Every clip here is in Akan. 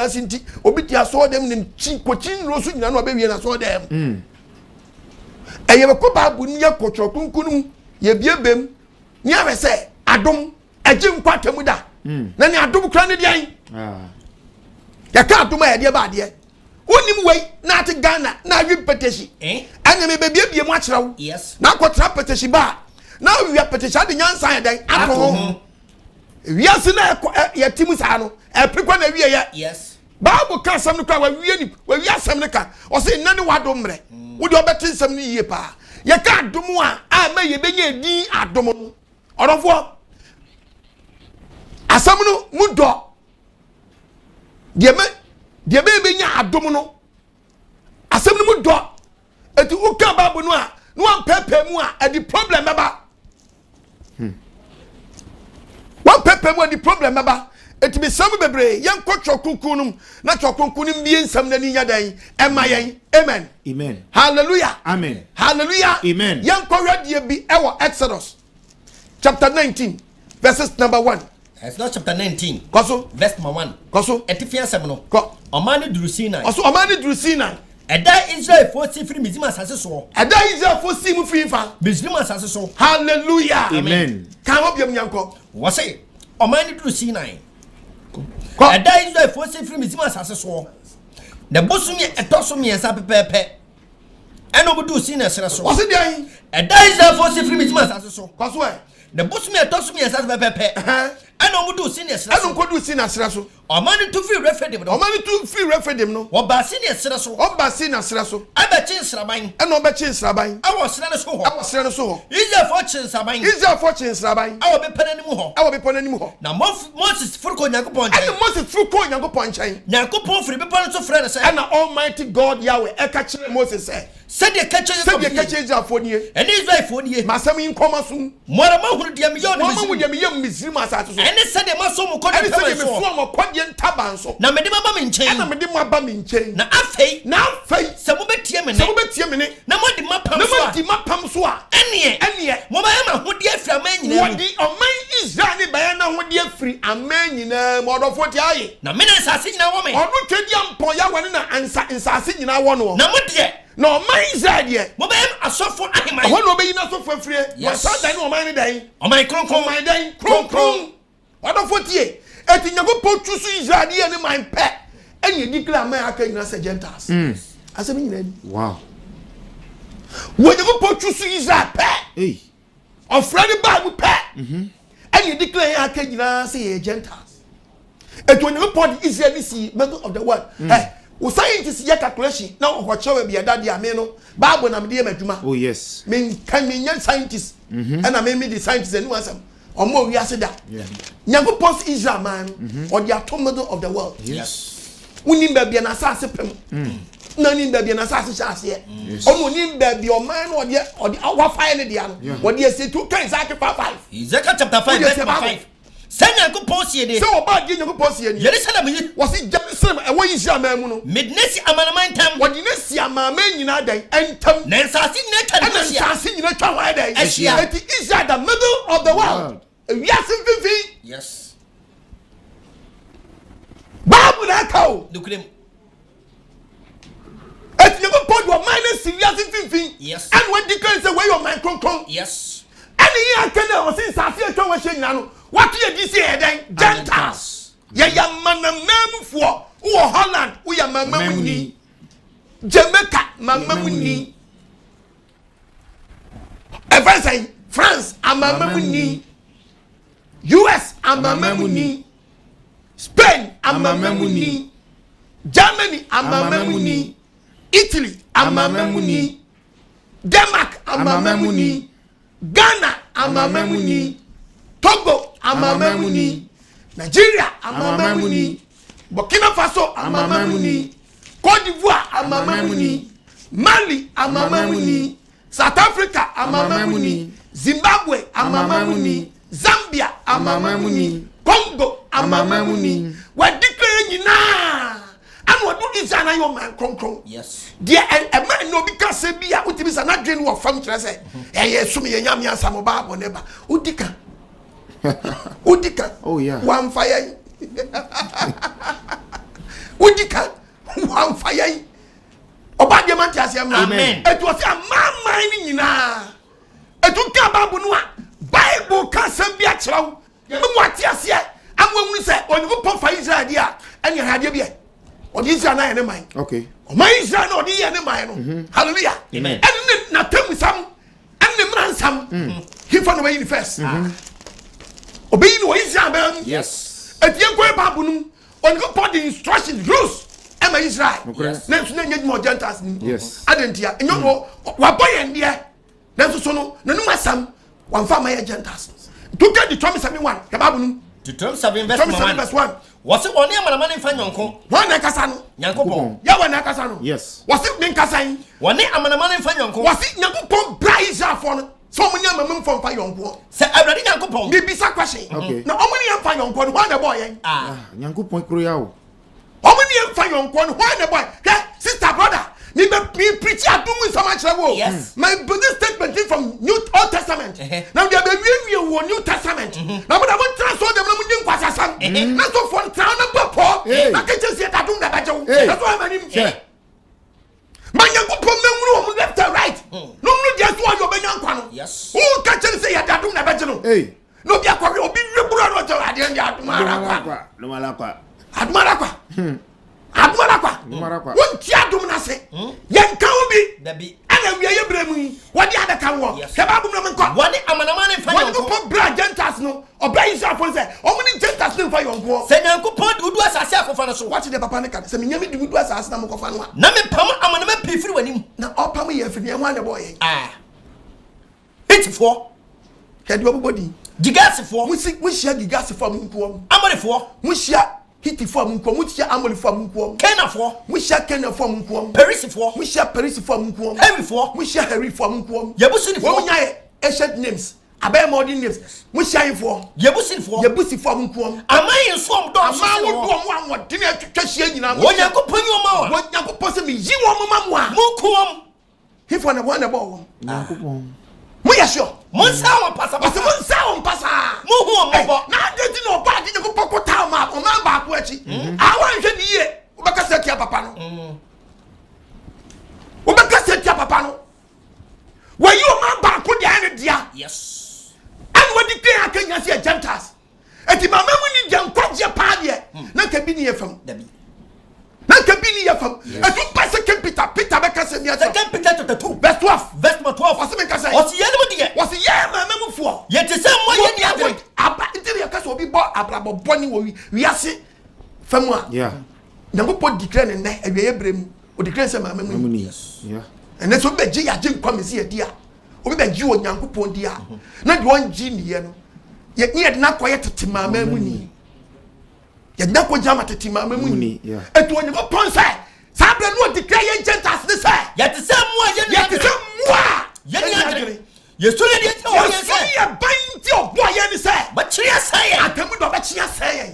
Ase nti obi te asɔɔdɛm ne kyi kɔkyi nnuro so nyina na ɔbɛwie no asɔɔdɛm. Ɛyɛ bɛkɔ Bible no yɛkɔ twerɛ kronkron no mu yɛbie bem ne ahwɛ sɛ adom ɛgye nkwa atamu da. Na ne adom kora ne deɛn? Yɛka adom a yɛdeɛ ba adeɛ. Wonim wei na ate Ghana na awi mpɛtɛhyi. Ɛne mebɛbiebie mu akyerɛ wo. Na akɔtena pɛtɛhyi ba a na awia pɛtɛhyi ade nyansa yɛ dɛn ato ho. Wiase na ɛkɔ yɛte mu saa no ɛpere kɔ na awie yɛ. Yes. Bible ka asɛm no kora wawie ni wawie asɛm no ka ɔsɛ nna ne wadom mmerɛ. Wode ɔbɛte nsɛm no yie paa. Yɛka adom a a ma yɛbɛnya edin adom no. Ɔdɔfoɔ asɛm no mu dɔ deɛ mɛ deɛ bɛyɛ bɛnya adom no asɛm no mu dɔ eti woka Bible no a na wampɛpɛ mu a ɛde problem bɛba. Wampɛpɛ mu a ɛde problem bɛba. Eti mesrɛ mo bebree yɛnkɔ Twerɛ Kronkron no mu na Twerɛ Kronkron no mbie nsɛm no ani nyɛ dɛn ɛma yɛn. Amen. Amen. Hallelujah. Amen. Hallelujah. Amen. Yɛnkɔ hwɛ deɛ bi ɛwɔ Exodus chapter 19 verses number 1. Exodus chapter 19. Kɔ so. Verse number 1. Kɔ so. Ɛtifi asɛm no. Kɔ. Ɔman no duru Sinai. Ɔso ɔman no duru Sinai. Ɛda Israelfoɔ si firi Misraim asase soɔ. Ɛda Israelfoɔ si mu firi fa. Misraim asase so. Hallelujah. Amen. Kan hɔ biam nyankɔ. Wɔse ɔman no duru Sinai. Kɔ. Ɛda Israelfoɔ si firi Misraim asase soɔ. Na bosome ɛtɔ so mmiɛnsa pɛpɛɛpɛ. Ɛna wɔn duru Sinai serɛ so. Wɔse deɛn? Ɛda Israelfoɔ si firi Misraim asase so. Kɔ so ɛ. Na bosome ɛtɔ so mmiɛnsa pɛpɛɛpɛ. Ɛna wɔn duru Sinai serɛ Ɛna so. wɔn kɔduru Sinai serɛ so. Ɔman no tu firi Refidim no. Ɔman no tu firi Refidim no. Wɔbaa Sinai serɛ so. Wɔbaa Sinai serɛ so. Ɛbɛkye nsraban. Ɛna wɔbɛkye nsraban. Ɛwɔ serɛ no so hɔ. Ɛwɔ serɛ no so hɔ. Israelfoɔ kye nsraban. Israelfoɔ kye nsraban. Ɛwɔ bepɔ n'anim hɔ. Ɛwɔ bepɔ n'anim hɔ. Na Moses foro kɔ Nyankopɔn nkyɛn. Ɛna Moses foro kɔ Nyankopɔn nkyɛn. Nyankopɔn firi bepɔ no so frɛ no sɛ. Ɛna Almighty God Yahweh ɛka kyerɛ Moses sɛ. Sɛdeɛ ka kyerɛ Yakob Sɛdeɛ ka kyerɛ Israelfoɔ nie. Ɛne Israelfoɔ nie. Ma asɛm yi nkɔ m'asom. Mo ara moahunu deɛ meyɛɛ no Mo ara moahu Misraim. deɛ meyɛɛ Misraim asase so. Ɛne sɛdeɛ masoo mo kɔdeɛ Ɛne sɛdeɛ ntaban soɔ. mesoo mo kɔdeɛ ntaban so. Na mede mo aba me nkyɛn. Ɛna mede mo aba me nkyɛn. Na afei. Na afei. Sɛ mobɛtie me nne. Sɛ mobɛtie me nne. Na moadi m'apam Na so a. moadi m'apam so a. Ɛnneɛ. Ɛnneɛ. Mobɛyɛ m'ahodeɛ afiri aman nyinaa mu. Wɔde ɔman Israel ne bɛyɛ n'ahodeɛ afiri aman nyinaa mu. Ɔdɔfoɔ tie aye. Na me na nsase nyinaa wɔ me. Ɔno Twedeampɔn Yahweh no na nsa nsase nyinaa wɔ noɔ. Na mo deɛ. Na ɔman Israel deɛ. Mobɛyɛ asɔfoɔ ahemman. Ɛhɔ na ɔbɛyi n'asɔfoɔ afirie. Yes. Wɔasan dan ne ɔman no dɛn? Ɔman kronkron. Ɔman dɛn? Kronkron. Ɔdɔfoɔ tie. Eti Nyankopɔn tu so Israel de yɛ ne man pɛ. Ɛna edi kra aman aka nyinaa sɛ Gentiles. Asɛm nyinaa ni. Wow. Wɔ Nyankopɔn tu so Israel pɛ. Hey. Ɔfrɛ ne baa mu pɛ. Ɛna edi kra yɛn aka nyinaa sɛ yɛyɛ Gentiles. Eti Onyankopɔn de Israel ni si middle of the world. Ɛ wo scientist yɛ calculation na ɔkɔkyerɛ baabi ɛda deɛ ame no Bible na mede yɛ m'adwuma. Oh yes. Me nka me nyɛ scientist. Ɛna me me de scientist anim asɛm. Ɔmo wiase da. Nyankopɔn sɛ Israel man no ɔde ato middle of the world. Yes. Wonim baabi a n'asase pem. Na onim baabi a n'asase hyɛ aseɛ. Ɔno onim baabi ɔman no ɔde ɔde wafa yɛ ne dea no. Ɔde esi tu kan Isaac 5:5. Ezekiel chapter 5 Wode verse sie number Bible. 5. Sɛ Nyankopɔn sie de. Sɛ ɔbaa deɛ Nyankopɔn sie nie. Yerusalem yi. Wɔsi Jerusalem ɛwɔ Israel man mu no. Mede no asi amanaman ntam. Wɔde no asi amanaman nyinaa dɛn ntam. Na nsase nyinaa atwa ne ho Ɛna ahyia. nsase nyinaa atwa ho ayɛ dɛn? Ahyia. Eti Israel the middle of the world. Ewiase mfimfini. Yes. Bible na ɛka o. Nokorɛ mu. Eti Nyankopɔn de ɔman no si wiase mfimfini. Yes. Ɛna wadi kan sɛ wɔyɛ ɔman kronkron. Yes. Ɛna yi aka na ɔsi nsase atwa wɔn ahyia nyinaa no wato yɛ di si yɛ dɛn? Gentiles. Yɛyɛ amanamanmufoɔ. Wowɔ Holland woyɛ amanamanmuni. Jamaica amanamanmuni. Ɛfɛn sɛn? France amanamanmuni. US amanamanmuni. Spain amanamanmuni. Germany amanamanmuni. Italy amanamanmuni. Denmark amanamanmuni. Ghana amanamanmuni. Togo amanamanmuni. Nigeria amanamanmuni. Burkina Faso amanamanmuni. Cote d'Ivoire amanamanmuni. Mali amanamanmuni. South Africa amanamanmuni. Zimbabwe amanamanmuni. Zambia amanamanmuni. Congo amanamanmuni. Wɔadi kra nyinaa ɛna ɔde Israel ayɛ ɔman kronkron. Yes. Deɛ ɛma ɛna obi ka sɛ bi a wotumi sɛ n'adwene wɔ fam kyerɛ sɛ ɛyɛ som yɛ nyame asam ɔbaa bɔ ne ba wodi ka wodi ka. Oh yeah. Wamfa yɛn. Wodi ka wamfa yɛn. Ɔba deɛ ma nte aseɛ mmra. Amen. Etu ɔsɛ amanaman no nyinaa. Etu ka Bible no a, Bible ka asɛm bi akyerɛ wo. Yɛbɛ mu ate aseɛ ama wɔahunu sɛ Onyankopɔn fa Israel deɛ a, ɛne adeɛ bi ɛ. Ɔde Israel no ayɛ ne man. Okay. Ɔman Israel no ɔde yɛ ne man no. Hallelujah. Amen. Ɛne ne n'atemmusɛm ɛne ne mmara nsɛm. Himfa na ɔbɛyi ne first. Ɔbɛyi no wɔ Israel bɛn mu. Yes. Eti yɛn kɔ Bible no mu. Onyankopɔn de instructions rules ɛma Israel. Nokorɛ. Nanso na nyɛ adwuma wɔ Gentiles ni. Yes. Adantia. Ɛnyɛ wɔ wabɔ yɛn deɛ. Nanso so no n'anum asɛm wamfa ama yɛ Gentiles. Tuka Deuteronomy 7:1 hwɛ Bible no mu. Deuteronomy 7 verse Deuteronomy 7 1. verse 1. Wɔse wɔne amanaman mfa nyɔnko. Wɔn na ɛkasa no. Nyankopɔn. Yahweh na ɛkasa no. Yes. Wɔse me nkasa yi. Wɔne amanaman mfa nyɔnko. Wɔse Nyankopɔn bra Israelfoɔ no sɛ ɔmo nyɛ amamamfoɔ mfa yɔnkoɔ. Sɛ Awurade Nyankopɔn. Mebisa question. Okay. Na ɔmo ne yɛn mfa yɔnkoɔ no hwan na ɛbɔɔ yɛn? Ah. Nyankopɔn koro ya o. Ɔmo ne yɛn mfa yɔnkoɔ no hwan na ɛbɔɔ yɛn? Hwɛ sister brother mi bɛ mi preach adum nsɛm akyerɛ wo. Yes. My business statement is from New Old Testament. Na deɛ bɛ wie wie wɔ New Testament. Na mo na mo ntena so dɛm na mo di nkwasasɛm. Na so fɔ ntena na bɔ pɔ. Hey. Na kɛkyɛ si ɛda dum na ɛbɛgye wo. Hey. Na so ɛma nim. Hwɛ. Ma Nyankopɔn mɛnwuru wɔn left and right. Na ɔmo deɛ so ɔyɛ ɔbɛnya nkwa no. Yes. Wo ka kyerɛ sɛ yɛde adum na ɛbɛgye no. Hey. Na obi akɔhwɛ obi wie buru ano ɔkyɛ adeɛ deɛ adum ara kwa. Lumala kwa. Adum ara kwa. Adum ara kwa. Adum ara kwa. Wonti adum n'ase. Yɛnka wo bi. Dabi. Ɛna awia yɛ brɛ mu yi wɔde adaka wɔ. Yes. Hwɛ baabu mu na menkɔ. Wɔne amanaman mfa Wɔde nyɔnko. kɔ bra Gentiles no. Ɔbra Israelfoɔ no sɛ ɔmo ne Gentiles no mfa yɔnkoɔ. Sɛ Nyankopɔn de wo du asase akɔfa no so. Wate deɛ papa ne ka no sɛ menya me de wo du asase na mokɔfa no a. Na mepam amanaman pii firi w'anim. Na ɔpam yɛ afiri yɛn ho a na ɛbɔɔ yɛn. Ah. Hitifoɔ. Hwɛ deɛ ɔbobɔ din. Gigasifoɔ. Mohyia Gigasifoɔ a monkoa mu. Amorifoɔ. Mohyia Hitifoɔ a monkoa mu. Mohyia Amorifoɔ a monkoa mu. Kanafoɔ. Mohyia Kanafoɔ a monkoa mu. Perisifoɔ. Mohyia Perisifoɔ a monkoa mu. Hewifoɔ. Mohyia Herifoɔ a monkoa mu. Yebusinifoɔ. Wɔn nyinaa yɛ ancient names. Abɛyɛ modern names. Mohyia ahefoɔ. Yebusifoɔ. Yebusifoɔ a monkoa mu. Aman yi nso a wɔn dɔɔso Aman sene ahodoɔ wɔn. a wɔn ahoɔden atwitwa hyia nyinaa. Wɔn Nyankopɔn yi wɔn ma wɔn. Wɔn Nyankopɔn sɛ meyi wɔn ma mo a. Monku wɔn. Hefoɔ na wɔn na ɛbɔɔ wɔn. Nyankopɔn. Moyɛ sure. Monsa wɔn pasapasa. Wɔsɛ monsa wɔn pasaa. Monhu wɔn mmɔbɔ. Na adi nti na ɔbɔ adi Nyankopɔn ko taa ɔman ɔman baako akyi. Awa nhwɛ ne yie. Wobɛkasa tia papa no. Wobɛkasa tia papa no. Wɔyi ɔman baako deɛ ayɛ ne dea. Yes. Ɛna wɔde kwen aka nyina sɛ yɛ Gentiles. Eti mama mu ni deɛ nkwagyeɛ paa deɛ. Na nka bi ni yɛ fam. Dabi. Na nka bi ni yɛ fam. Etu pa Second Peter Peter bɛka sɛ mi akyerɛ. Second Peter chapter 2. Verse 12. Verse number 12. Wɔsi mi nkasa yi. Ɔsi yɛn mu deɛ. Wɔsi yɛ mama mu foɔ. Yɛte sɛ mmoa yɛ ni adwene. Aba nti na yɛka sɛ obi bɔ abrabɔ bɔne wɔ wiase fam a. Yeah. Nyankopɔn declare ne nnɛ awieɛ berɛ mu. Ɔdeclare sɛ maame mu ni. Yeah. Ɛnɛ sɛ obi bɛgye yɛagye nkwa mesi yɛdi a obi bɛgye Onyankopɔn di a na deɛ ɔngye nniɛ no yɛ ne yɛde no akɔyɛ tete maame mu ni. Yɛde no akɔgya ama tete maame mu ni. Yeah. Ɛti Onyankopɔn sɛ saa berɛ no ɔdeclare yɛn Gentiles ne sɛ Yɛte sɛ mmoa yɛ ni yɛte sɛ adwene. mmoa a Yɛ ni adwene. Yɛsu ne deɛ nti a wɔyɛ Yɛsu sɛ. yɛ ban nti ɔboa yɛn ne sɛ Bɛkyere asɛe yɛn. Atamu dɔ bɛkye asɛe yɛn.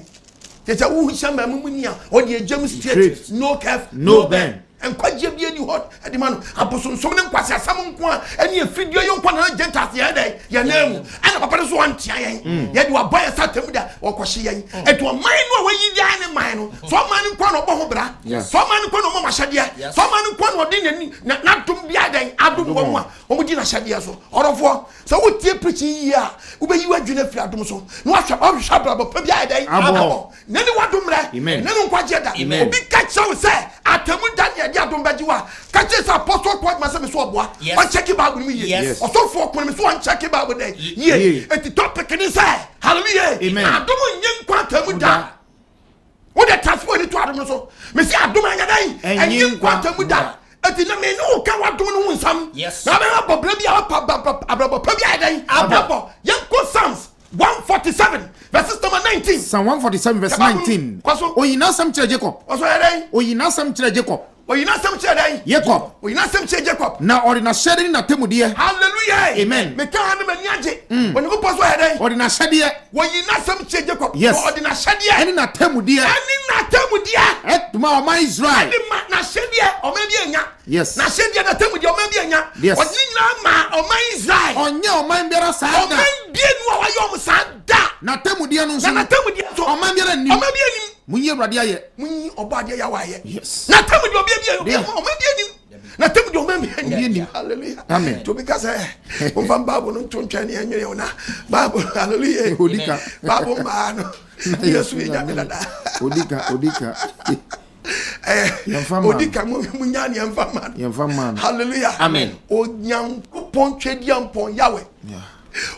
Kyerɛ sɛ wohyɛ mmaa mu ni a ɔde agya mu straight no curve no bend. Nkwagyeɛ bi ani hɔ ɛde ma no abosonsom ne nkwaseasɛm nko a ɛne afidie yɛ nkwa na Gentiles yɛn dɛ yɛn nan mu ɛna papa no so ɔntea yɛn yɛde wabɔ yɛn sɛ atamu da ɔkɔhye yɛn ɛti ɔman no a wayi de ayɛ ne man no sɛ ɔman no nko na ɔbɔ ho bra sɛ ɔman no nko na ɔmɔ mahyɛdeɛ sɛ ɔman no nko na ɔde n'ani n'adom bi ayɛ dɛn adom wɔn mu a wɔn di n'ahyɛdeɛ so ɔrɔfoɔ sɛ wotie preaching yie a wobɛyi w'adwene afiri adom so na wahwɛ wahwehwɛ abrabɔ pa bi ayɛ dɛn abɔ na ne wadom mmerɛ na ne nkwagyeɛ da obi ka kyerɛ wo sɛ atamu da ne yɛde adom bɛgye wo a ka kyerɛ sɛ apostle kɔ adwuma sɛ me so ɔboa ɔnkyɛke bible no mu yie ɔsɔfoɔ kono me so ɔnkyɛke bible dɛ yie eti topic ne sɛ hallelujah adom nyɛ nkwa atamu da wode transport ni to adom no so mesi adom anyɛ dɛn ɛnyɛ nkwa atamu da eti na me ne wo ka w'adom no ho nsɛm na bɛma bɔbrɛ bi a abrabɔ pa bi ayɛ dɛn abɔ yɛnkɔ Psalms 147 verses number 19. Psalm 147 verse 19. Oyi n'asɛm kyerɛ Jacob. Ɔsɔ yɛ dɛn? Oyi n'asɛm kyerɛ Jacob. Oyi n'asɛm kyerɛ dɛn? Jacob. Oyi n'asɛm kyerɛ Jacob. Na ɔde n'ahyɛde ne n'atemmudeɛ. Hallelujah. Amen. Meka ha ne m'ani agye. Onyankopɔn so yɛ dɛn? Ɔde n'ahyɛdeɛ. Oyi n'asɛm kyerɛ Jacob. Yes. Ɔde n'ahyɛdeɛ. Ɛne n'atemmudeɛ. Ɛne n'atemmudeɛ. Ɛma ɔman Israel. Ɛde ma n'ahyɛdeɛ ɔman bi anya. Yes. N'ahyɛdeɛ n'atemmudeɛ ɔman bi anya. Yes. Ɔde ne nyinaa ma ɔman Israel. Ɔnyɛ ɔman biara saa da. Ɔman bi enu a wayɛ ɔmo saa da. N'atemmudeɛ no nso. Na n'atemmudeɛ nso. Ɔman biara nnim. Ɔman bi anim. Munyi Awurade ayɛ. Munyi ɔbɔ adeɛ Yahweh ayɛ. Yes. Na tam deɛ ɔbea bi ɔma bi anim. Na tam deɛ ɔma bi anim. Hallelujah. Amen. To bi ka sɛ momfa Bible no nto nkyɛn ne ɛnwene wo na Bible, hallelujah. Odika. Bible mmaa no. Yesu yɛ nyame dada. Odika, odika. Odika mu nya ne yɛmfa ma no. Yɛmfa ma no. Hallelujah. Amen. Onyankopɔn twɛdiampɔn Yahweh.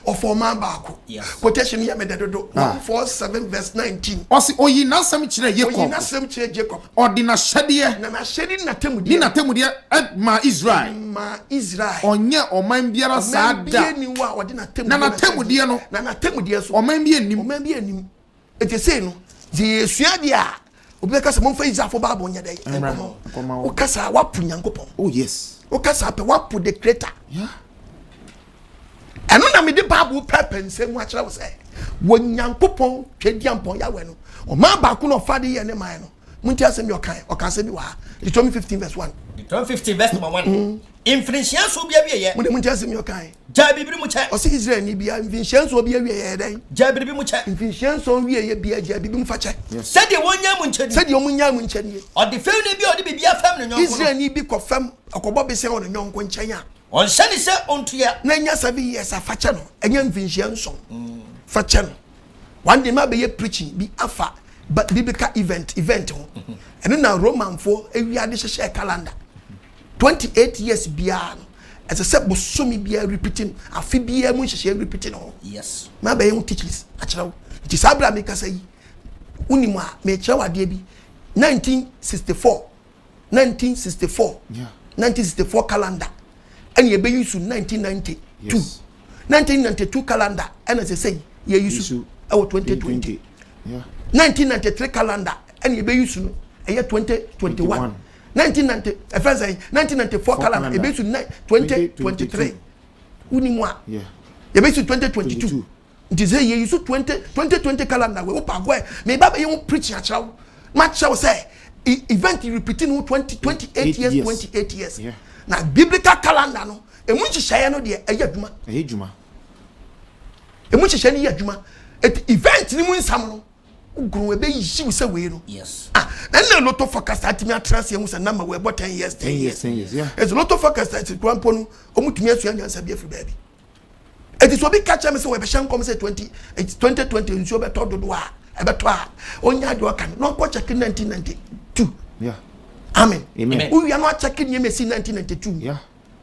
Ɔfɔ ɔman baako. Quotation yɛ me dɛ dodo. 147 verse 19. Ɔsi oyi n'asɛm kyerɛ Jacob. Oyi n'asɛm kyerɛ Jacob. Ɔde n'ahyɛdeɛ. Na n'ahyɛde ne n'atemmudeɛ. Ne n'atemmudeɛ maa Israel. Maa Israel. Ɔnyɛ ɔman biara saa da. Ɔman biara ni hɔ a ɔde n'atemmudeɛ. Na n'atemmudeɛ no. Na n'atemmudeɛ so. Ɔman bi anim. Ɔman bi anim. Eti sei no, sɛ yɛsua deɛ a, obi bɛka sɛ momfa Israelfo Bible nyɛ dɛn? Nkɔmɔ. Woka saa woapo Nyankopɔn. Oh yes. Woka saa pɛ woapo the creator. Yeah. Ɛno na mede Bible pɛpɛ nsɛm mu akyerɛ wo sɛ wɔ Nyankopɔn Twadiampɔn Yahweh no, ɔman baako na ɔfa de yɛ ne man no. Monti asɛm bi ɔkae, ɔka asɛm bi wɔ ha. Deuteronomy 15 verse 1. Deuteronomy 15 verse number 1. Mfirinhyia nson bi awieɛ. Mo de monti asɛm bi ɔkae. Gyae biribi mu kyɛ. Ɔse Israel ni bia mfirinhyia nson bi awieɛ yɛ dɛn? Gyae biribi mu kyɛ. Mfirinhyia nson wieɛ bia gyae biribi mu fa kyɛ. Sɛdeɛ wɔnyaa mu nkyɛ nie. Sɛdeɛ wɔn nyaa mu nkyɛ nie. Ɔdefɛmni bi a ɔde biribi afɛm ne yɔnko no. Israel ni bi kɔ fɛm ɔkɔbɔ besea wɔ ne yɔnko nkyɛn a. Ɔnhyɛ ne sɛ ɔntua. Na nya 7 years a fa kyɛ no, ɛnyɛ mfirinhyia 7. Fa kyɛ no. One day ma bɛyɛ preaching bi afa biblical event ho. Ɛno na Romanfoɔ ewiade hyehyɛ calendar. 28 years biara no, ɛsɛ sɛ bosome biara repeating, afe biara mu nhyehyɛ repeating ho. Ma bɛyɛ ho teachings akyerɛ wo. Nti saa abira mi kasa yi, wonim a mekyerɛ wo adeɛ bi. 1964 1964 1964 calendar ɛna yɛbɛyi so 1992. 1992 calendar ɛna sɛ sɛ yɛyi so ɛwɔ 2020. 1993 calendar ɛna yɛbɛyi so no ɛyɛ 2021. 1990 ɛfɛn sɛ 1994 calendar yɛbɛyi so 2023. Wonim a yɛbɛyi so 2022. Nti sɛ yɛyi so 2020 calendar wei wopa agɔ ɛ meba bɛyɛ ho preaching akyerɛ wo, makyerɛ wo sɛ event repeating no 20 28 years, 28 years. Na biblical calendar no emu nhyehyɛeɛ no deɛ ɛyɛ adwuma. Ɛyɛ adwuma. Emu nhyehyɛeɛ no yɛ adwuma. Eti event ni mu nsam no wogoro ebe yi wo sɛ wei no. Ah, ɛnna lotto forecast atumi atena ase ehu sɛ number wɔ ɛbɔ 10 years, 10 years. 10 years, yeah. Ɛsɛ lotto forecast ɛsɛ kura mpo no ɔmo tumi asua nyansa bi afiri baabi. Eti sɛ obi ka kyerɛ mi sɛ wɔbɛhyɛ nkɔm sɛ 2020 nsuo bɛtɔ dodo a ɛbɛtɔ a, onya adeɛ ɔka no na ɔnkɔ kyɛke 1992. Amen. Amen. Wowia no akyɛke nneɛma esi 1992.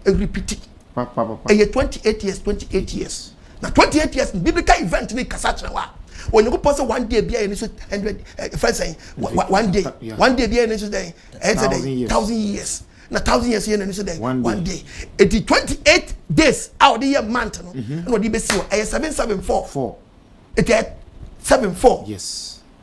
Ɛrepeat. Ɛyɛ 28 years, 28 years. Na 28 years biblical event ni kasa kyerɛ wa Onyankopɔn sɛ one day bia yɛ ne so 100 fɛn sɛn, one day, one day bia yɛ ne so dɛn, ɛyɛ sɛ dɛn, 1,000 years. Na 1,000 years yɛ ne so dɛn? One day. Eti 28 days a ɔde yɛ month no ɛna ɔde bɛsi hɔ ɛyɛ 774. Eti ɛyɛ 74.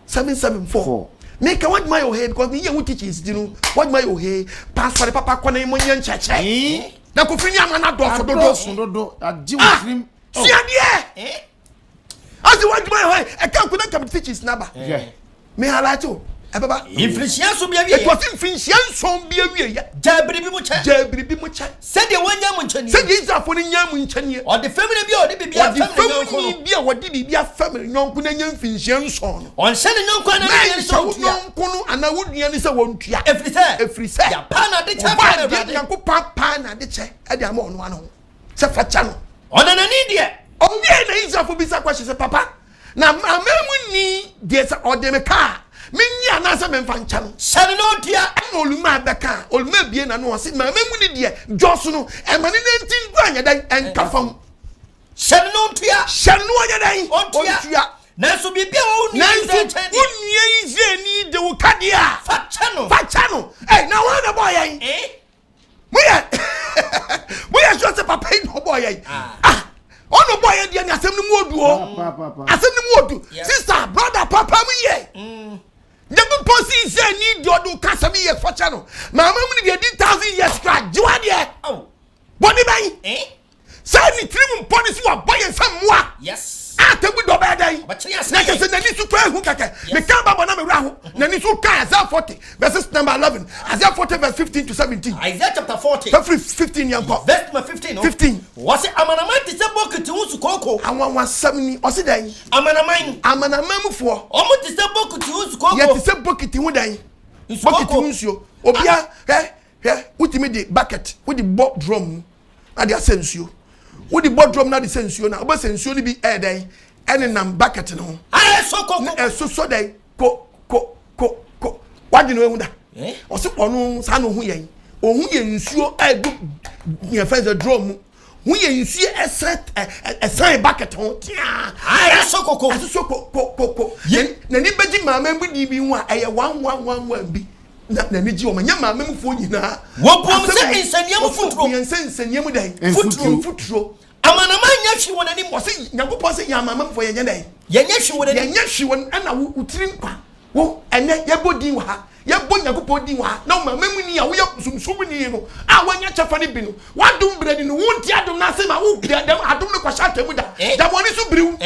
774. Meka wadwuma yɛ ohe because mi yɛ ho teachings ti no wadwuma yɛ ohe pastor papa kɔ ne mo nyɛ nkyɛkyɛ na kofi ní ama na dɔɔso dodo. Adɔɔso dodo agye wo tirim. Suadeɛ ɔsi wadwuma yɛ hɔ ɛka nkuna nkam teachings naba mi highlight o ɛbɛba. Mfirinhyia nson bi awie. Etu ɔsi mfirinhyia 7 bi awie yɛ. Gyae biribi mu kyɛ. Gyae biribi mu kyɛ. Sɛdeɛ wɔnya mu nkyɛn nie. Sɛdeɛ Israelfoɔ no nya mu nkyɛn nie. Ɔde fɛmini bi a ɔde biribi afɛm ne yɔnko no. Ɔde fɛmini bi a wɔde biribi afɛm ne yɔnko na nya mfirinhyia 7 no. Ɔnhyɛ ne yɔnko anaa ne nua sɛ wɔntua. Yɔnko no anaa wo nua no sɛ wɔntua. Efiri sɛ. Efiri sɛ. Yapa na ade kyɛ fɛm Awurade. Nyankopɔn paa na ade kyɛ ɛde ama ɔno ano sɛ fa kyɛ no. Ɔnanani deɛ. Ɔwie na Israelfoɔ bisa question sɛ, papa, na amamu ni deɛ sɛ ɔde me kaa menyi anaasɛ memfa nkyɛ no? Hyɛ no na ɔntua. Ɛna oluma bɛka oluma bie na no ɔse maamamu ni deɛ dwɔso no ɛma ne nanti nko anyɛ dɛn ɛnka fam. Hyɛ no na ɔntua. Hyɛ no ɔnyɛ dɛn? Ɔntua. Nanso biribi a wɔn nua Israel nkyɛn deɛ. Nanso wo nua Israel de wo ka deɛ a. Fa kyɛ no. Fa kyɛ no. Ɛ na wɔn na bɔ yɛn. Moyɛ sure sɛ papa yi na ɔbɔ yɛn? Ah, ɔno bɔ yɛn deɛ ni asɛm no mu odu o, asɛm no mu odu. Sister, brother, papa mu yɛ Nyankopɔn si Israel ni deɛ ɔde ka asɛm yɛ fa kyɛ no. Maama mu ni deɛ di 1,000 years kora gyewa deɛ bɔne bɛn saa ne tirim mpɔ ne si wabɔ yɛn sɛ mmoa. Atemmu da ɔbɛyɛ dɛn? Na kyerɛ sɛ n'ani so kura ehu kɛkɛ. Meka Bible na mewura ho. N'ani so ka Isaiah 40 verses number 11. Isaiah 40 verse 15 to 17. Isaiah chapter 40. Fɛfiri 15 yɛn kɔ. Verse number 15 no. 15. Wɔsi amanaman te sɛ bokiti ho sukooko. Anwanwasɛm ni. Ɔsi dɛn? Amanaman. Amanaman mufoɔ. Wɔn te sɛ bokiti ho sukooko. Yɛ te sɛ bokiti ho dɛn? Bokiti ho nsuo. Obia hwɛ hwɛ wotumi de bucket wode bɔ drum mu. na de asɛ nsuo. Wode bɔ drum na de sɛ nsuo na wobɛsɛ nsuo no bi ɛyɛ dɛn ɛnenam bucket no ho. Ɛsɔ ko ko. Ɛsosɔ dɛn ko ko ko ko. Wadwene ehu da. Ɔsi ɔno saa na ohu yɛn. Ohu yɛ nsuo ɛgu yɛn fɛn sɛ drum mu. Hu yɛ nsuo ɛsɛ ɛsɛn bucket ho tiaa. Ɛsɔ ko ko. Ɛsosɔ ko ko ko ko. N'ani bɛgye maame bi di bi ho a ɛyɛ one one one one bi. Na n'ani gye wɔn, ɛnyɛ maame mufoɔ nyinaa. Wɔbuom sɛ nsania mu futuro. Wɔbuom sɛ nsania mu dɛn? Futuro. Mfuturo. Amanaman nyɛ hwee wɔ n'anim. Wɔse Nyankopɔn se yɛn amanaman mufoɔ yɛnyɛ dɛn? Yɛnyɛ hwee wɔ n'anim. Yɛnyɛ hwee wɔ ɛna wo wo tiri nkwa. Wo ɛnɛ yɛbɔ din wɔ ha, yɛbɔ Nyankopɔn din wɔ ha, na wo maame muni a woyɛ bosomsomni no a woanya kyɛfa no bi no, w'adom berɛ ni no, wonte adom no ase ma wo dɛm adom no kɔhyɛ atemmu da. Da wɔn ani so biriw.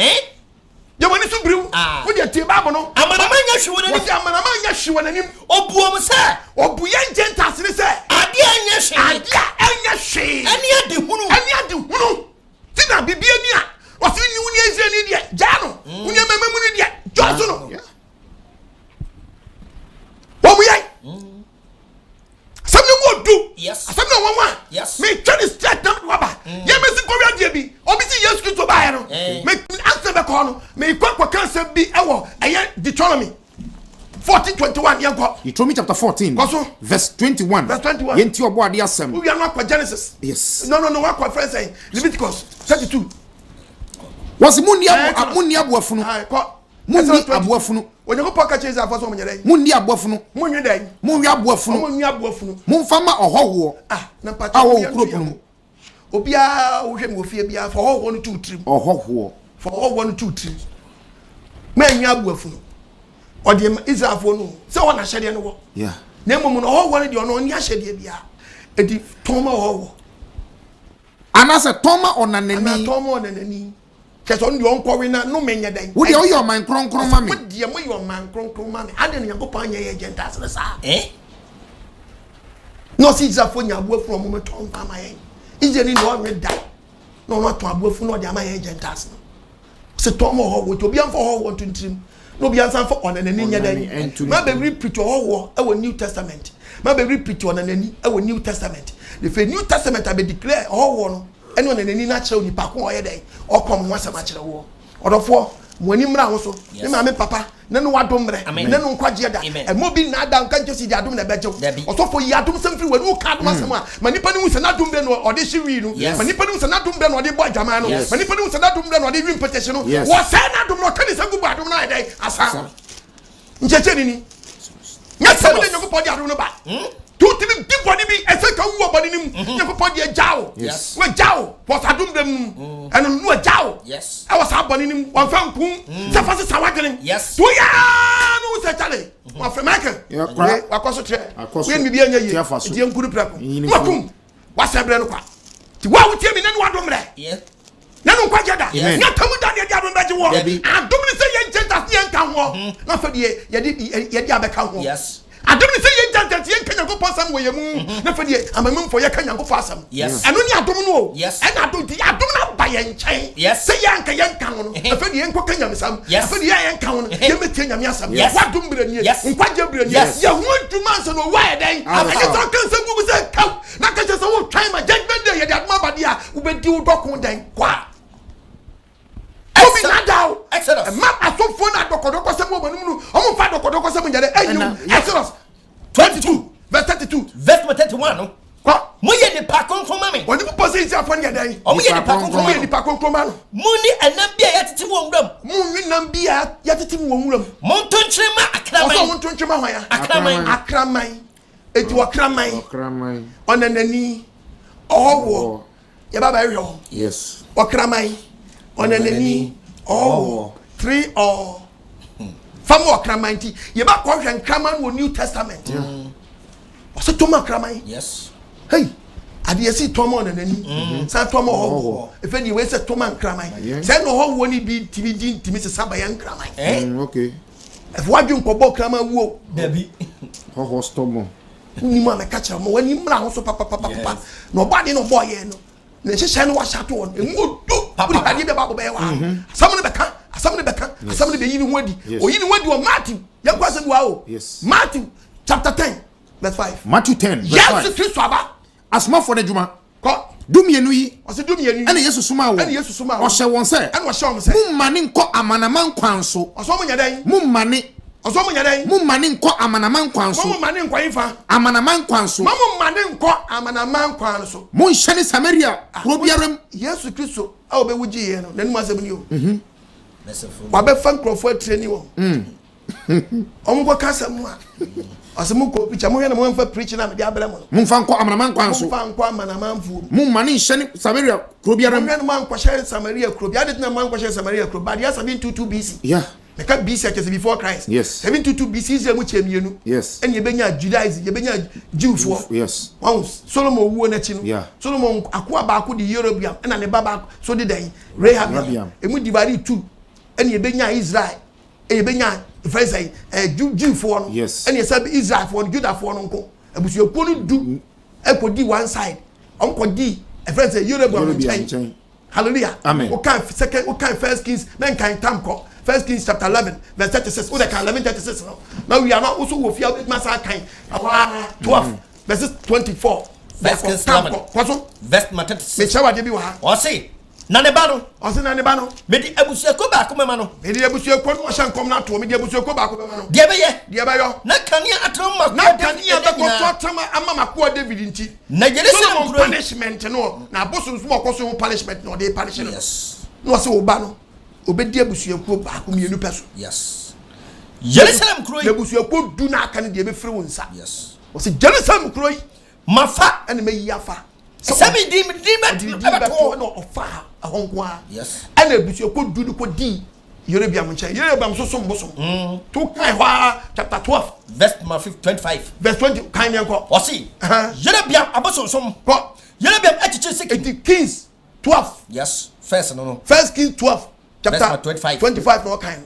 Yɛ w'ani so biriw. Ah. Wo deɛ tie Bible no. Amanaman nyɛ hwee wɔ n'anim. Wɔsi amanaman nyɛ hwee wɔ n'anim. Obu wɔn sɛ. Obu yɛn Gentiles ne sɛ. Adeɛ a ɛnyɛ hwee. Adeɛ a ɛnyɛ hwee. Ɛne ade hunu. Ɛne ade hunu. Ti na biribi ani a wɔsi ni wo ni Israel ni deɛ gyaa no. Mm. Wo ni amanaman mu ni deɛ jɔɔ so no. Wɔn yɛn. Mm. Asɛm no mu odu. Asɛm no nwanwa. Metwa ne straight na mede waba. Mm. Yɛ mesi nkɔwe adeɛ bi. Obi si Yesu Kristo baeɛ no. Eh. Me asɛm bɛkɔ no. Mekɔ kɔka asɛm bi ɛwɔ ɛyɛ Deuteronomy 14:21 yɛn kɔ. Deuteronomy chapter 14. Kɔ so. Verse 21. Verse 21. Yɛn ti ɔbɔ adeɛ asɛm. Wowia no akɔ Genesis. Yes. No no no wakɔ fɛn sɛn Leviticus 32. Wɔsi mu ni abo mu ni aboafunu. Kɔ. Munni aboa funu. Onyankopɔn ka kyerɛ Israelfoɔ sɛ wɔnyɛ dɛn? Munni aboa funu. Monwe dɛn? Monwe aboa funu. Wɔnwe aboa funu. Momfa mma ɔhɔhoɔ ah, na a ɔwɔ wo kuro pono mu. Obiara wohwɛ me wɔ fie biara fa ɔhɔhoɔ no to wo tirim. Ɔhɔhoɔ. Fa ɔhɔhoɔ no to wo tirim. Mɛnwe aboa funu. Ɔde ma Israelfoɔ no sɛ wɔn ahyɛdeɛ no wɔ. Yeah. Na mmom no ɔhɔhoɔ no deɛ ɔno ɔnni ahyɛdeɛ biara. Enti tɔn ma ɔhɔhoɔ. Anaasɛ tɔn ma ɔnanani. Anaa tɔn ma ɔnanani. Kyerɛ sɛ ɔno deɛ ɔnkɔwe na nnome nyɛ dɛn? Wo deɛ woyɛ ɔman kronkron ma me. Mo deɛ moyɛ ɔman kronkron ma me. Adɛn na Nyankopɔn anyɛ yɛn Gentiles no saa? Eh? Na ɔse Israelfoɔ nya aboa funu ɔmo mɛtɔn mfa ama yɛn. Israelni na ɔnwe da na ɔno atɔn aboa funu na ɔde ama yɛn Gentiles no. Ɔse tɔn ma ɔhɔhoɔ nti obiara mfa ɔhɔhoɔ nto ntirim na obiara nsan fa ɔnanani nyɛ dɛn? Ma bɛ repeat ɔhɔhoɔ ɛwɔ New Testament. Ma bɛ repeat ɔnanani ɛwɔ New Testament. Na afei New Testament abɛ declare ɔhɔhoɔ no ɛne ɔnanani no akyerɛ onipa ko a ɔyɛ dɛn ɔkɔm ho asɛm akyerɛ woɔ. Ɔdɔfoɔ, mo ani mmra ho so. Me maame papa, ne no adom mmerɛ, ne no nkwagyeɛ da. Ɛmma obi nnaadaa wo nka nkyerɛ sɛ gye adom na ɛbɛgye wo. Ɔsɔfoɔ, yi adom sɛm firi w'ani. Woka adom asɛm a, ma nnipa no hu sɛ n'adom berɛ na ɔde hye wii no. Ma nnipa no hu sɛ n'adom berɛ na ɔde bɔ adwaman no. Ma nnipa no hu sɛ n'adom berɛ na ɔde we mpɛtɛhye no. Wɔsɛe n'adom no, ɔka ne nsa gu bɔ adom no ayɛ dɛn? Asa. Nkyerɛkyerɛ ni ni. Nyɛ sɛ wode Nyankopɔn de adom no ba. Hmm? Nti wotumi di bɔne bi, ɛsɛ ka wu wɔ bɔne no mu. Mhm. Nyankopɔn de agya wo. Wagya wo wɔ saa adom berɛ mu. Mm. Ɛno no wagya wo ɛwɔ saa bɔne no mu. Wɔmfa nku mm. sɛ fa sesa w'adwene. Nti woyɛ no wo sɛ kyale. Mhm. Wɔafrɛ Michael. Wakɔ so kyerɛ. Woyɛ no biribi anyɛ yie. Nti yɛnku no prɛko. Wakum. Wasɛ berɛ no kwa. Nti wo a wotie me nɛ ne wadom mmerɛ. Na no nkwagye da. Nyɛ tamu da ne yɛde adom bɛgye woɔ. Adom ne sɛ yɛn Gentiles ne yɛnka hoɔ. Mhm. Na afei deɛ yɛde yɛde abɛka hoɔ. Adom ne sɛ yɛn Gentiles yɛnka Nyankopɔn asɛm wɔ yɛn mu. Mhm. Na afei deɛ amammufoɔ yɛka Nyankopɔn asɛm. Ɛno ne adom no o. Ɛna adom nti adom no aba yɛn nkyɛn. Sɛ yɛn anka yɛnka ho no. Mhm. Afei deɛ yɛnkɔka nyamesɛm. Afei deɛ yɛn yɛnka ho no yɛmmɛtie Nyame asɛm. W'adom berɛ nie. Nkwagye berɛ nie. Yɛ ho adwuma ansa na owu ayɛ dɛn. Ɛnyɛ sɛ ɔka nsɛm gu mu sɛ kaw. Na ka kyerɛ sɛ wotwɛn ma judgment day yɛde adom aba deɛ a wobɛdi wo dɔko dɛn kwa. Obi nada o. Ɛma asɔfoɔ no adɔkɔdɔkɔsɛm wɔ wɔn anim no wɔn mfa adɔkɔdɔkɔsɛm nyɛ dɛ ɛnyɛ o. Exodus 22 verse 32. Verse number 31 no. Kɔ. Moyɛ nipa kronkron ma me. Wɔn nipa sɛ Israelfoɔ no yɛ dɛn? Wɔn yɛ nipa kronkron ma no. Wɔn yɛ nipa kronkron ma no. Munni ɛnam bi a yɛatete wɔ nwuram. Munni nam bi a yɛatete wɔ nwuram. Monto nkyene mma akraman. Ɔsɛ wɔn nto nkyene ma hwan a? Akraman. Akraman. Eti ɔkraman, ɔnanani, ɔhɔhoɔ, yɛba bɛhwehwɛ wɔn. Yes. Ɔkraman, ɔnanani, ɔhɔhoɔ, three all. Fam ɔkraman nti yɛba kɔhwɛ nkraman wɔ New Testament. Ɔsɛ toma kraman. Yes. Hey, Adeɛ si tɔn ma ɔnanani, san tɔn ma ɔhɔhoɔ. Efe deɛ wei sɛ tɔn ma nkraman. Sɛ ɛna ɔhɔhoɔ ni bi ntumi di ntumi sesa bɛyɛ nkraman. Eh? Okay. Ɛfɛ wadwi nkɔbɔ kraman wuo. Dabi. Hɔhoɔ stubborn. Wonim a mɛka kyerɛ mo w'ani mmra ho so papapapapa. Na ɔbɔ adeɛ na ɔbɔ yɛn no. Ne nhyehyɛ no wahyɛ ato hɔ no. Emu odu. Wode adeɛ bi a baabo bɛyɛ wɔ ha. Asɛm no bɛka, asɛm no bɛka, asɛm no bɛyi ne ho adi. Oyi ne ho adi wɔ Matthew. Yɛnkɔ asɛm bi wɔ ha o. Matthew chapter 10 verse 5. Matthew 10 verse 5. Yesu Kristo aba. Asomafoɔ no adwuma. Kɔ. 12 yi. Ɔsɛ 12 yi. Ɛna Yesu somaa wɔn. Ɛna Yesu somaa wɔn. Ɔhyɛ wɔn sɛ. Ɛna ɔhyɛ wɔn sɛ. Mommane nkɔ amanaman kwan so. Ɔsɛ wɔn nyɛ dɛn? Mommane. Ɔsɛ wɔn nyɛ dɛn? Mommane nkɔ amanaman kwan so. Mommane nkɔ nfa. Amanaman kwan so. Mommane nkɔ amanaman kwan so. Monhyɛne Samaria kuro biara mu. Yesu Kristo a ɔbɛwu gye yɛn no, n'anim asɛm ni o. Wabɛfa nkurɔfoɔ atire ni wɔn. Wɔn kɔ kasa mu a, ɔsɛ mo kɔ preach, mo hwɛ na mo nfa preach na mede abrɛ mo no. Momfa nkɔ amanaman kwan so. Momfa nkɔ amanamanfoɔ mu. Mommane nhyɛne Samaria kuro biara mu. Monhwɛ na moankɔhyɛ Samaria kuro bi. Ade na moankɔhyɛ Samaria kuro. But yɛ 722 BC. Yeah. Meka BC akyɛ sɛ before Christ. Yes. 722 BC Israel mu kyɛ mmienu. Yes. Ɛna yɛbɛnya Judaism, yɛbɛnya Jewfoɔ. Yes. Wɔn Solomon wuo n'akyi no. Yeah. Solomon akoa baako de Yerobeam ɛna ne ba baako so de dɛn Rehabeam. Emu divide two. Ɛna yɛbɛnya Israel. Yɛbɛnya fɛn sɛ Jewfoɔ no. Yes. Ɛna yɛsɛ Israelfoɔ no, Judafoɔ no nko. Abusuakuo no du ɛkɔdi one side. Wɔn kɔdi ɛfɛn sɛ Yerobeam nkyɛn. Hallelujah. Amen. Wokan second, wokan First Kings, na nkan tam kɔ. First Kings chapter 11, verse 36. Wo de kan 11:36 no. Na we are not also wo fia with masa kan. Awa 12 verses 24. First Kings 11. Kɔ so. Verse 36. Me kyerɛ wade bi wɔ ha. Ɔse na ne ba no. Ɔse na ne ba no. Mede abusuakuo baako bɛma no. Mede abusuakuo no ɔhyɛ nkɔm no atoɔ. Mede abusuakuo baako bɛma no. Deɛ bɛyɛ. Deɛ bɛyɔ. Na kanea atena ma Na kanea bɛkɔ so atena ama makoa David nti. Na Jerusalem Solomon kuro yi. punishment no na abosomsom ɔkɔ so ho punishment na ɔde punish no. Yes. Na ɔsɛ wo ba no obɛdi abusuakuo baako mmienu pɛ so. Yes. Jerusalem kuro yi. Na abusuakuo du na aka no deɛ ɛbɛfiri wo nsa. Yes. Ɔsɛ Jerusalem kuro yi. Mafa. Ɛna mɛyi afa. Sɛ mi di mi di bɛ bɛto na ɔfa ɛhɔ nko ara. Yes. Ɛna abusuakuo du no kɔ di Yerobeam nkyɛn. Yerobeam nso som bosom. To kan hɔ ara chapter 12. Verse 25. Verse 20 kan yɛn kɔ. Ɔsi. Yerobeam abosonsom. Kɔ. Yerobeam akyikyiri Sekem. Eti Kings 12. Yes. First no. First Kings 12. Chapter 25. 25 na ɔkan no.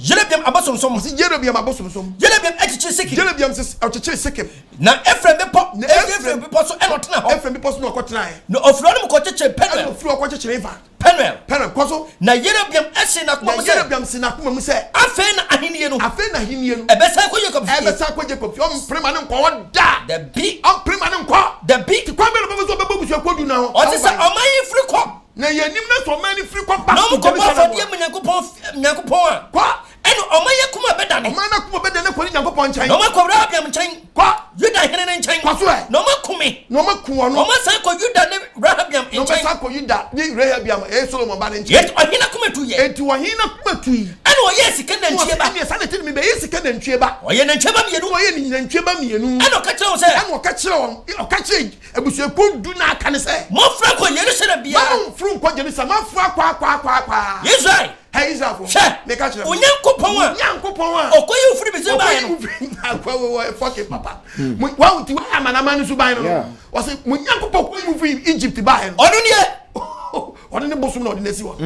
Yerobeam abosonsom. Ɔsi Yerobeam abosonsom. Yerobeam akyikyiri Sekem. Yerobeam ɔkyekyere Sekem. Na Ephraim bepɔ. Na Ephraim bepɔ so ɛna ɔtena hɔ. Ephraim bepɔ so na ɔkɔtena yɛ. Na ofiri hɔ nom kɔkyekyere Penuel. Ɛna ofiri hɔ kɔkyekyere nfa. Penuel. Penuel kɔ so. Na Yerobeam si n'akoma mu sɛ. Na Yerobeam si n'akoma mu sɛ. Afei na ahenni no. Afei na ahenni no. Ɛbɛsan kɔ Jacob fie. Ɛbɛsan kɔ Jacob fie. Ɔmpere ma ne nkɔ hɔ da. Dabi. Ɔmpere ma ne nkɔ. Dabi. Ti kwan bɛ na ɔbɛfɛ so ɔbɛbɔ busuakuo du na hɔ. Ɔte sɛ ɔman yi firi kɔ. Na yɛn nim na sɛ ɔman yi firi kɔ back Na to ɔmo kɔ bɔ Jerusalem. afɔdeɛ mu Nyankopɔn Nyankopɔn a. Kɔ. Ɛna ɔman yi akoma bɛdane. Ɔman no akoma bɛdane kɔ ne Nyankopɔn nkyɛn. Na ɔmo akɔ Rehoboam nkyɛn. Kɔ. Yuda hene ne nkyɛn. Kɔ so ɛ. Na ɔmo akome. Na ɔmo aku ɔno. Ɔmo asan kɔ Yuda ne Rehoboam Na ɔmo nkyɛn. asan kɔ Yuda ne Rehoboam ɛyɛ Solomon ba ne nkyɛn. Yet ɔhene akoma tu yɛ. Enti ɔhene akoma tu yi. Ɛna ɔyɛ sika nantwie ba. Ɛna ɛsa ne ti mi bɛyɛ sika nantwie ba. Ɔyɛ nantwie ba mmienu. Ɔyɛ ne nantwie ba mmienu. Ɛna ɔka kyerɛ wɔn sɛ. Ɛna ɔka kyerɛ wɔn ɔka kyerɛ abusuakuo du na aka ne sɛ. Mɔfra kɔ Yerusalem bia. Mɔmforo nkɔ Jerusalem mɔfra kɔ akɔ akɔ akɔ. Israel. Hey Israel. Hwɛ. Meka kyerɛ. Onyankopɔn a. Onyankopɔn a. Ɔkɔyi ofiri Misraim baeɛ no. Ɔkɔyi ofiri akɔ wɔ fɔkin papa. Wɔn ti wɔn amanaman no so ban no. Wɔsi mo Nyankopɔn kɔyi ofiri Egypt baeɛ no. Ɔno nie. Ɔno ne bosom na ɔde n'asi hɔ.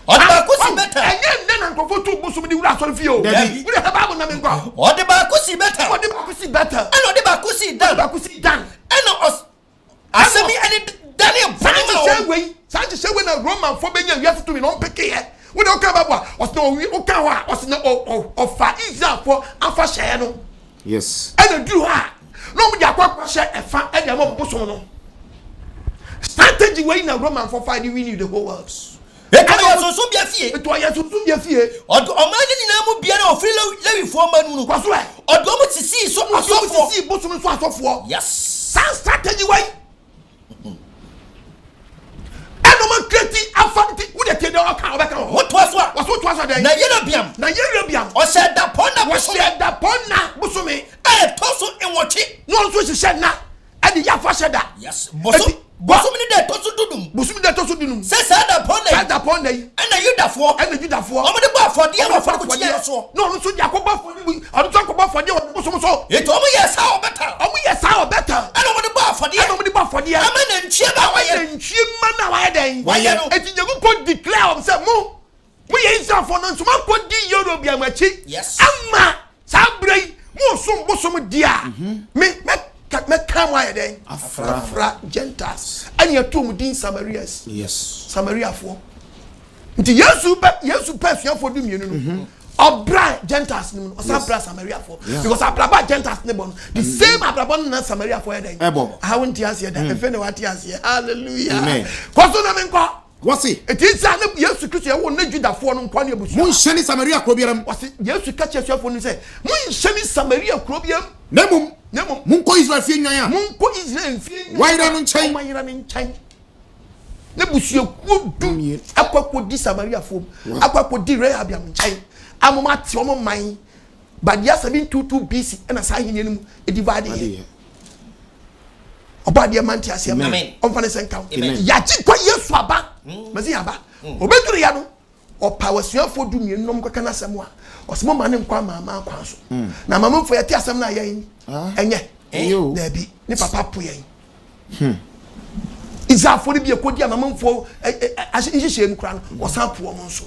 Ɔde baako si Betel. Ɛnyɛ nnɛ na nkurɔfoɔ tu bosom de wura asɔre fie o. Dabi. Wura hɛ baabu na mi nkɔ. Ɔde baako si Betel. Ɔde baako si Betel. Ɛna ɔde baako si Dan. Ɔde baako si Dan. Ɛna ɔs asɛm yi ɛne Daniel bɔne ma wɔn. Wei saa nhyehyɛ wei na Romanfoɔ bɛnya wiase tumi na ɔmpeke yɛ. Wode woka Bible a ɔsɛ na ɔwi woka hɔ a ɔsɛ na ɔfa Israelfoɔ afa hyɛɛ no. Yes. Ɛna duru hɔ a na wɔn de akɔ akɔhyɛ ɛfa ɛde ama bosom no. Strategy wei na Romanfoɔ fa de win the whole world. Eti ɔyɛ sunsun bia fie. Eti ɔyɛ sunsun bia fie. Ɔde ɔman ne nyinaa mu biara a ofiri Lewifoɔ mma no mu no. Kɔ so ɛ. Ɔde wɔn sisii so asɔfoɔ. Ɔde wɔn sisii bosom so asɔfoɔ. Yes. Saa strategy wei. Ɛna ɔmo kireti afa nti wúdɛ tie deɛ ɔka ɔbɛka wɔ. Wotoa so a. Wɔso wotoa so dɛn. Na Yerobeam. Na Yerobeam. Ɔhyɛ dapɔnna bosome. Ɔhyɛ dapɔnna bosome. A ɛtɔ so nwɔtwe. Na ɔno nso hyehyɛ nna ɛde yɛ afahyɛ da. Yes. Bosom. Bosome ne da ɛtɔ so dunum. Bosome da ɛtɔ so dunum. Sɛ saa dapɔnna yi. Saa dapɔnna yi. Ɛna Yudafoɔ. Ɛna Yudafoɔ. Wɔn de bɔ afɔdeɛ wɔ afɔrebukyia no soɔ. Na ɔno nso de akɔbɔ afɔdeɛ ɔno nso akɔbɔ afɔdeɛ wɔ bosom so. Eti wɔn yɛ saa wɔ Betel. Wɔn yɛ saa wɔ Betel. Ɛna wɔn de bɔ afɔdeɛ. Ɛna wɔn de bɔ afɔdeɛ. Ama nantwie dɛn? Wayɛ no. Eti Nyankopɔn declare wɔn sɛ mo moyɛ Israelfoɔ no nso moakɔdi Yerobeam akyi Yes. ama saa berɛ yi mosom bosom di a me mɛka mɛka mo ayɛ dɛn? Afra. Afra Gentiles ɛne ɛto wɔn din Samarias. Yes. Samariafoɔ. Nti Yesu bɛ Yesu pɛ asuafoɔ 12 no ɔbra Gentiles no mu no ɔsan bra Samariafoɔ because abrabɔ a Gentiles ne bɔ no the same abrabɔ no na Samariafoɔ yɛ dɛn? Ɛbɔ. Aha wo nte aseɛ da efe na wate aseɛ hallelujah. Amen. Kɔ so na me nkɔ. Wɔse. Eti nsa ne Yesu Kristo yɛ wo ne Judafoɔ no nkɔ ne abusua. Monhyɛne Samaria kuro biara mu. Wɔse Yesu ka kyerɛ asuafoɔ no sɛ monhyɛne Samaria kuro biara mu. Na mmom. Na mmom. Monkɔ Israel fie nnwan a. Monkɔ Israel fie nnwan. Wɔayera no nkyɛn. Wɔayera no nkyɛn. Ne busuakuo du akɔ akɔdi Samariafoɔ mu, akɔ akɔdi Rehabeam nkyɛn, ama wɔn ate wɔn man. Badeɛ 722 BC ɛna saa ahenni no mu divide yɛ. Ɔbɔ adeɛ ma nte aseɛ ma ɔmfa ne sɛ nka ho. Yɛagye nkwa Yesu aba, Mesia aba. Obɛduru ya no, ɔpa wasuafoɔ 12 nom kɔka n'asɛm a, ɔsɛ mo ma ne nkɔ amanaman kwan so. Na amanamanfoɔ yɛte asɛm no a yɛn ɛnyɛ. Daabi, ne papa po yɛn. Israelfoɔ no bi ɛkɔdi amanamanfoɔ nhyehyɛɛ mu koraa no, wɔsan po wɔn nso.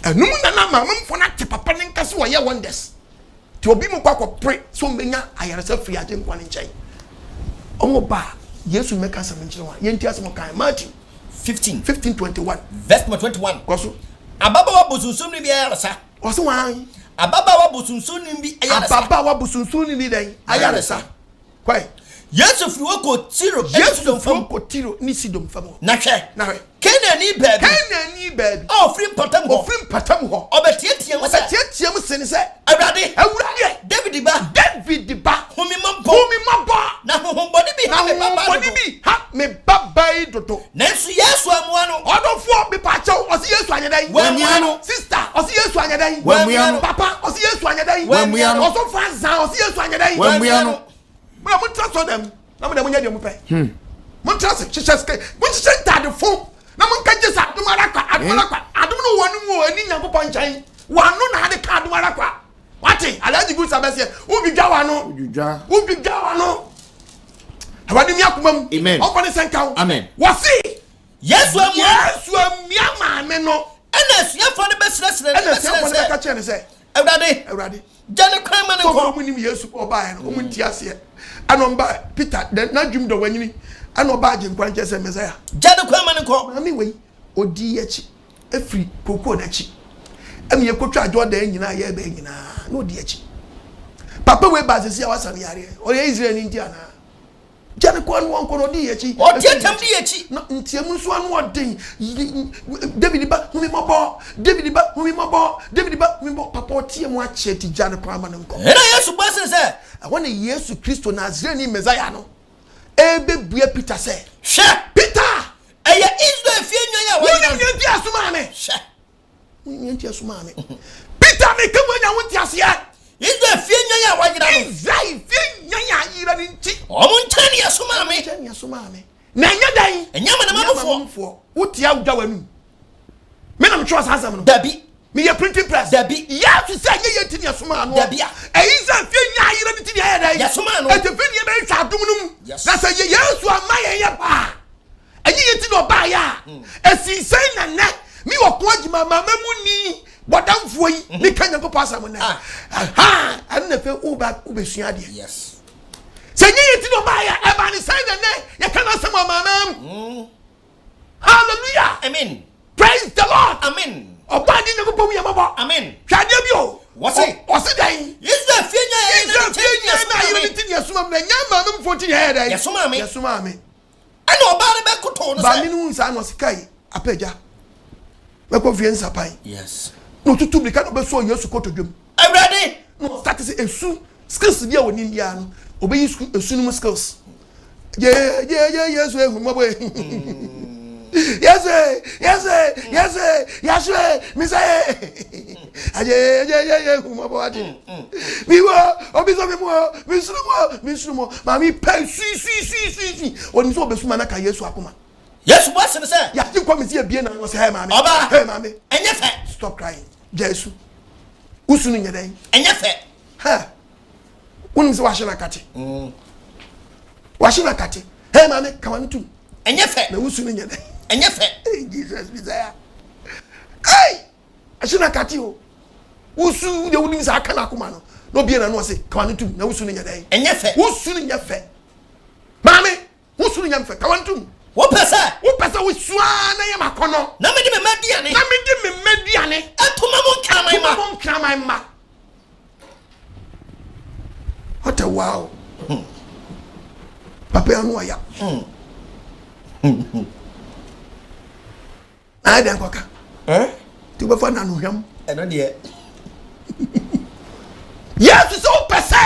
Ɛnum na na amanamanfoɔ no ate papa ne nka sɛ wɔyɛ wonders. Nti obi mu kɔ akɔpere sɛ ɔmbɛnya ayaresa firi Agyenkwa no nkyɛn. Ɔmo ba a, Yesu mmɛka asɛm nkyerɛ wɔn a, yɛnti asɛm ɔkae. Matthew 15. 15:21. Verse number 21. Kɔ so. Ababaawa bosonsomni bi ayaresa. Ɔse wɔn. Ababaawa bosonsomni bi ayaresa. Ababaawa bosonsomni bi dɛn? Ayaresa. Kwae. Yesu firi hɔ kɔ Tiro ne Yesu Sidon firi fam. hɔ kɔ Tiro ne Sidon fam hɔ. Na hwɛ. Na hwɛ. Kanaanni baa bi. Kanaanni baa bi. A ɔfiri mpɔtam hɔ. Ɔfiri mpɔtam hɔ. Ɔbɛteateaa mu sɛ. Ɔbɛteateaa mu sene sɛ. Awurade. Awurade. Dawid ba. Dawid ba. Hu me mmɔbɔ. Hu me mmɔbɔ. Na honhommɔne bi ha me babaa dodo. Na honhommɔne bi ha me babaa yi dodo. Nanso Yesu ammua no. Ɔdɔfoɔ, mepaakyɛw, ɔse Yesu anyɛ dɛn? Wammua no. Sister, ɔse Yesu anyɛ dɛn? Wammua no. Papa, ɔse Yesu anyɛ dɛn? Wammua no. Ɔsɔfo Azan, ɔse Yesu anyɛ dɛn? Wammua no. Mo na montra sɔ dɛm na mo na monyɛ deɛ mopɛ. Montra se hyehyɛ sika, monhyehyɛ ntaade fo na monka gye sɛ adom ara kwa, adom ara kwa. Adom no wɔ no mu o, ɛni Nyankopɔn nkyɛn. Wano na ade ka adom ara kwa. Wate, Alhaji Gusa bɛseɛ, wodwidwa wano. Wodwidwa wano. Awurade mi akoma mu. Amen. Ɔmfa ne sɛ nka wo. Amen. Wɔse Yesu amua. Yesu amua maame no. Ɛna asuafoɔ no bɛsrɛsrɛ no Ɛna asuafoɔ no bɛka kyerɛ no sɛ. Awurade. Awurade. Gya ne kwan ma ne nkɔ. Sɛ ɔmo nim Yesu kɔ ɔbaeɛ no, ɔmo nti aseɛ. Ɛna ɔmo Peter, n'adwum dɔ wanyini. Ɛna ɔba Agyenkwa nkyɛn sɛ Messiah. Gya ne kwan ma ne nkɔ. Maame wei, ɔdii akyi efiri kookoo n'akyi. Ɛna yɛkɔtwa Jordan nyinaa yɛbɛn nyinaa na ɔdi akyi. Papa wei ba asese a wasa ne yareɛ. Ɔyɛ Israel ni nti anaa? Gya ne kwan no wɔnkɔ na ɔdi akyi. Ɔteateam di akyi. Na nteamu nso ano ɔden. David ba, hu me mmɔbɔ. David ba, hu me mmɔbɔ. David ba, hu me mmɔbɔ. Papa ɔteɛ mu akyɛ ti gya ne kwan ma no nkɔ. Ɛna Yesu bua sene sɛ. Ɛhɔ na Yesu Kristo Nasareni Mesaia no ɛrebɛbua Peter sɛ. Hwɛ! Peter! Ɛyɛ Israel fie nnwan a wɔayera no. Wonim nea enti a ɛsomaa me? Hwɛ! Wonim nea enti a ɛsomaa me? Peter, meka mu anya wo nteaseɛ. Israel fie nnwan a wɔayera no. Israel fie nnwan a ayera no nti. Wɔn nkyɛn na ɛsomaa me. Nkyɛn na ɛsomaa me. Na ɛnyɛ dɛn? Ɛnyɛ amanamanmufoɔ. Wotia wodwa w'anum. Me na metwerɛ saa asɛm no. Dabi. Meyɛ printing press. Dabi. Yesu sɛ ɛnyɛ yɛn nti na yɛsomaa no. Dabi a. Ɛyɛ Israel fie nnwan a ayera no nti na yɛyɛ dɛn? Yɛsomaa no. Ɛte fɛ ne yɛbɛhwɛ adom no mu. Yes. Na sɛ yɛ Yesu amma yɛn yɛ baa. Ɛnyɛ yɛn ti na ɔbaeɛ a, ɛsii sɛn na nnɛ me ɔko agyima mama mu ni bɔdamfoɔ yi meka Nyankopɔn asɛm nnɛ? Aha, ɛno na afei woba wobɛsua adeɛ. Yes. Sɛ ɛnyɛ yɛn ti na ɔbaeɛ a, ɛbaa ne sɛn na nnɛ yɛka n'asɛm wɔ amanaman mu? Hallelujah. Amen. Praise the Lord. Amen. Ɔbaa de Nyankopɔn hu yɛn mmɔbɔ. Amen. Hwɛ adeɛ bi o. Wɔse. Ɔse dɛn? Israel fie nya yɛ Israel fie nya na ayerɛ ne ti ne ɛsoma mu na ɛnyɛ maame mfoɔ ti ne ɛyɛ dɛn? Yɛsomaa me. Yɛsomaa me. Ɛna ɔbaa no bɛkotow no sɛ. Maame no hu saa na ɔse kai apagya mɛkɔ fie nsapan. Yes. Na ɔtutu mirika na ɔbɛsɔɔ Yesu kotodwe mu. Awurade. Na ɔstarte sɛ esu skills bi a ɔnim biara no ɔbɛyi esu no mu skills. Ye ye ye Yesu ehu mmɔbɔ e. Yesu e Yesu e Yesu e Yesu e misa e. Aye ye ye ye hu mmɔbɔ ade. Mi wo obi sɔ mi mu o mi suru mu o mi suru mu o maame pɛ sui sui sui sui sui onim sɛ ɔbɛsu ma na ka Yesu akoma. Yesu bua se no sɛ. Yagye nkwa mi si ebie na ɔsɛ hɛ maame. Ɔbaa. Hɛ maame. Ɛnyɛ fɛ. Stop crying. Gya esu. Wusu no nyɛ dɛn. Ɛnyɛ fɛ. Hɛ. Wonim sɛ wahye na kate. Wahye na kate. Hɛ maame kawa no tum. Ɛnyɛ fɛ. Na wusu no nyɛ dɛn. Ɛnyɛ fɛ. Hey, Jesus Messiah. Hey! Ɛhyɛ na kate o. Wosu deɛ wonim sɛ aka n'akoma no. Na obie n'ano ɔse, kawa no tum na wosu no nyɛ dɛn? Ɛnyɛ fɛ. Wosu no nyɛ fɛ. Maame, wosu no nyɛ fɛ. Kawa no tum. Wopɛ sɛ. Wopɛ sɛ wosu ara na yɛ m'akɔnnɔ. Na mede me mma aduane. Na mede me mma aduane. Ɛto ma mo nkraman mma. To ma mo nkraman mma. What a wow. Hmm. Papa ya no ɔya. Hmm. Ayɛ dɛn kɔka? Eh? Nti wobɛfa no anohwam. Ɛno deɛ. Yesu sɛ wopɛ sɛ.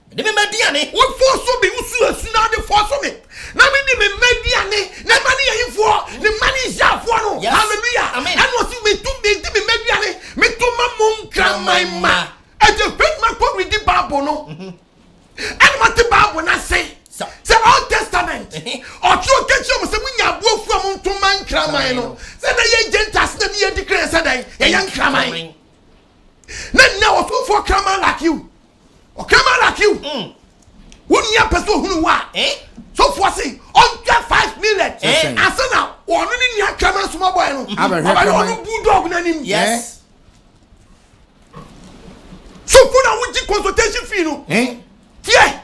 Mede me mma aduane. Wofɔ so me, wosu asu na ade fɔ so me. Na mede me mma aduane. Na mma ne yɛyifoɔ, ne mma ne Israelfoɔ no. Yes. Hallelujah. Amen. Ɛna ɔsi metu medi me mma aduane, meto ma mo nkraman ma. Ɛgye fɛn ma kɔ redi Bible no. Mhm. Ɛna ma te Bible no ase. Sɛ Old Testament, ɔtwerɛ kɛkyerɛ mo sɛ monya aboa fu a monto ma nkraman no. Sɛ na yɛ Gentiles na ne yɛdi kran sɛ dɛn? Yɛyɛ nkraman. Na nna ɔsomfoɔ kraman like you. Ɔkraman like you. Mm. Wo nua pɛ sɛ ohunu wo a. Eh? Sɔfoɔ se ɔntwa 5 million. Eh? Asa na ɔno ne nua kraman soma bɔɛ no. Ɔbɛhwɛ ɔno bulldog n'anim. Yes. Sɔfo na wogye consultation fee no. Eh? Tie.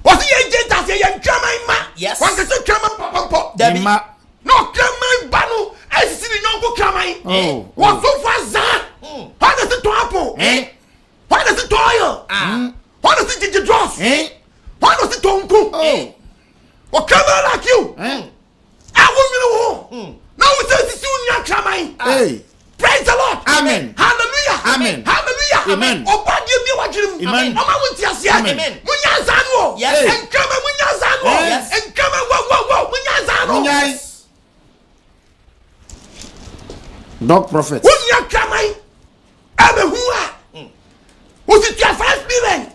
Wɔsi yɛn Gentiles yɛ yɛn nkraman ma. Yes. Wankasa kraman papa mpɔ. Dabi. Ma. Na ɔkraman ba no esisi ne nyɔnko kraman. Oh. Wɔsɔfo azaa. Hɔn na si tɔn apple. Eh? Hɔn na si tɔn oil. Ah. Hɔn na si gyegye drugs. Eh? Hɔn na si tɔn nku. Oh. Ɔkraman like you. Eh? A wonwene wo ho. Na wo sɛ sisi wo nua kraman. Hey. Praise the Lord. Amen. Hallelujah. Amen. Hallelujah. Amen. Ọba deɛ bi wadwene mu. Amen. Ọma wo nti aseɛ. Amen. Mo nya nsa no o. Yes. Nkrama mo nya nsa no o. Yes. Nkrama wo wo wo mo nya nsa no. Munyai. Dog prophet. Wo nua kraman ɛbɛ hu a. O si tua 5 million.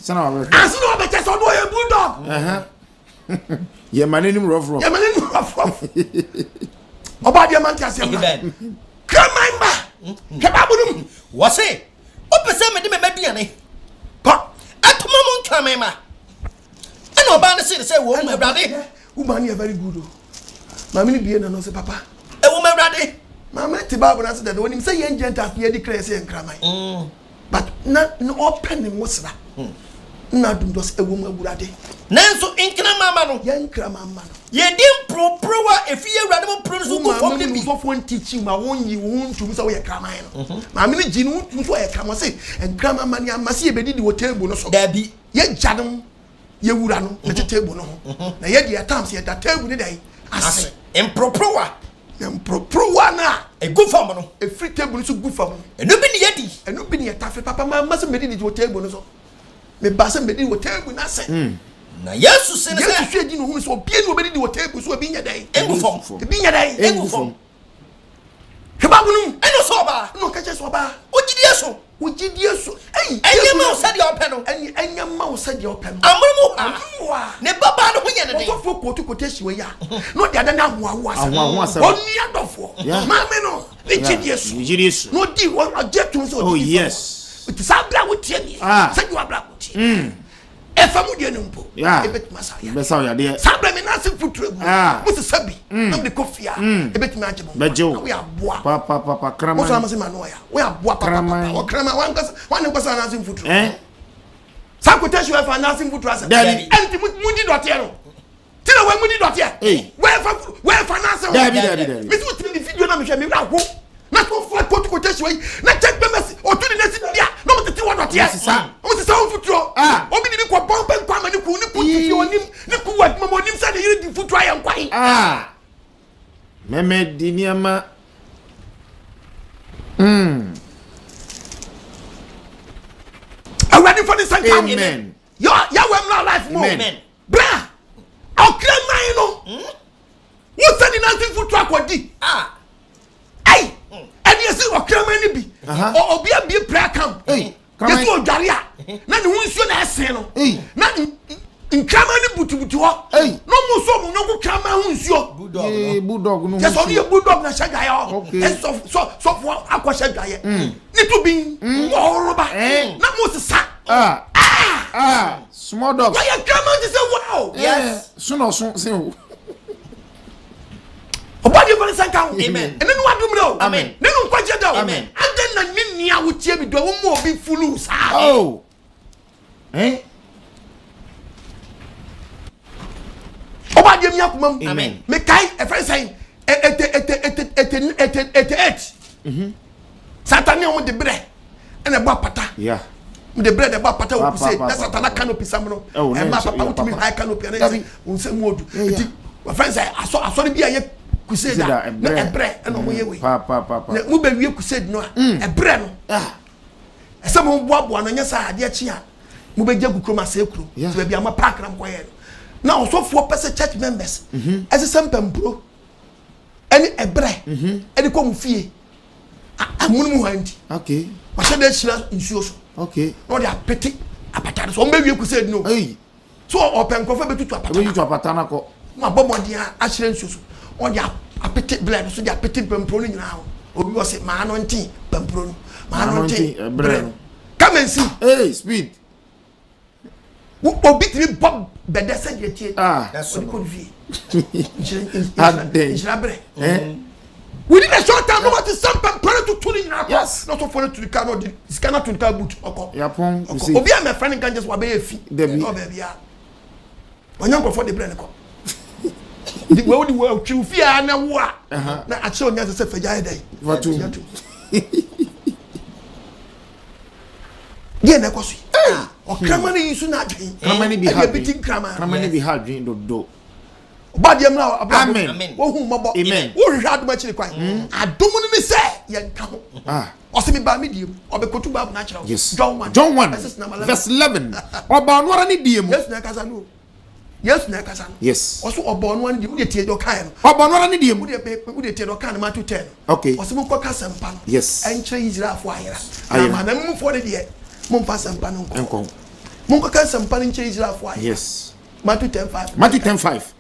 Sena wa bɛhwɛ. Ansi na ɔbɛkyɛ sɛ ɔno ɔyɛ bulldog. Yɛ ma n'anim rough rough. Yɛ ma n'anim rough rough. Ɔba deɛ ma nti aseɛ mma. Amen. Kraman ba. Hwɛ baabu no mu. Wɔse, wopɛ sɛ mede me mma aduane. Kɔ. Ɛto ma mo nkraman ma. Ɛna ɔbaa no see no sɛ, Ɛwom, Awurade. Wo maame yɛ very good o. Maame no bie n'ano sɛ papa. Ɛwom, Awurade. Maame no te Bible no ase dada. Onim sɛ yɛn Gentiles no yɛdi kra yɛ sɛ yɛn nkraman. But na na ɔpɛ ne ngosra. Na adum dɔ sɛ ɛwom Awurade. Nanso nkraman mma no. Yɛn nkraman mma no. Yɛdi mporoporowa a efi yɛn Awurade mu porow no so gu fam no bi. Wo maame mu sɔfoɔ ntikyi ma wɔnyi wo ho ntom sɛ woyɛ kraman no. Maame no gye ne ho tom sɛ ɔyɛ kraman. Ɔse nkraman mma no yɛamma sɛ yɛbɛdidi wɔ table no so. Dabi. Yɛgya no yɛwura no na te table no ho. Na yɛde yɛ times yɛda table no dɛn ase. Mporoporowa. Na mporoporowa no a. Egu fam no. Efiri table no so gu fam no. Ɛno bi ne yɛdi. Ɛno bi ne yɛtafe. Papa mamma sɛ mɛdidi wɔ table no so. Meba sɛ mɛdidi wɔ table no ase. Na Yesu se no sɛ. Yesu hwɛ di na ohunu sɛ obie ne obɛdidi wɔ table so ebi nyɛ dɛn. Egu fam. Ebi nyɛ dɛn. Egu fam. Hwɛ Bible no mu. Ɛna ɔsɛ ɔbaa. Ɛna ɔka kyerɛ sɛ ɔbaa. Wo gyidie so. Wo gyidie so. Ɛyi. Ɛnyɛ ma wo sɛdeɛ ɔpɛ no. Ɛni ɛnyɛ ma wo sɛdeɛ ɔpɛ no. Amono mu hɔ a. Amono mu hɔ a. Ne babaa no ho yɛ ne den. Ɔsɔfoɔ kootu quotation wei a. Na ɔde ada ne ahoahoa asɛm. Ahoahoa asɛm. Ɔnua dɔfoɔ. Maame no ne gyidie so. Ne gyidie so. Na ɔdi ɔgye tom sɛ ɔdi. Oh yes. Nti saa abira wotie mi. Sɛdeɛ wabra wotie. Ɛfa mu deɛ no mpo. Ebetumi asa yadeɛ. Bɛsa yadeɛ. Saa abira mi n'ase futuro egu. Mo sisa bi. Na mo de kɔ fia. Ebetumi agye mo. Bɛgye wo. Na woyɛ aboa. Pa pa pa pa kraman. Mo sọ ama se ma no ɔya. Woyɛ aboa pa pa pa. Ɔkraman wankasa wane nkɔsa n'ase mfuturo. Saa quotation ɛfa n'ase mfuturo asɛm. Dabi. Ɛnti mo di dɔteɛ no. Ti na wɔn mu di dɔteɛ. Wɔɛfa wɔɛfa n'ase ho. Dabi dabi dabi. Mesi wo ti ni video na mi hwɛ mi wura ho. Na so fa kotu quotation yi na church members otu ni n'esi bi a na wɔn tete wɔ dɔteɛ. Wɔn sisa wɔn futuro. Obi ni bi kɔ bɔn bɛ nkɔ ama ne kun ne kun ti fi onim ne kun wɔ adwuma mu onim sɛ ne yere di futuro ayɛ nkwan. Mɛmɛ di nneɛma. Awurade fɔ ne nsa nka. Amen. Yɔ yawɛ mla life mu. Amen. Bra ɔkra man no. Wosa ni nansi futuro akɔdi. Ayi ɛni esi ɔkra man ni bi. Obi abie prayer camp. Yɛsɛ ɔdware a na ne ho nsuo na ɛsen no. Na nkraman no butubutu hɔ. Na ɔmo nso ɔmo nyɔnko kraman ho nsuo. Bulldog no. Yɛsɛ ɔno yɛ bulldog na hyɛ dwaeɛ hɔ. Ɛsɛ sɔfoɔ akɔhyɛ dwaeɛ. Ne to bi wɔɔrɔba na mo sisa. Small dogs. Wɔyɛ kraman ti sɛ wow. Yes. Sunɔso se o. Ɔbɔadeɛ mfa ne nsa nka ho. Amen. Ɛno ne w'adom no o. Amen. Ne no nkwagyeɛ da o. Amen. Adɛn na ne nea wotie me dɔ wo ma obi fulu saa? Oh. Eh? Ɔbɔadeɛ mi akoma mu. Amen. Mekae ɛfɛn sɛn ete ete ete ete ete ete eight. Satan ne wɔn de brɛ ɛna ɛbɔ apata. Yeah. Mo de brɛ na ɛbɔ apata wɔ Pa, kuse pa, na pa, Satan pa, na canopy sam no. Oh, na Ɛma nkyɛ- papa yeah, wotumi papa. high canopy ɛna Dabi. ɛsɛ wɔn nsɛm mu odu. Yeah, yeah. Eti wɔfɛn sɛ asɔ asɔre bi a yɛ kuse da da, na ɛbrɛ. ɛbrɛ ɛna wɔn yɛ wei. Pa pa pa pa. Na mo bɛ wie kuse no a ɛbrɛ no. Ah. Ɛsɛ mo boaboa no nyɛ saa adeɛ kye a mo bɛ gye gu kurom asɛe kurom. Yeah. Ti baabi a mo paaki na mo kɔ yɛ no. Na ɔsɔfoɔ pɛ sɛ church members ɛsɛ sɛ mpampuro ɛne ɛbrɛ ɛde kɔ mo fie amunu mu hɔ nti. Okay. Wahyɛ dɛ ahyira nsuo so. Okay. Na ɔde apete apata no so wɔn bɛ wie kuse no. Hey. So ɔpɛ nkurɔfoɔ bɛtutu apata Ebi tu apata na kɔ. na wabɔ mmɔden a ahyerɛ nsuo so ɔde apete blɛ no so de apete mpampuro no nyinaa ho obi wɔ se maa no nte mpampuro no maa no nte brɛ no come and see. Hey, speed. Obi tumi bɔ bɛdɛ sɛdeɛ tie Ah. ɔde kɔ ne fie Adɛn. nhyira brɛ Eh? within a short time no wate sɛ mpampuro no tutu ne nyinaa kɔ Yes. na ɔsɔfoɔ no tumi kaa na ɔde sika no ato ne kaa boot ɔkɔ Yapɔn ɔkɔ kuse. obi a mɛfrɛ ne nka nkyɛ sɛ wabɛyɛ fi Dabi. ɔ baabi a ɔnyɛ nkurɔfoɔ de brɛ ne kɔ de wo de wo twi fie a na wo a na akyerɛ onya sɛ sɛ fagya yɛ dɛn Fatu. Fagya to. Deɛ na ɛkɔ so yi ɔkraman no yi so na adwen Kraman no bi ɛde ha ebi ti adwen. nkraman Kraman no bi ha adwen dodo. ɔba deɛ mmerɛ abrabɔ Amen. Amen. wohu mmɔbɔ Amen. wohwehwɛ adom akyiri kwan adom no ne sɛ yɛnka ho Ah. ɔsɛ me baa me die mu ɔbɛkɔtu baabu no akyerɛ wo Yes. John 1 John 1 verses number 11. verse 11. Ɔba ɔno ara ne die mu. Yesu na ɛkasa no o Yesu na ɛkasa no Yes. ɔso ɔbɔ ɔno ano deɛ wode tie deɛ ɔkaeɛ no Ɔba ɔno ara ne die mu. wode tie deɛ ɔkae no Matthew 10 no Okay. ɔsɛ monkɔka asɛmpa no Yes. ɛnkyerɛ Israelfoɔ ayera na Ayera. amanamufoɔ no deɛ momfa asɛmpa no nkɔ Nkɔ. monkɔka asɛmpa no nkyerɛ Israelfoɔ ayera Yes. Matthew 10 5 Matthew 10 5.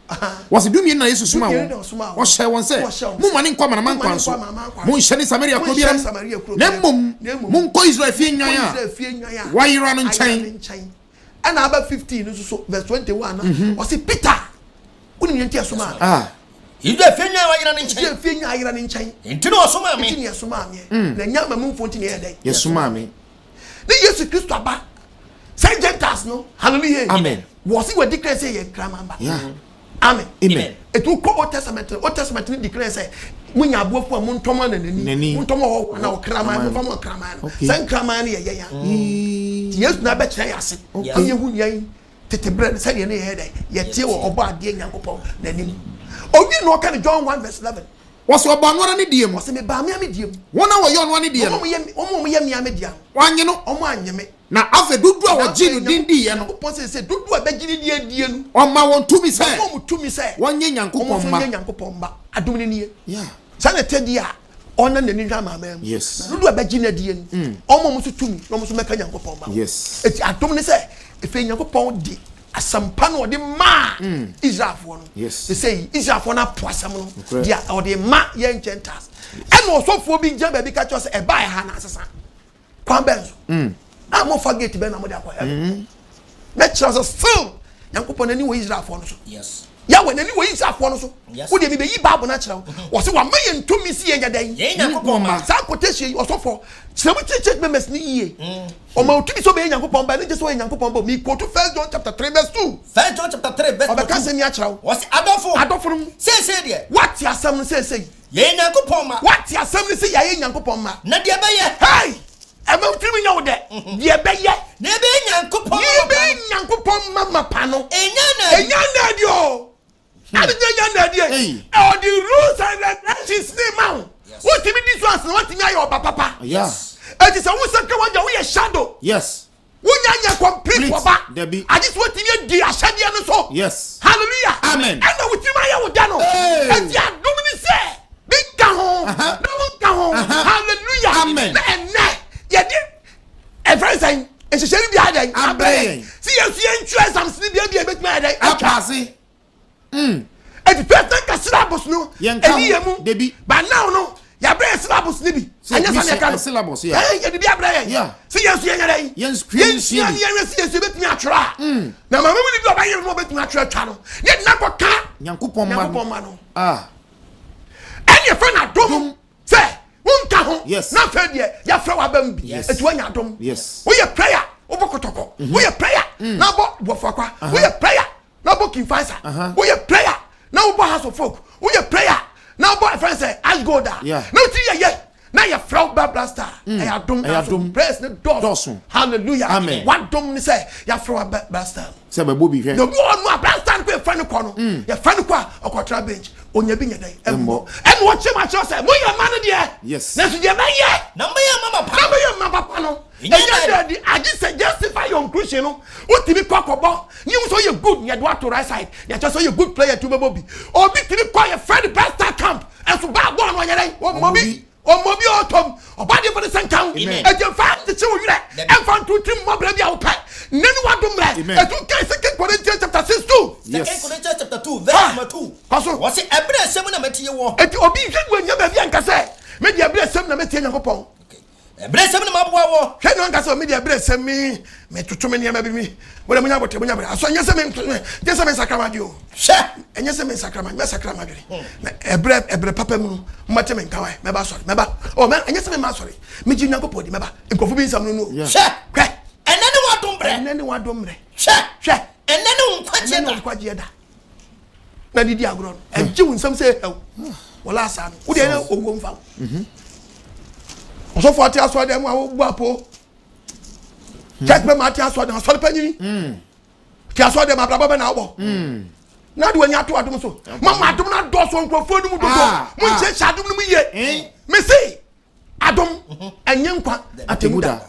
Wɔsi dumien na Yesu soma Dumien wɔn. na ɔsomaa wɔn. Ɔhyɛ wɔn sɛ, Ɔhyɛ wɔn sɛ, Momma ne nkɔ amanaman momma kwan ne so. nkɔ amanaman kwan so. Monhyɛ ne Samaria kuro Monhyɛ biara mu. Samaria kuro Na biara mu. mmom, Na mmom, monkɔ Israel fie nnwan Israel a fie nnwan a wɔayera no ayera nkyɛn. ne nkyɛn. Ɛna aba 15 no nso so verse 21 na ɔse Peter wonim yɛn nti ɛsomaa me. Ah. Israel fie nnwan a wɔayera no nkyɛn. Israel fie nnwan a ayera no nkyɛn. Nti na ɔsomaa me. Nti na ɛsomaa meɛ. Na ɛnyɛ amammufoɔ nti na ɛyɛ dɛn? Yɛsomaa me. Ne Yesu Kristo aba sɛ Gentiles no. Hallelujah. Amen. Wɔsi wɔ declare sɛ yɛ nkraman ba. Yeah. Amen. Amen. Etu kɔ Old Testament no, Old Testament no declare sɛ mo nya aboafo a mo ntɔm ananani, Nani. mo ntɔm ɔhɔho anaa ɔkraman, mo nfa mo ɔkraman no. Okay. Sɛ nkraman no yɛ yɛn a. Ee. Nti Yesu na abɛkyerɛ yɛn ase. Okay. Ama yɛhu yɛn tete berɛ no sɛdeɛ ne yɛyɛ dɛ yɛtie wɔ ɔbɔ adeɛ Nyankopɔn n'anim. Owie na ɔka no John 1 verse 11. Wɔsi ɔba ɔno ara ne die mu. Ɔsɛ mebaa mea me die mu. Wɔn a wɔyɛ ɔno ara ne deɛ no. Wɔn a wɔyɛ mea me dea no. Wɔanye no. Wɔn anye me. Na afei dodoɔ a wɔgye no din diiɛ no. Nyankopɔn sɛ sɛ dodoɔ a bɛgye ne die die no. Ɔma wɔn tumi sɛ. Ɔma wɔn tumi sɛ. Wɔnyɛ Nyankopɔn Wɔn nso mma. nyɛ Nyankopɔn mma. Adom no nie. Yeah. Saa na ɛtɛ di a ɔna n'ani hwɛ amanaman mu. Yes. Na dodoɔ a bɛgye no adie no. Ɔma wɔn nso tumi na wɔn nso mɛka Nyankopɔn mma. Yes. Eti adom ne sɛ efe Nyankopɔn de asɛmpa no ɔde maa Israelfoɔ no. Yes. Sɛ Israelfoɔ no apo asɛm no. Nokorɛ. Deɛ ɔde ma yɛn Gentiles. Ɛna ɔsɔfoɔ bi gyina baabi ka kyerɛ sɛ ɛbaa ɛha na asesa. Kwan bɛn so. A mofa gate bɛn na mode akɔ heaven. Mɛkyerɛ sɛ still Nyankopɔn n'ani wɔ Israelfoɔ no so. Yes. Yahweh n'ani wɔ Israelfoɔ no so. Yes. Wo deɛ mebɛyi Bible no akyerɛ wo. Ɔse wama yɛn tumi si yɛn nyɛ dɛn? Yɛn Nyankopɔn mma. Saa quotation yi ɔsɔfoɔ kyerɛ mu kyerɛ church members ni yie. Ɔma wo tumi sɛ ɔbɛyɛ Nyankopɔn ba ɛno nkyɛ sɛ ɔyɛ Nyankopɔn ba o. Me quote First John chapter 3 verse 2. First John chapter 3 verse 2. Ɔbɛka asɛm yi akyerɛ wo. Ɔse adɔfo. Adɔfo no mu. Seesei deɛ. Wate asɛm no seesei. Yɛyɛ Nyankopɔn mma. Wate asɛm no sɛ yɛayɛ Nyankopɔn mma. Na deɛ ɛbɛyɛ. Hey! Ɛma wo tirim nyɛ wo dɛ. Deɛ ɛbɛyɛ. Na ɛbɛyɛ Nyankopɔn mma Deɛ ɛbɛyɛ Nyankopɔn mma mapa no. Ɛnya na adi. Ɛnya na adi o. Ade nyɛ nya na adi. Hey. Ɔde rules and regulations ne ma wo. Wotumi di so ansa na watumi ayɛ ɔba papa. Yeah. Eti sɛ wosɛ ka wagya woyɛ shadow. Yes. Wonya nyɛ complete Complete. ɔba. Dabi. Agye sɛ wotumi adi ahyɛdeɛ no so. Yes. Hallelujah. Amen. Ɛna wotumi ayɛ wo da no. Hey. Eti adom ne sɛ bi nka ho. Na wo nka ho. Hallelujah. Amen. Na ɛnɛ yɛde ɛfɛn sɛn nhyehyɛ no bi ayɛ dɛn. Abrɛ yɛn. Si yɛn so yɛn twerɛ exams ni bi ebi ebetumi ayɛ dɛn. Apaase. Eti first na nka syllabus no. Yɛn ka Ɛni ho. yɛ mu. Debi. But now no yɛabrɛ yɛ syllabus ni bi. Sɛ Ɛnyɛ ebi sa na ɛka no. syllabus, yeah. Ɛn yɛde bi abrɛ yɛn. Yeah. Si yɛn so yɛn yɛ dɛn. Yɛn sua Yɛn bi. sua ni yɛn hwɛ si yɛn so ebetumi atwerɛ a. Na maame mu ni bi a ɔbɛyɛ no ɔbɛtumi atwerɛ atwa no. Yɛde n'akɔ ka. Nyankopɔn mma no. Nyankopɔn mma no. Ah. ne yɛfrɛ no adom sɛ wonka ho na afei deɛ yɛafrɛ w'aba mu bi ɛti woanya adom. Woyɛ prayer wobɔ kɔtɔkɔ, mhm. woyɛ prayer mm. na wobɔ boafoakwa, woyɛ prayer na wobɔ kinfansa, woyɛ prayer na wobɔ house of folk, woyɛ prayer na wobɔ ɛfɛn sɛ ash gold a na wotiri yɛyɛ na yɛfrɛ wo ba blaster mm. ɛyɛ adom. Nanso prayers ne dɔɔso. Hallelujah. Wadom ne sɛ yɛafrɛ wo ba blaster sɛ bɛbɔ bi hwɛ na obi wɔ hɔ no a blaster no kɔ yɛfrɛ no kɔ no mm. yɛfrɛ no kɔ a ɔkɔtra bench onya bi nyɛ dɛn ɛmmɔ. Ɛna wɔkyerɛ mu akyerɛ sɛ moyɛ mma no deɛ, nanso deɛ mɛyɛ na moyɛ mma papa na moyɛ mma papa no ɛnyɛ dɛ de agye sɛ justify your inclusion no. Wotumi kɔ akɔbɔ ne hu sɛ ɔyɛ good ne yɛde wato right side ne akyerɛ sɛ ɔyɛ good player nti wobɛbɔ bi. Obi tumi kɔ yɛfrɛ no blaster camp ɛnso baa bɔɔl no ɔnyɛ dɛn ɔmmɔ bi ɔmmɔ bi ɔtɔm ɔba deɛ fɔde sɛ nka ho ɛgye mfa nkyekye wo werɛ ɛmfa nto tirim mmɔ berɛ bi a wopɛ nne ne wadom mmerɛ ɛtu kae Second Corinthians chapter 6 2. Second Corinthians chapter 2 verse number 2. Kɔ so. Wɔsi ɛberɛ ɛsɛm na mɛtie wɔ. Eti obi nhwɛ ne wanya baabi anka sɛ me deɛ ɛberɛ ɛsɛm na mɛtie Nyankopɔn. Ɛberɛ ɛsɛm na maboa wɔ. Hwɛ ne wanka sɛ me deɛ ɛberɛ ɛsɛm me metoto me nneɛma bi mi mo deɛ monya abotere monya abotere asɔ ɛnyɛ sɛ me nyɛ sɛ me nsakra m'adwene o. Hwɛ. Ɛnyɛ sɛ me nsakra m'adwene mɛsakra m'adwene na ɛberɛ ɛberɛ papa mu no mobɛte me nka wae mɛba asɔre mɛba o mɛ ɛnyɛ sɛ mema asɔre megye Nyankopɔn di mɛba nkurɔfo bi nsɛm no no o. Hwɛ. Hwɛ. Ɛnɛ ne w'adom berɛ. Ɛnɛ ne w'adom berɛ. Hwɛ. Hwɛ. Ɛnɛ ne wo nkwagyeɛ da. Ɛnɛ ne wo nkwagyeɛ da. Na didi agorɔ no ɛgye wo nsɛm sɛ ɛhɛw wɔla asa no wodeɛ ɛnɛ owuo mfa wo. Ɔsɔfo ate asɔre dɛm a wobu apo. Church bɛ ma ate asɔre dɛm asɔre panyini. Te asɔre dɛm abrabɔ bɛ na wobɔ. Na de w'ani ato adom so. Mama adom no adɔɔso nkurɔfoɔ no mu dodo. Mo nhyɛhyɛ adom no mu yie. Mese adom ɛnyɛ nkwa atemu da.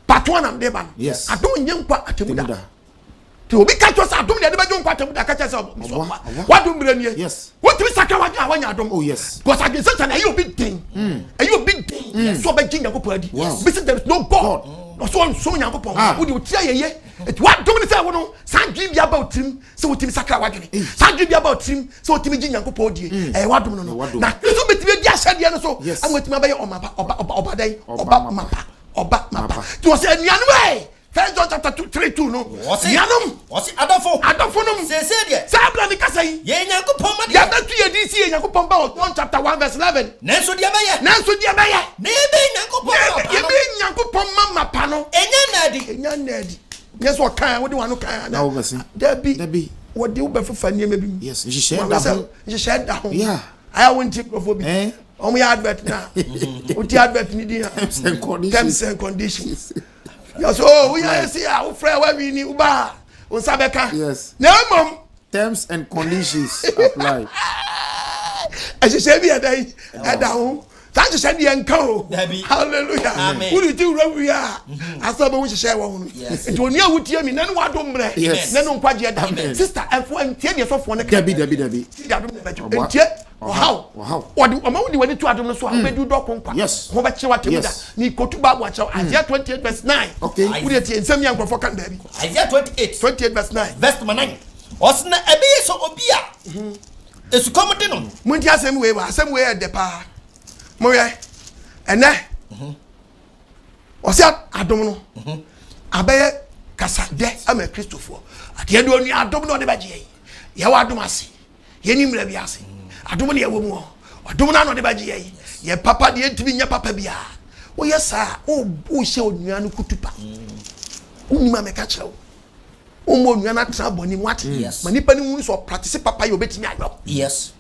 Part one am de ba no. Adom nyɛ nkwa atemu da. Ti obi ka kyerɛ sɛ adom deɛ de bɛgye nkwa atemu da ka kyerɛ sɛ wadom mmerɛ nie. Wotumi sakra wadwene a wanya adom. Because adwensakra na ɛyɛ obi den. Ɛyɛ obi den sɛ ɔbɛgye Nyankopɔn adi. Obi sɛ there is no God. Ɔsɛ ɔnsom Nyankopɔn. Wode otia yɛyɛ. Eti wadom ne sɛ wo no saa adwene bi aba wo tirim sɛ wotumi sakra wadwene. Saa adwene bi aba wo tirim sɛ wotumi gye Nyankopɔn die. Ɛyɛ wadom no no. Na Kristo betumi adi ahyɛdeɛ no so ama watumi abɛyɛ ɔmapa ɔba ɔba ɔba dɛn ɔba mapa ɔba mapa. Nti ɔsɛ anuanom ɛ First John chapter 2 3 2 no. Nuanom. Ɔse adɔfo. Adɔfo nom. Seesei deɛ. Saa abira mi kasa yi. Yɛyɛ Nyankopɔn ma deɛ. Yɛbɛto yɛn din si yɛ Nyankopɔn ba wɔ John chapter 1 verse 11. Nanso deɛ bɛyɛ. Nanso deɛ bɛyɛ. Na yɛbɛyɛ Nyankopɔn ma mapa no. Yɛbɛyɛ Nyankopɔn ma mapa no. Ɛnyɛ nna adi. Ɛnyɛ nna adi. Nyɛ sɛ ɔkan a wode w'ano kan a. Na wobɛse. Dabi. Dabi. Wɔde wobɛfefa nneɛma bi mu. Yes, nhyehyɛɛ da ho. Nhyehyɛɛ da ho. Yeah. Ayɛ a wontie nkurɔfoɔ bi. Eh? Wɔn yɛ advert na. Wotie advert ni din a. Terms and conditions. Terms and conditions. Yɛ so oh, woyɛ esi a wofrɛ wawi ni woba a wo nsa bɛka. Yes. Na mmom. Terms and conditions apply. Nhyehyɛɛ bi ɛda yi ɛda ho. Saa nhyehyɛ deɛ nka o. Hallelujah. Wode ti wura wie a asɛ bɛhu nhyehyɛ wɔ ho no. Nti onua a wotie mi na ne wado mmerɛ na ne nkwagyeɛ da. Sister ɛfo ntie deɛ sɔfoɔ no ka. Dabi dabi dabi. Ti adom na bɛgye. Ntie ɔhaw. Wɔde ɔma wode w'ani to adom no so a wobɛdi dɔ ko nkwa. Ho bɛkyerɛ w'atɛmu da. Ne kotu Bible akyerɛw Isaiah 28 verse 9. Wode tie nsɛm yi a nkurɔfoɔ ka no baabi. Isaiah 28. 28 verse 9. Verse number 9. Ɔsɛ na ɛbɛyɛ sɛ obi a esukɔm de no. Monti asɛm wei wa asɛm wei yɛ dɛ paa. Moyɛ ɛnɛ ɔsɛ adom no abɛyɛ kasa dɛ ama Kristofoɔ. Adeɛ de onua adom na ɔde bɛgye yɛn. Yɛwɔ adom ase. Yɛni mmerɛ bi ase. Adom ne ɛwɔ mu hɔ. Adom no ano ɔde bɛgye yɛn. Yɛ papa deɛ ntumi nyɛ papa biara. Woyɛ saa a wohyɛ onua no kutupa. Wonim a mɛka kyerɛ wo. Womma onua no atena bɔne mu wate. Ma nipa no hunu sɛ ɔpratese papa yɛ obetumi ayɔ. Yes.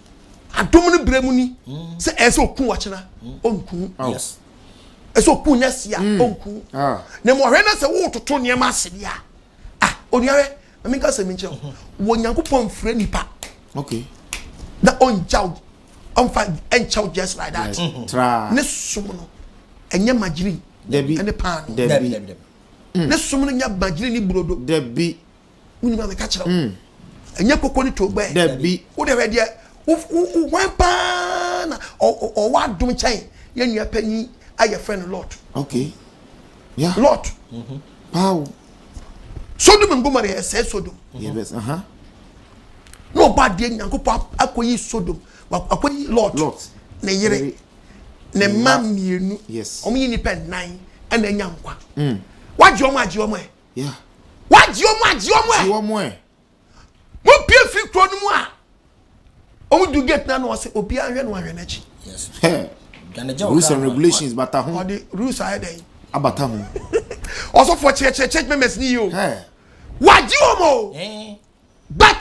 Adom no brɛ mu ni sɛ ɛyɛ sɛ oku ɔkyena ɔnku. Yes. Ɛsɛ oku nɛsi a ɔnku. Na mmom ɔhwɛ na sɛ wototo nneɛma ase deɛ a ah onua hwɛ ma menka sɛ menkyerɛ wo. Wɔ Nyankopɔn mfrɛ nipa. Okay. Na ɔngyaw ɔmfa ɛnkyɛw just like that. Tra. Ne som no ɛnyɛ magyiri ɛne paano. Dabi. Ne som no nyɛ bagyiri ne burodo. Dabi. Wonim a meka kyerɛ wo. Ɛnyɛ koko ne togbɛ. Dabi. Wo deɛ hwɛ deɛ wo hwan paa na ɔwɔ adom kyɛn yɛn nua panyin a yɛfrɛ no Lot. Okay. Yeah. Lot. Paa. Sodom and Gomorrah yɛ sɛ Sodom. Yes. Uh-huh. Na ɔbɔ adeɛ Nyankopɔn akɔyi Sodom, akɔyi Lot. Lot. Ne yere. Ne mma mmienu. Yes. Wɔn yɛ nipa nnan ɛna anya nkwa. Mm. Wagye wɔn agye wɔn ɛ. Yeah. Wagye wɔn agye wɔn ɛ. Gye wɔn ɛ. Mo pie firi kuro no mu a, wɔn du gate na na wɔsɛ obiara nhwɛ no ahwɛ n'akyi. Yes. Hey. Dwane gye wo Rules kra and nkwa. regulations bata ho. Ɔde rules ayɛ dɛn? Abata ho. Ɔsɔfoɔ kyerɛkyerɛ church members ni yie o. Hey. Wagye wɔn o. Eh. But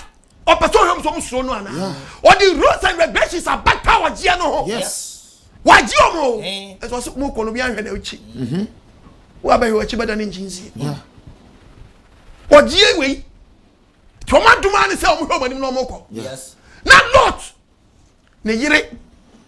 ɔpɛ sɛ ɔhwɛ wɔn sɛ wɔn suro no anaa? Ɔde rules and regulations abata ɔgyeɛ no ho. Yes. Wagye wɔn o. Eh. Ɛsɛ ɔsɛ mo kɔ no obi ahwɛ n'akyi. Wo abɛhwɛ w'akyi bɛda ne nkyinsie. Ɔgyeɛ wei. Tí wɔn adum ara ne sɛ wɔn hwɛ wɔn anim na wɔn kɔ. Yes. Na Lot ne yere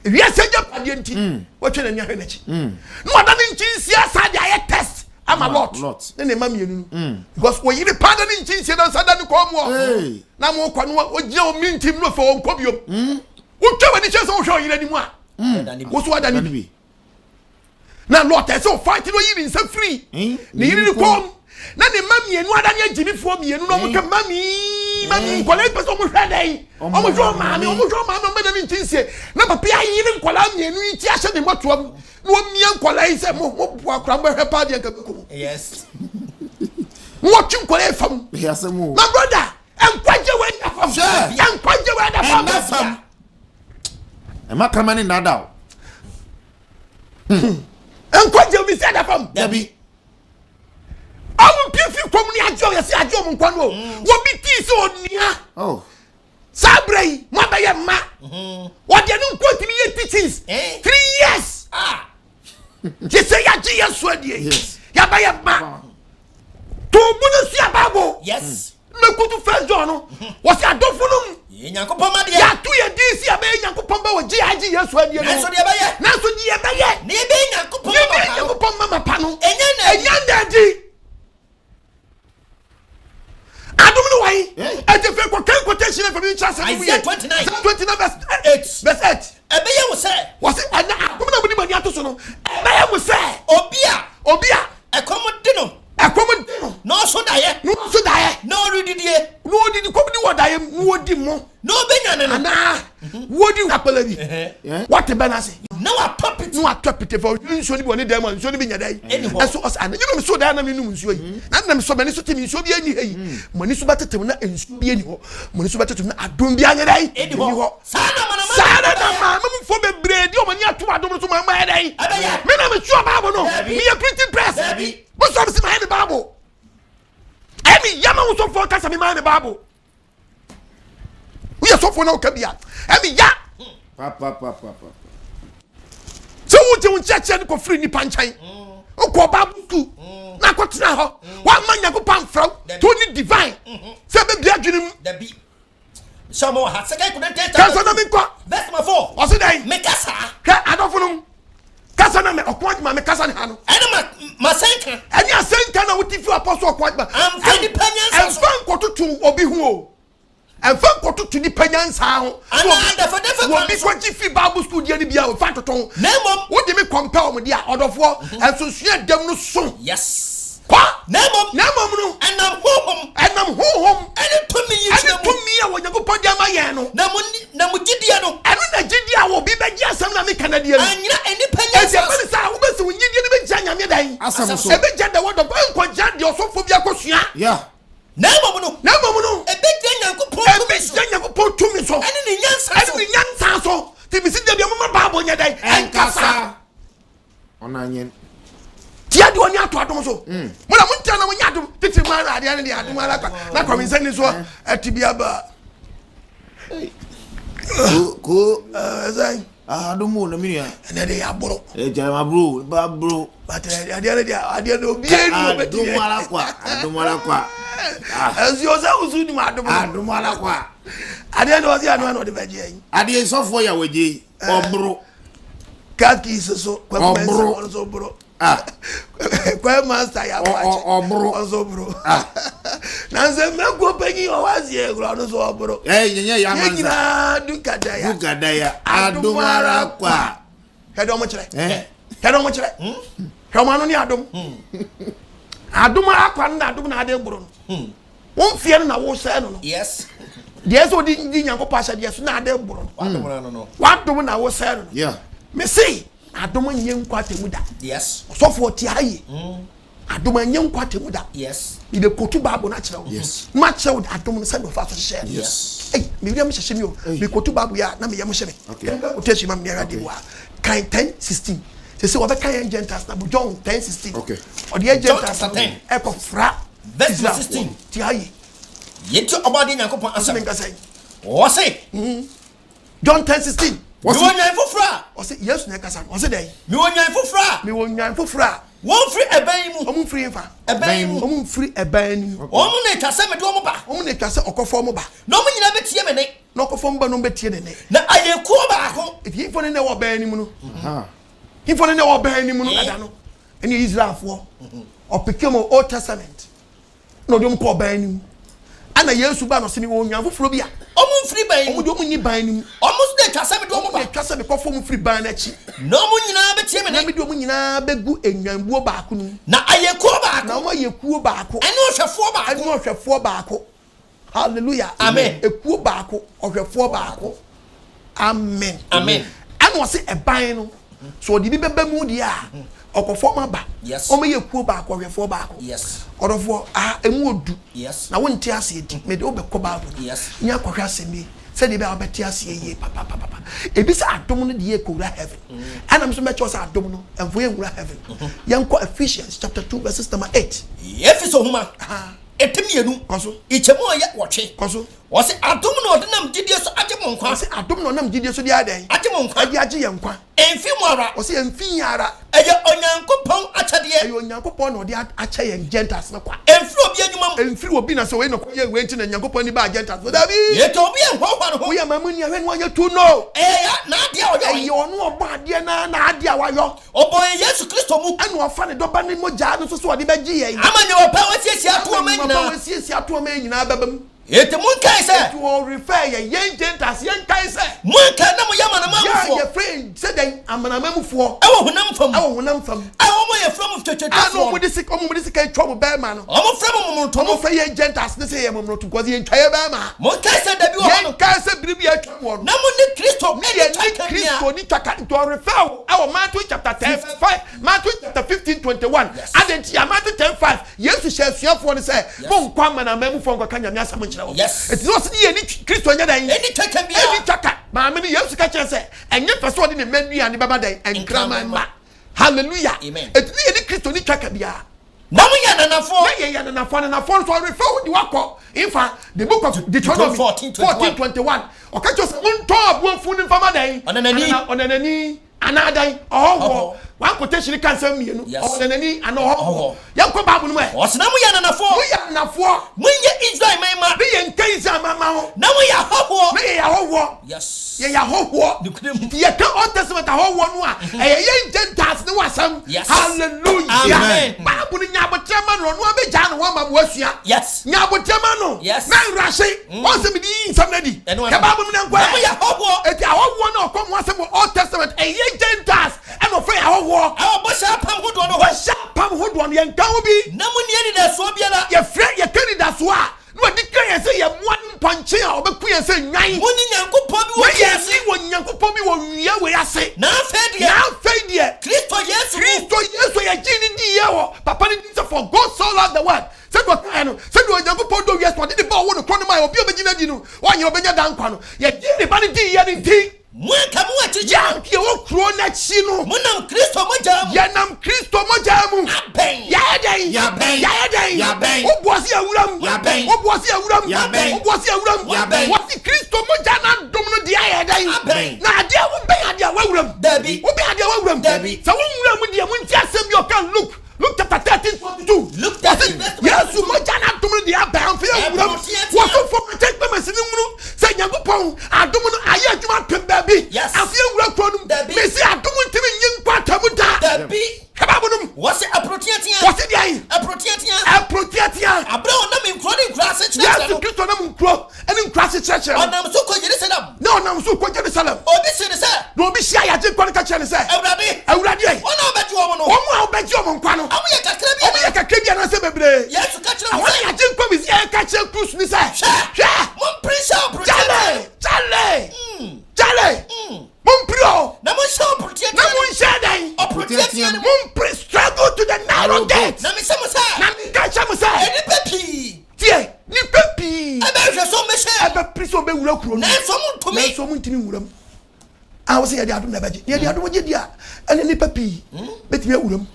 wiase agyapadeɛ nti wɔtwe n'ani ahwɛ n'akyi na wada ne nkyinsie asa de ayɛ test ama Lot Lot. ne ne mma mmienu no because wɔyere paa da ne nkyinsie na nsa da ne kɔn mu hɔ Hey. na mo kɔ no ogyina wɔn mintim no fɛ wɔn kɔ biom wotwa w'ani kyerɛ sɛ wohwɛ ɔyere anim a Dane bi. wo so wada ne Dane bi bi. na Lot ɛsɛ ɔfa nti na ɔyi ne nsa firi ne yere ne kɔn mu na ne mma mmienu adane agyimifoɔ mmienu na ɔmo ka mami mami nkɔla yi pɛ sɛ ɔmo hwɛ dɛn ɔmo hwɛ ɔmaame ɔmo hwɛ ɔmaame ɔmo bɛda ne nkyinsie na papa yi ayere nkɔla mmienu yi ti ahyɛ ne mmɔtoa mu na ɔmia nkɔla yi sɛ mo mo bu akora mo bɛhwɛ paa deɛ nka bi kɔ mu Yes. na wɔtwe nkɔla yi fam. Ɛyɛ asɛm o. My brother, nkwagye wɔ ɛda fam. Hwɛ. Nkwagye wɔ ɛda fam. Ɛnda fam. Ɛma kraman ne nnaadaa o. Nkwagye omi sɛ ɛda fam. Dabi. Ɔmo pie fi kɔm ni agye ɔyɛ sɛ agye ɔmo nkwa no o. Wɔbi tii sɛ onua. Oh. Saa berɛ yi, mo abɛyɛ mma. Wɔde ɛno nko tumi yɛ teachings. 3 years. Ah. Gye sɛ yɛagye yɛ so adie. Yes. Yɛabɛyɛ mma. Toobu no sua Bible. Yes. Mekutu First John no. Wɔsi adɔfo no mu. Yɛ Nyankopɔn ma deɛ. Yɛato yɛ din si abɛyɛ Nyankopɔn ba wɔ gye agye Yesu adie no. Nanso deɛ ɛbɛyɛ. Nanso deɛ ɛbɛyɛ. Na yɛbɛyɛ Nyankopɔn Yɛbɛyɛ ma pa no. Nyankopɔn mama pa no. Ɛnyɛ na adi. Ɛnyɛ na adi. Adom no wɔyi. Hey. Ɛti fɛ kɔ kɛn quotation fɛ mi nkyɛn asɛm mu yɛ. Isaiah 29. Isaiah 29 verse 8. Verse 8. Ɛbɛyɛ wo sɛ. Wɔsi ɛnɛ adom na mo ni mo ani ato so no. Ɛbɛyɛ mo sɛ. Obi a. Obi a. Ɛkɔm de no. Ɛkɔm de no. Na ɔso daeɛ. Na ɔso daeɛ. Na ɔredidie. Na ɔdidi kɔm di wɔ daeɛ mu na ɔdi mo. Na ɔbɛnyane no. Anaa wɔdi akpɛlɛ bi. Wɔte bɛ n'ase. Na watɔ pete. Na watɔ pete fɛ ɔhwɛ nsuo no bi wɔ ne dan mu a nsuo no bi nya dan. Ɛni hɔ. Ɛso ɔsɛ anadwo na mi so dan na mi num nsuo yi. Na nam so m'ani so te mi nsuo bi ani ha yi. M'ani so bɛtetew na nsuo bi ani hɔ. M'ani so bɛtetew na adom bi anyɛ dan. Ɛni hɔ. Saa na amanaman Saa na na maame mu fo bebree di wɔn ani ato adom no so maa maa yɛ dɛn. Ɛbɛyɛ. Mi na mi sua Bible no. Dabi. Mi yɛ printing press. Dabi. Mo sɔ mi si maa yɛ mi Bible. Ɛmi yɛ ma wosɔfoɔ kasa mi maa yɛ mi Bible. Woyɛ sɔfoɔ na ɔka bi a ɛmi ya. Pa pa pa pa pa. Sɛ wogye wo nkyerɛkyerɛ no kɔfiri nnipa nkyɛn wokɔ Bible school na akɔtena hɔ woamma Nyankopɔn amfrɛ wo Dabi. to ne divine sɛ bɛbia adwene mu. Dabi. Sɛ ɔmo wɔ ha. Second Corinthians Kasa na menkɔ. Verse number 4. Ɔse dɛn? Meka saa. Hwɛ adɔfo nom kasa na me ɔko adwuma me kasa ne ha no. Ɛne ma masɛnka. Ɛne asɛnka na wote fi apɔso ɔko adwuma. Amfa nipa nyansa so. Ɛmfa nkɔtoto obi ho o. Ɛmfa nkɔtoto nipa nyansa ho. Anaa dɛfɛdɛfɛ kwan Obi so. kɔgye fi Bible school deɛ no bia ɔmfa ntoto ho. Na mmom. Wode me kɔmpɛ wɔn deɛ a ɔdɔfoɔ ɛnsonsonoeɛ dɛm no so. Yes. Kɔ. Na mmom. Na mmom no. Ɛnam honhom. Ɛnam honhom. Ɛne tumi yi kyerɛ Ɛne mu. tumi a Onyankopɔn de ama yɛn no. Na mo ni na mo gyidie no. Ɛno na gyidie a obi bɛgye asɛm na meka no adie no. Anyina nnipa Enti nyansa ɛbɛ ne so. sɛ a wobɛsi wo gyidie no bɛgya Nyame dɛn? Asɛm so. Ɛbɛgya the word of God ɛnkɔgya deɛ ɔsɔfoɔ bi akɔsua. Yeah. Na mmom no. Na mmom no. Ɛbɛgya Nyankopɔn tumi so. Ɛbɛgya Nyankopɔn tumi so. Ɛne ne nyansa so. Ɛne ne nyansa so. Nti mesi da bia moma Bible nyɛ dɛn? Ɛnkasa. Ɔna nyɛ. Tia deɛ ɔne ato adom so. Mo na montia na monyɛ adom titiri mu ara adeɛ ne deɛ adom ara kwa na kwame ni so ɛte bi aba. Ko ko. Ɛsɛn. Adom o na mi nua. Ɛnɛ de yɛ aboro. Ɛgya ma bro ba bro. But adeɛ ne deɛ adeɛ ne obiara ni obɛti Adom ara kwa. Adom ara kwa. Ɛnso ɔsɛ wusu ni mu adom. Adom ara kwa. Adeɛ ne ɔsɛ anoa na ɔde bɛgye yɛn. Adeɛ sɔfoɔ yɛ awɔgye yi. Ɔboro. Kakis so kwaku mɛnsa Ɔboro. ɔno nso boro. Ah. Kwaku master yɛ aboakye. Ɔboro. Ɔno nso boro. Ah. Nanso mɛkuo panyin ɔwɔ aseɛ kura ɔno nso ɔboro. Ɛ nyɛ yɛ Yɛn amansa. nyinaa du kadaya. Du kadaya. Adom ara kwa. Hwɛ deɛ ɔmo kyerɛ. Eh. Hwɛ deɛ ɔmo kyerɛ. Hwɛ ɔmo ano ne adom. Adom ara kwa no na adom na ade boro no. Wɔn mfeɛ no na wɔsɛɛ no no. Yes. Deɛ ɛsɛ ɔde di Nyankopɔn ahyɛdeɛ so na ade boro no. Wadom no no. Wadom na wɔsɛɛ no no. Yeah. Mese adom nyɛ nkwa atemu da. Yes. Ɔsɔfoɔ te ha yie. Adom anyɛ nkwa atemu da. Yes. Mede kotu Bible no akyerɛ wo. Yes. Ma kyerɛ wo adom no sɛdeɛ ɔfa so hyehyɛ no. Yes. Ei, me yam hyehye me o. Me kotu Bible yi a, na me yam hye me. Kenkan quotation ma me nua Awurade wa. Kan 10 16. Sese wɔbɛka yɛn Gentiles na bo John 10 16. Ɔde yɛn Gentiles no ɛkɔ fra Verse 16. Ti ha yi. Yɛnti ɔbɔadeɛ Nyankopɔn asɛm. Ɔse menka sɛn? Ɔse. John 10 16. Mewɔ nnwan foforɔ a. Ɔse Yesu na ɛkasa no. Ɔse dɛn? Mewɔ nnwan foforɔ a. Mewɔ nnwan foforɔ a. Wɔmfiri ɛbɛn yi mu. Wɔn mfiri nfa. Ɛbɛn yi mu. Wɔn mfiri ɛbɛn yi mu. Wɔn na etwa sɛ mede wɔn ba. Wɔn na etwa sɛ ɔkɔfa wɔn ba. Na wɔn nyinaa bɛtie me nne. Na ɔkɔfa wɔn ba na wɔn bɛtie ne nne. Na ayɛ kuo baako. Eti hifo ne na ɛwɔ ɔbɛn no mu no. Hifo ne na ɛwɔ ɔbɛn no mu no dada no. Ɛne Israelfoɔ. Ɔpeke wɔn Old Testament. Na ɔde wɔn kɔɔ ban no mu. Ɛna Yesu baa na ɔse, Mewɔ nnwan foforɔ bi a. Wɔn mfiri ban mu. Wɔn deɛ wɔn nni ban no mu. Wɔn nso deɛ ɛtwa sɛ mede wɔn ba. Wɔn deɛ ɛtwa sɛ mekɔfa wɔn firi ban no akyi. Na wɔn nyinaa bɛtie me nne. Na mede wɔn nyinaa bɛgu nnwanbuo baako no mu. Na ayɛ kuo baako. Na wɔn ayɛ kuo baako. Ɛne ɔhwɛfoɔ baako. Ɛne ɔhwɛfoɔ baako. Hallelujah. Amen. Ekuo baako, ɔhwɛfoɔ baako. Amen. Amen. Ɛna ɔse ɛban no, sɛ ɔde bi bɛba mu deɛ a, ɔkɔfoɔ ma ba. Yes. Wɔn yɛ kuo baako, ɔhwɛfoɔ baako. Yes. Ɔdɔfoɔ, aha, emu odu. Yes. Na wonte aseɛ ti, mede wo bɛkɔ Bible no. Yes. Ne akɔhwɛ asɛm yi, sɛdeɛ ɛbɛyɛ a wobɛte aseɛ yie papapapa. Ebi sɛ adom no deɛ ɛkɔwura heaven. Ɛna me nso mɛkyerɛ wo sɛ adom no, ɛmfa yɛn nwura heaven. Yɛnkɔ Ephesians chapter 2 verses number 8. Efeso nhoma. Aha. Eti mmienu. Kɔ so. Nkyɛmu a ɔyɛ wɔtwe. Kɔ so. Ɔse adom na ɔde nam gyidie so agye mo nkwa. Ɔse adom na ɔnam gyidie so de ayɛ dɛn? Agye mo nkwa. Ɛde agye yɛn nkwa. Ɛmfi mo ara. Ɔse ɛmfi yɛn ara. Ɛyɛ Onyankopɔn akyɛdeɛ. Ɛyɛ Onyankopɔn na ɔde akyɛ yɛn Gentiles no kwa. Ɛmfiri obi adwuma mu. Ɛmfiri obi na sɛ wei na ɔkɔyɛɛ wei nti na Nyankopɔn ani baa Gentiles so. Dabi! Yɛtɔ obi ɛnhoahoa ne ho. Woyɛ amanaman ni a hwɛ na wanyɛ too no. Ɛyɛ n'adeɛ a ɔyɔe. Ɛyɛ ɔno ɔbɔ adeɛ no ara n'adeɛ a wayɔ. Ɔbɔɔ yɛn Yesu Kristo mu. Ɛna ɔfa ne Dɔba no mogyaa no nso sɛ ɔde bɛgye yɛn. Ama nneɛma pa a wasiesie ato Ama ama nneɛma pa a nyinaa. wasiesie ato ama yɛn nyinaa bɛba mu. Enti monkae sɛ. Enti ɔrefɛɛ yɛn, yɛn Gentiles, yɛnkae sɛ. Moankae na moyɛ amanaman Yɛn a mufoɔ. yɛfrɛ yɛn sɛ dɛn? Amanaman mufoɔ. Ɛwɔ honam fam. Ɛwɔ honam fam. A wɔn a yɛfrɛ mo twetiatwafoɔ. A na wɔde sika, wɔde sika twa wɔn bɛrima no. Wɔfrɛ mo momonoto no. Wɔfrɛ yɛn Gentiles no sɛ yɛyɛ momonoto because yɛntwa yɛn bɛrima. Monkae sɛ da bi wɔ hɔ no. Yɛnkae sɛ bere bi a atwam wɔ no. Na mo ne Kristo Ne nni yɛne twaka biara. Kristo nni twaka. Nti ɔrefer wo ɛwɔ Matthew chapter 10 verse 5, Matthew chapter 15 21. Yes. Adɛn nti a Matthew 10 5, Yesu hyɛɛ asuafoɔ no sɛ, Yes. Monkɔ amanaman mufoɔ nkɔka Nyame asɛm nkyerɛ wɔn. Yes. Nti na ɔse ne yɛne Kristo nyɛ dɛn? Nni twaka biara. Nni twaka. Maame no, Yesu ka kyerɛɛ sɛ, ɛnyɛ fɛ sɛ ɔde ne mma nnuane bɛma dɛn? Nkraman mma. Hallelujah. Amen. Nti ne yɛne Kristo nni twaka biara. Na moyɛ ananafoɔ. Na yɛyɛ ananafoɔ. Ananafoɔ nso ɔrefa wo de wakɔ nfa the book of Deuteronomy 14 21. Ɔka kyerɛ sɛ montɔn aboafu no mfa ma dɛn? Ɔnanani. Ɔnanani anaa dɛn? Ɔhɔhoɔ. One quotation ka nsɛm mmienu. Ɔnanani anaa ɔhɔhoɔ. Yɛnkɔ Bible no mu ɛ. Ɔse na moyɛ ananafoɔ. Moyɛ ananafoɔ. Monyɛ Israel man mma. Ne yɛnka Israel man mma ho. Na moyɛ ahɔhoɔ. Na yɛyɛ ahɔhoɔ. Yes. Yɛyɛ ahɔhoɔ. Nokorɛ mu. Nti yɛka Old Testament ahɔhoɔ no a, ɛyɛ yɛn Gentiles ne ho asɛm. Yes. Hallelujah. Amen. Bible no nya abotrɛ ma no, ɔno abɛgyaa ne ho ama mo asua. Yes. Nya abotrɛ ma no. Yes. Na nrahye. Wɔn sɛ mede yi nsɛm no adi. Ɛno Hwɛ ano. Bible mu na nkɔ Na ɛ. moyɛ ahɔhoɔ. Eti ahɔhoɔ no a ɔkɔ mo asɛm wɔ Old Testament, ɛyɛ Gentiles ɛna ɔfrɛ yɛn ahɔhoɔ. Ɛwɔ bɔhyɛ apam hodoɔ no ho. Bɔhyɛ apam hodoɔ no yɛnka ho bi. Na monni anidasoɔ biara. Yɛfrɛ yɛka anidasoɔ a, Na wadi kan yɛn sɛ yɛn mmoa ne mpɔnkye a ɔbɛku yɛn sɛ nnwan. Mo ne Nyankopɔn bi wɔ Na wiase. yɛn ne wɔ Nyankopɔn bi wɔ wia wei ase. Na afei deɛ. Na afei deɛ. Kristo Yesu mu. Kristo Yesu a yɛgyee no diiɛ wɔ Papa no din sɛ for God so loved the world sɛdeɛ ɔkaeɛ no, sɛdeɛ Onyankopɔn dɔ wiase no, ɔde ne Ba a ɔwɔ no korɔ no maeɛ, obi a ɔbɛgye no adi no, ɔnyera, ɔbɛnya daa nkwa no. Yɛgyee ne Ba no diiɛ no nti. Mo a anka mowɔ akyirikyiri no. Yɛn a anka yɛwɔ kuro no akyi no. Monam Kristo mogya mu. Yɛnam Kristo mogya mu. Abɛn. Yɛayɛ dɛn? Yɛabɛn. Yɛayɛ dɛn? Yɛabɛn. Woboa se yɛawura mu. Yɛabɛn. Woboa se yɛawura mu. Yɛabɛn. Woboa se yɛawura mu. Yɛabɛn. Wɔse Kristo mogya no adom no deɛ ayɛ dɛn? Abɛn. Na adeɛ wobɛn adeɛ a woawura mu. Dabi. Wobɛn adeɛ a woawura mu. Dabi. Sɛ wonwura mu deɛ montie asɛm bi a ɔka Luke. Luke chapter 13 22. Luke 13 verse 22. Yesu mogya no adom no deɛ abɛn amfa yɛ wuram. Wɔso fam akyɛ kpɛmɛsi no nwunu sɛ Nyankopɔn adom no ayɛ adwuma apem baabi. Yes. Amfa yɛ nwura kuro no mu. Dabi. Mesi adom ntumi nyi nkɔ atamu da. Dabi. Hwɛ Bible no mu. Wɔse ɛpono teatea. Wɔse deɛn? Ɛpono teatea. Ɛpono teatea. Aberɛ a ɔnam nkuro ne nkuro ase kyerɛkyerɛ Yesu no. Kristo nam nkuro ne nkuro ase kyerɛkyerɛ no. Ɔnam so kɔ Yerusalem. Na ɔnam so kɔ Jerusalem. Obi see no sɛ. Na obi hyia yɛn Agyenkwa no ka kyerɛ no sɛ. Awurade. Awurade ei. Wɔn a wobɛgye wɔn no. Wɔn a wobɛgye wɔn nkwa no. Wɔn yɛ kakra bi anaa. Wɔn yɛ kakra bi anaasɛ bebree. Yesu ka kyerɛ wɔn sɛ. Ɛhɔ na yɛn Agyenkwa Mesia ka kyerɛ Krus no sɛ. Hwɛ. Hwɛ. Mompere nhyɛ ɔpono teatea. Kyale! Kyale! Kyale! Mompere o. Na monhyɛ ɔpono teatea. Na monhyɛ dɛn? Ɔpono teatea no. Mompere struggle to the narrow gate. Na mise mo sɛ. Na meka kyerɛ mo sɛ. Nnipa pii. Tie! Nnipa pii. Ɛbɛhwɛ sɛ wɔbɛhyɛ. ɔmmɛhyɛ. Ɛbɛpere sɛ ɔbɛwura kuro no. Nanso ɔmo ntumi. Nanso ɔmo ntumi nwura mu. A wɔsɛ yɛde adom na ɛbɛgye. Yɛde adom gye di a, ɛne nipa pii bɛtumi awura mu.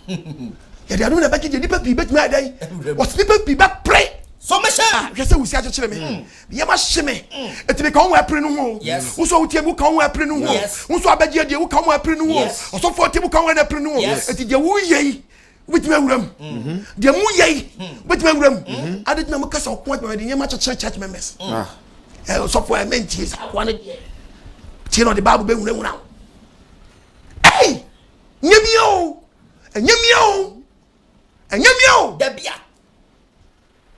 Yɛde adom na ɛbɛgye deɛ nipa pii bɛtumi ayɛ dɛn? Wɔsɛ nipa pii bɛpere. So ɔmmɛhyɛ. Ah, hwɛ sɛ wusi akyekyere me. Yɛm ahye me. Eti meka wo ho ɛpere no ho. Wo nso a wotie mi, woka wo ho ɛpere no ho. Wo nso abɛgye adie, woka wo ho ɛpere no ho. Ɔsɔfoɔ tie mu, woka wo ho ɛpere no ho. Eti deɛ woyɛ yi, wobɛtumi awura mu. Deɛ moyɛ yi, wobɛtumi awura mu. Ade gyina mo kasa ɔko adwuma de nneɛma akyekyere church members. Ɔsɔfoɔ ɛmɛ ntie saa akoa no deɛ. Tie na ɔde Bible bɛhunahuna wo. Ɛy! Nyɛ mia o! Ɛnyɛ mia o! Ɛnyɛ mia o! Dabi a.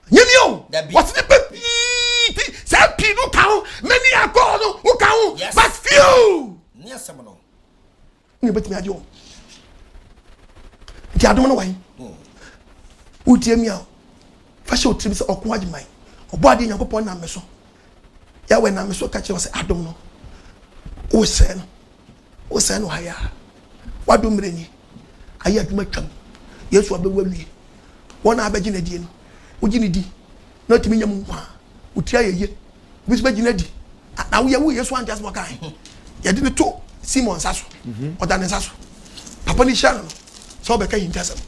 Nyɛ mia o! Dabi. Wɔsi nipa pii ti saa pii no ka ho, many are called no wo ka ho, but few. Ne asɛm no. Ne bɛtumi agye wɔn. Nti adom no wan? Wotie mi a, fa hyɛ wo tirim sɛ ɔko agyeman, ɔbɔ adeɛ Nyankopɔn nam me so. Yahweh nam me so ka kyerɛ wo sɛ adom no, wosɛe no, wosɛe no ha yi a, w'adom mmerɛ ni, ayɛ adwuma twam. Yesu abɛwu awie. Wɔn a abɛgye no adie no, wogye no di na watumi nya mu nkwa a, wo tiri ayɛ yie. Obi nso bɛgye no adi. Na woyɛ wo Yesu ante asɛm ɔkae. Yɛde no to Simon nsa so. Ɔda ne nsa so. Papa no hyira no no sɛ ɔbɛka ahintasɛm.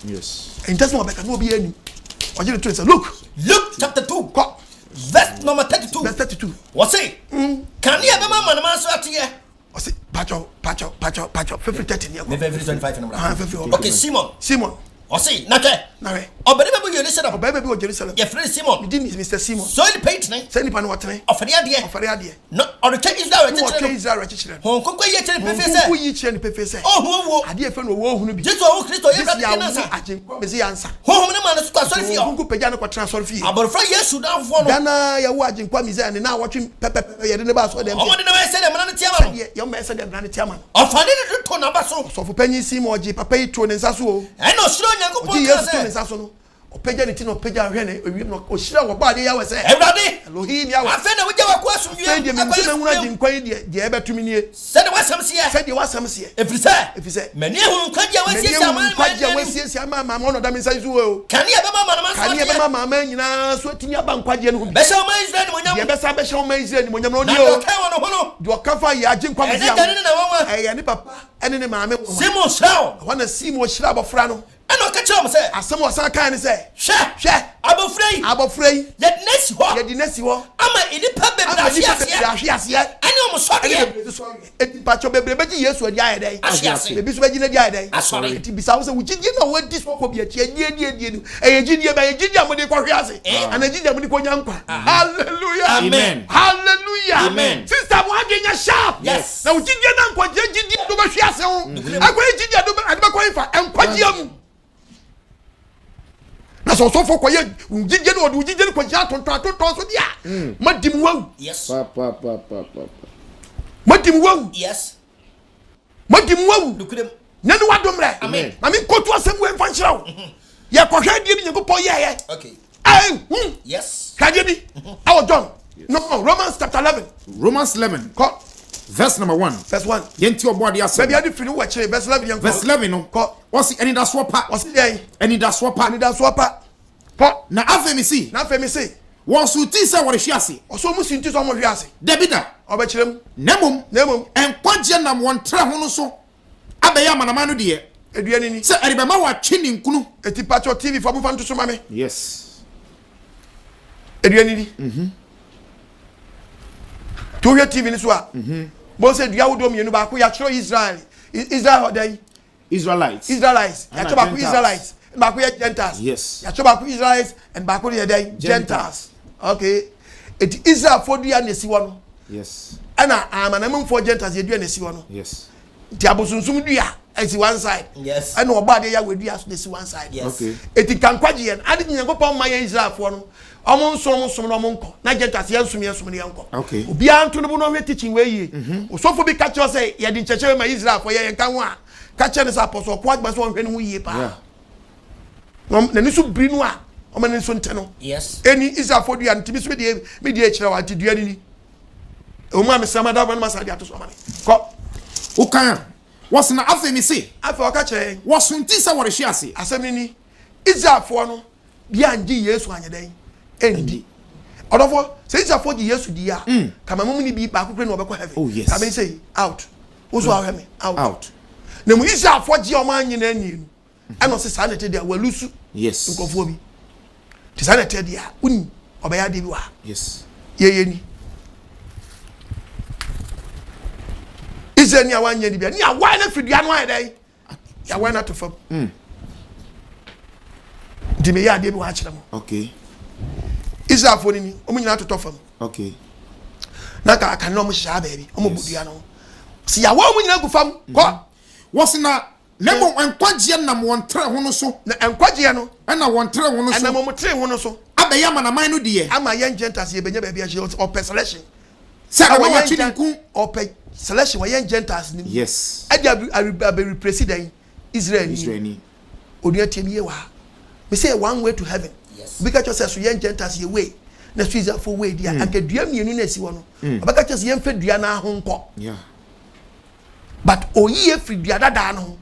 Ahintasɛm a ɔbɛka no obi anim. Ɔgye no to ne nsa. Luke. Luke chapter 2. Kɔ. Verse number 32. Verse 32. Wɔse, kanea bɛma amanaman so ateɛ. Ɔse pakyɛw pakyɛw pakyɛw pakyɛw fefiri 30 ni ɛkɔ. Ne fefiri 25 no mra. Ah fefiri hɔ. Okay, Simon. Simon. Ɔse, na hwɛ. Na hwɛ. Ɔbarima bi wɔ Jerusalem. Ɔbarima bi wɔ Jerusalem. Yɛfrɛ no Simon. Ne din ni Mr. Simon. Sɛ onipa yi tene. Sɛ nipa no ɔtene. Ɔfɛre adeɛ. Ɔfɛre adeɛ. Na ɔretwɛn Israel awerɛkyekyerɛ no. Na ɔretwɛn Israel awerɛkyekyerɛ no. Honhom Kronkron yi kyerɛ no pefee sɛ. Honhom Kronkron yi kyerɛ no pefee sɛ. Ɔnhu owuo. Adeɛ a yɛfrɛ no owuo ɔhunu bi. Gye sɛ ɔhu Kristo yɛ Awurade Gye no sɛ ansa. yɛawo Agyenkwa Mesia ansa. Honhom no maa no so kɔ asɔrefie hɔ. Honhom Kronkron pagyaa no kɔtena asɔrefie. Abɔfra Yesu nnamfofoɔ no. Da no ara yɛwoo Agyenkwa Mesia ne naawɔtwe pɛpɛpɛpɛ yɛde no baa asɔredan mu. Wɔde no bɛyɛ sɛdeɛ mmara no teɛ ma no. Sɛdeɛ yɛn bɛyɛ sɛdeɛ mmara no teɛ ma no. Ɔfaa ne de too n'aba so. Ɔsɔfopanyin Simon gyee papa yi too ne nsa so o. Ɛnna ɔhyira Onyankopɔn Ɔgyee kaa Yesu too ne sɛ. nsa so no, ɔpagya ne ti na ɔpagya hwɛ ne ewiem na ɔhyira wɔ bɔɔ adeɛ Yahweh sɛ. Awurade, Elohim Yahweh. Afei na wogya w'akoa asomdwoeɛ Afei deɛ menim sɛ akɔyɛ mɛhunu asomdwoeɛ mu. Agyenkwa yi deɛ, deɛ ɛbɛto me nie. Sɛdeɛ w'asɛm seɛ. Sɛdeɛ w'asɛm seɛ. Ɛfiri sɛ. Ɛfiri sɛ. M'ani ahunu nkwagyeɛ a M'ani woasiesie ahunu ama amanaman nkwagyeɛ a nyinaa anim. woasiesie ama amanaman na ɔda me nsa yi so o. Kanea bɛma amanaman so Kanea ateɛ. bɛma amanaman nyinaa so atumi aba nkwagyeɛ no ho bi. Bɛhyɛ ɔman Israel animuonyam. Deɛ ɛbɛsan bɛhyɛ ɔman Israel animuonyam no Na nie o. deɛ ɔka wɔ ne ho no. Deɛ ɔka fa yɛn Agyenkwa Ɛyɛ Mesia n'agya ho. ne ne na nwanwa. Ɛyɛ ne papa ne ne maame nwanwa. Simon hyiraa wɔn. Ɛhɔ na Simon hyiraa abɔfra no. Ɛnna ɔka kyerɛɛ wɔn sɛ. Asɛm a ɔsan kae ne sɛ. Hwɛ! Hwɛ! Abɔfra yi. Abɔfra yi. Yɛde no asi hɔ. Yɛde no asi hɔ. Ama nnipa bebree Ama nnipa ahwe bebree aseɛ. ahwe aseɛ. Ɛne wɔn sɔreɛ. Ɛne bebree nso sɔreɛ. Enti mpakyɛw bebree bɛgye Yesu adi ayɛ dɛn? Ahwe ase. Ebi nso bɛgye no adi ayɛ dɛn? Asɔre. Enti bisa wo sɛ, wo gyidie no a woadi so akɔ bi akyi adie adie adie no, ɛyɛ gyidie bɛn? Ɛyɛ gyidie a mode kɔhwe ase? Anaa gyidie a mode kɔnya nkwa? Hallelujah! Amen. Hallelujah! Amen. Sister, mo adwene nyɛ sharp. Yes. Na wo gyidie no ankɔgyina gyidie a wobɛhwe ase ho. Akɔyɛ gyidie a ade bɛkɔ hefa? Nkwagyeɛ mu. Na sɛ ɔsɔfo kɔyɛ gyidie no ɔde wo gyidie no kɔgyina atontɔn atontɔn so deɛ a, madi mu wawu. Yes. Madi mu wawu. Yes. Madi mu wawu. Nokorɛm. Na ne wadom mmerɛ. Amen. Ma me nkoto asɛm wei mfa nkyerɛ wo. Yɛkɔhwɛ adeɛ bi Nyankopɔn yɛɛyɛ. Okay. Ɛhu. Yes. Hwɛ adeɛ bi ɛwɔ John. No, Romans chapter 11. Romans 11. Kɔ. Verse number 1. Verse 1. Yɛn ti ɔbɔ adeɛ asɛm. Baabi ade firi no wɔ akyire. Verse 11 yɛn kɔ. Verse 11 no. Kɔ. Wɔsi anidasoɔ pa. Wɔsi deɛn? Anidasoɔ pa. Anidasoɔ pa. Kɔ. Na afei mi si. Na afei mi si. Wɔn so ti sɛ wɔrehwe ase. Ɔsɔ wɔn si nti sɛ wɔn hwe ase. Dabi da. Ɔbɛkyerɛ mu. Na mmom. Na mmom. Nkwagyeɛ nam wɔn tra ho no so abɛyɛ amanaman no deɛ. Edua ni ni. Sɛ ɛde bɛma wɔatwe ninkunu. Eti patsɔ TV fo mo fa nto so ma me. Yes. Edua ni ni. To hwɛ TV ni so a. Bɔn sɛ dua ahodoɔ mmienu baako yɛatwerɛ Israel Israel hɔ dɛn. Israelites. Israelites. Ɛna Yɛatwerɛ baako Gentiles. Israelites baako yɛ Gentiles. Yes. Yɛatwerɛ baako Israelites and baako yɛ dɛn Gentiles. Okay. Eti Israelfoɔ dua na esi hɔ no. Yes. Ɛna amanamanfoɔ Gentiles yɛ dua na esi hɔ no. Yes. Nti abosonsom dua esi one side. Yes. Ɛna ɔbɔ adeɛ Yahweh dua so na esi one side. Yes. Okay. Eti nka nkwagye yɛn ade Nyankopɔn ma yɛn Israelfoɔ no ɔmo nsom ɔmo som na ɔmo nkɔ na Gentiles yɛn nsom yɛn som na yɛn nkɔ. Okay. Obiara nto ne bo na ɔhwɛ teaching wei yie. Osɔfo bi ka kyerɛ sɛ yɛde nkyɛkyerɛ ma Israelfoɔ yɛ yɛn ka ho a ka kyerɛ no sɛ apɔsɔ ɔko adwuma sɛ ɔnhwɛ ne ho yie paa. Yeah. Na n'ani so biri no a ɔma ne nso nte no. Yes. Ɛni Israelfoɔ dua no nti mi so mi deɛ mi deɛ kyerɛ wa nti dua no ni. Ɛwɔ mu a mesrɛ ma da ma no ma san de ato so ama me. Kɔ. Wokan a, wɔsi na afei mi se. Afei ɔka kyerɛ yɛn. Wɔso nti sɛ wɔrehwe ase. Asɛm no ni, Israelfoɔ no bi angye Yesu anyɛ dɛn? Ɛndi. Ɔdɔfoɔ, sɛ Israelfoɔ gye Yesu di a, kama mo mu ni bi baako kura ni ɔbɛkɔ heaven. Oh, yes. Kame sɛ out. Wo so ahwɛ me out. Out. Na mu Israelfoɔ gye ɔmo anye na anie no. Ɛna ɔsɛ saa na ɛte deɛ walusu. Yes. Nkurɔfoɔ bi. Te saa na ɛte deɛ woni ɔbɛyɛ adeɛ bi wɔ ha. Yes. Yɛyɛ ni. Israel ni a wanyɛ ni bia ni awae na firi dua no ayɛ dɛn? Yɛawae no ato fam. Nti meyɛ adeɛ bi wɔ akyerɛ mo. Okay. Israelfoɔ no ni, wɔn nyinaa totɔ fam. Okay. Na nka aka ne wɔn hyehyɛ ha baabi, wɔn bɔ dua no ho. Si yɛawae wɔn nyinaa gu fam, kɔ. Wɔsi na na mmom nkwagyeɛ nam wɔn tere ho no so. Na nkwagyeɛ no. Ɛna wɔn tere ho no so. Ɛnam wɔn tere ho no so. Abɛyɛ amanaman no deɛ. Ama yɛn Gentiles yɛbɛnya baabi ahyɛ, ɔpɛ selection. Sɛ ɛbɛma wɔatwe ne nku. Ɔpɛ selection wɔ yɛn Gentiles no mu. Yes. Ɛde abɛ replace dɛn Israel ni. Israel ni. Onua tie mi yie wɔ ha. Me say one way to heaven. Yes. Obi ka kyerɛ sɛ so yɛn Gentiles yɛ way na so Israelfoɔ way di a anka dua mmienu na esi hɔ no. Ɔbɛka kyerɛ sɛ yɛn fɛ dua n'aho nkɔ. Yeah. But oyi yɛ firi dua dadaa no ho.